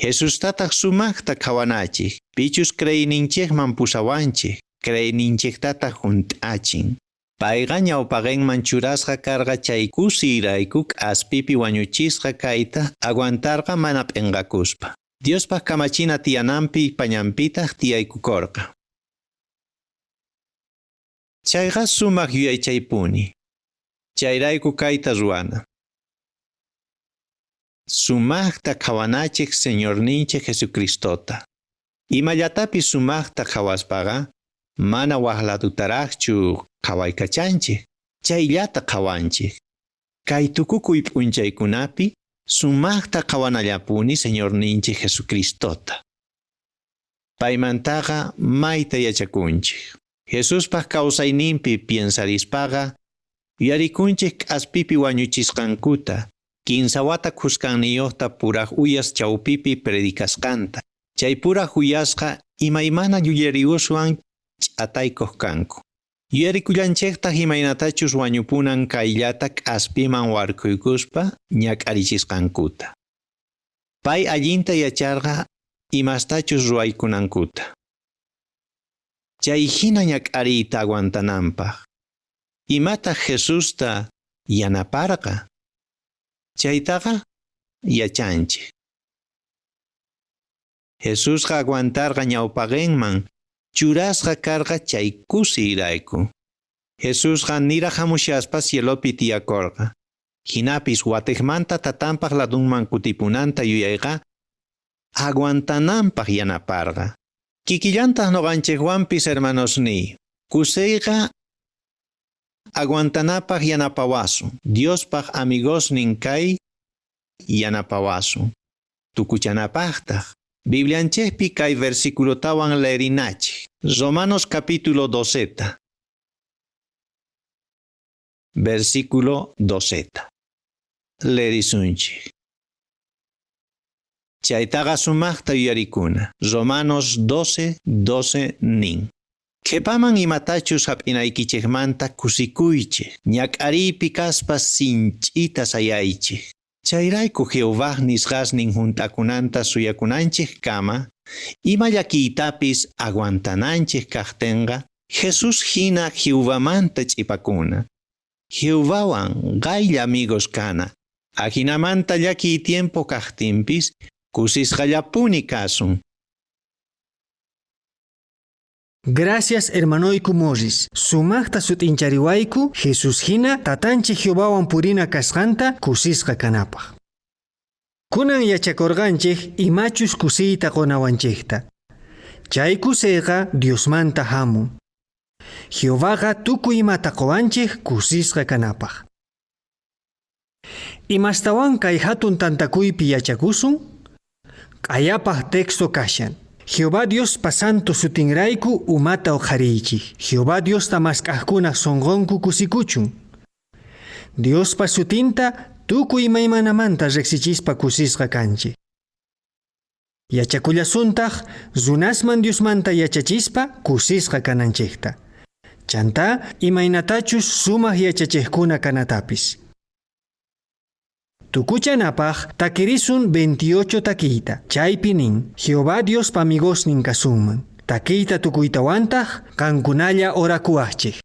Jesustataq sumaqta qhawanachik, pichus creeyninchikman pusawanchik, creeyninchiktataq hunt'achin. Payqa ñawpaqinman churasqa karqa chay kusiyrayku k'aspipi wañuchisqa kayta aguantarqa mana p'inqakuspa. Diospaq kamachina tiyananpi pañanpitaq tiyaykukurqa. Chayqa sumaq yuyaychaypuni. Chayrayku kayta ruwana. Sumaqta qhawanachik Señorninchik Jesucristota. Imallatapis sumaqta qhawaspaqa mana waqladutaraqchu qhawaykachanchik, chayllata qhawanchik. Kay tukukuy p'unchaykunapi sumaqta qhawanallapuni Señorninchik Jesucristota. Paymantaqa mayta yachakunchik. Jesuspaq kawsayninpi piensarispaqa yuyarikunchik k'aspipi wañuchisqankuta, Kinsa wata khuskanniyuqta puraj uyas chawpipi predicasqanta. Chay puraj uyasqa imaymana yuyariyuswan ch'ataykuq kanku. Yuyarikullanchiktaq imaynatachus wañupunan kayllata k'aspiman warkuykuspa ñak'arichisqankuta. Pay allinta yacharqa imastachus ruwaykunankuta. Chay hina ñak'ariyta aguantananpaq. Imataq Jesusta yanaparqa? Chaytaqa yachanchik. Jesusqa aguantarqa ñawpaqinman churasqa karqa chay kusiyrayku. Jesusqa niraq hamushaspa cielopi tiyakurqa. Hinapis watiqmanta tatanpaq ladunman kutipunanta yuyayqa aguantananpaq yanaparqa. Kikillantaq ñuqanchikwanpis hermanosniy, kusiyqa aguantanapaq yanapawasun. Diospaq amigosnin kay yanapawasun. Tukuchanapaqtaq. Biblianchikpi kay versiculotawan leerinachik. Romanos capítulo 12. Versículo 12. Leerisunchik. Chaytaqa sumaqta yuyarikuna. Romanos 12, 12 nin. Qhipaman imatachus hap'inaykichikmanta kusikuychik. Ñak'ariypi kaspa sinch'ita sayaychik. Chayrayku Jehová nisqasnin hunt'akunanta suyakunanchik kama, ima llakiytapis aguantananchik kaqtinqa, Jesús hina Jehovamanta ch'ipakuna. Jehovawan qaylla amigos kana. Ajinamanta llakiy tiempo kaqtinpis kusisqallapuni kasun. Gracias hermanoyku Morris. Sumaqta sut'inchariwayku Jesus hina tatanchik Jehovawan purina kasqanta kusisqa kanapaq. Kunan yachakurqanchik imachus kusiyta qunawanchikta. Chay kusiyqa Diosmanta hamun. Jehovaqa tukuy imata quwanchik kusisqa kanapaq. Imastawan kay hatun tantakuypi yachakusun? Q'ayapaq texto kashan. Jehová Diospa santo sutinrayku umata uqhariychik. Jehová Diosta mask'aqkuna sunqunku kusikuchun. Diospa sutinta tukuy imaymanamanta riqsichispa kusisqa kanchik. Yachakullasuntaq runasman Diosmanta yachachispa kusisqa kananchikta. Chantá imaynatachus sumaq yachachiqkuna kanatapis. Tukuchanapaq takirisun 28 takiyta. Chaypi nin, Jehová Diospa amigosnin kasunman. Takiyta tukuytawantaq qankunalla orakuwaqchik.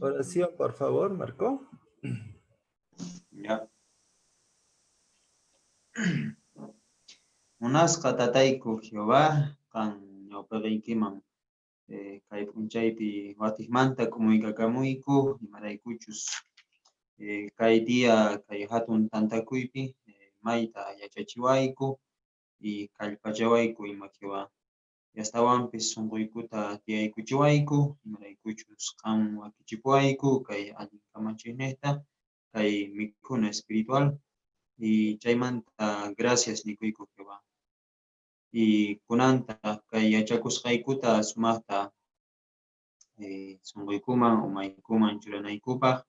Oración, por favor, Marco. Ya. Munasqa tatayku Jehová, qan ñawpaqiykiman kay p'unchaypi watiqmanta k'umuykakamuyku, imaraykuchus kay día kay hatun tantakuypi mayta yachachiwayku y kallpachawayku ima Jehová. Y astawanpis sunquykuta tiyaykuchiwayku, imaraykuchus qan wakichipuwayku kay allin kamachiyniqta, kay mikhuna espiritual, y chaymanta gracias nikuyku Jehová. Y kunanta kay yachakusqaykuta sumaqta sunquykuman umaykuman churanaykupaq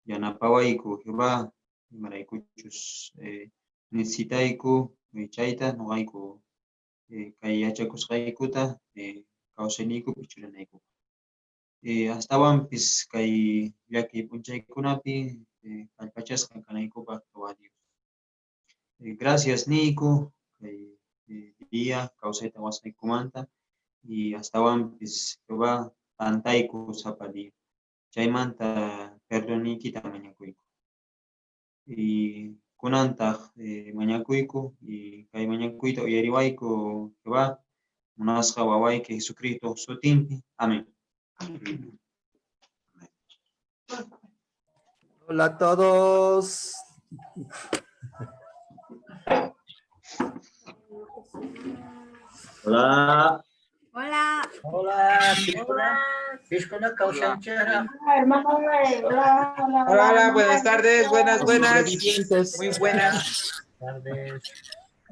yanapawayku Jehová, imaraykuchus necesitayku chayta noqayku kay yachakusqaykuta kawsayniykupi churanaykupaq. Astawanpis kay llakiy p'unchaykunapi kallpachasqa kanaykupaq Jehová Dios. Gracias niyku kay día kawsayta wasqaykumanta y astawanpis Jehová tantayku sapa día. Chaymanta perdoniykita mañakuyku. Y kunantaq mañakuyku y kay mañakuyta uyariwayku Jehová, munasqa wawayki Jesucristo sutinpi. Amén. Hola a todos. Hola. Hola. Hola. Hola. Hola, hola. Hola, buenas tardes, buenas, buenas. Muy buenas. Tardes.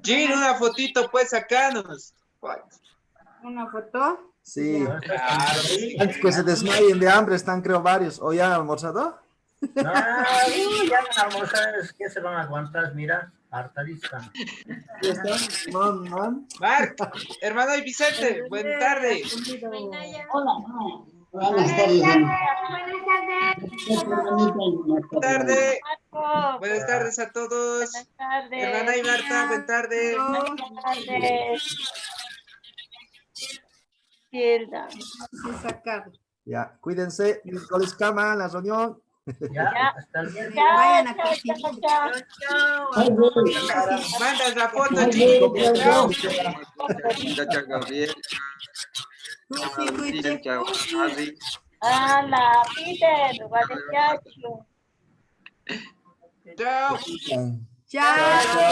Jean, una fotito, pues, sacanos. ¿Una foto? Sí. Antes que se desmayen de hambre, están creo varios. ¿O ya han almorzado? No, ya van a almorzar, ¿qué se van a aguantar? Mira, hartadista. ¿Ya están? Man, man. Marc, hermano y Vicente, buena tarde. Hola. Buenas tardes. Buenas tardes. Buenas tardes. Buenas tardes a todos. Buenas tardes. Hermana y Marta, buena tarde. Buenas tardes. Izquierda. Ya, cuídense. Miércoles cama, la reunión. Ya, hasta el viernes. Vayan a chao, chao. Mandas la foto, chicos. Chao. Chao, Gabriel. Chao, Harry. Hola, Peter. Guadalupe. Chao. Chao.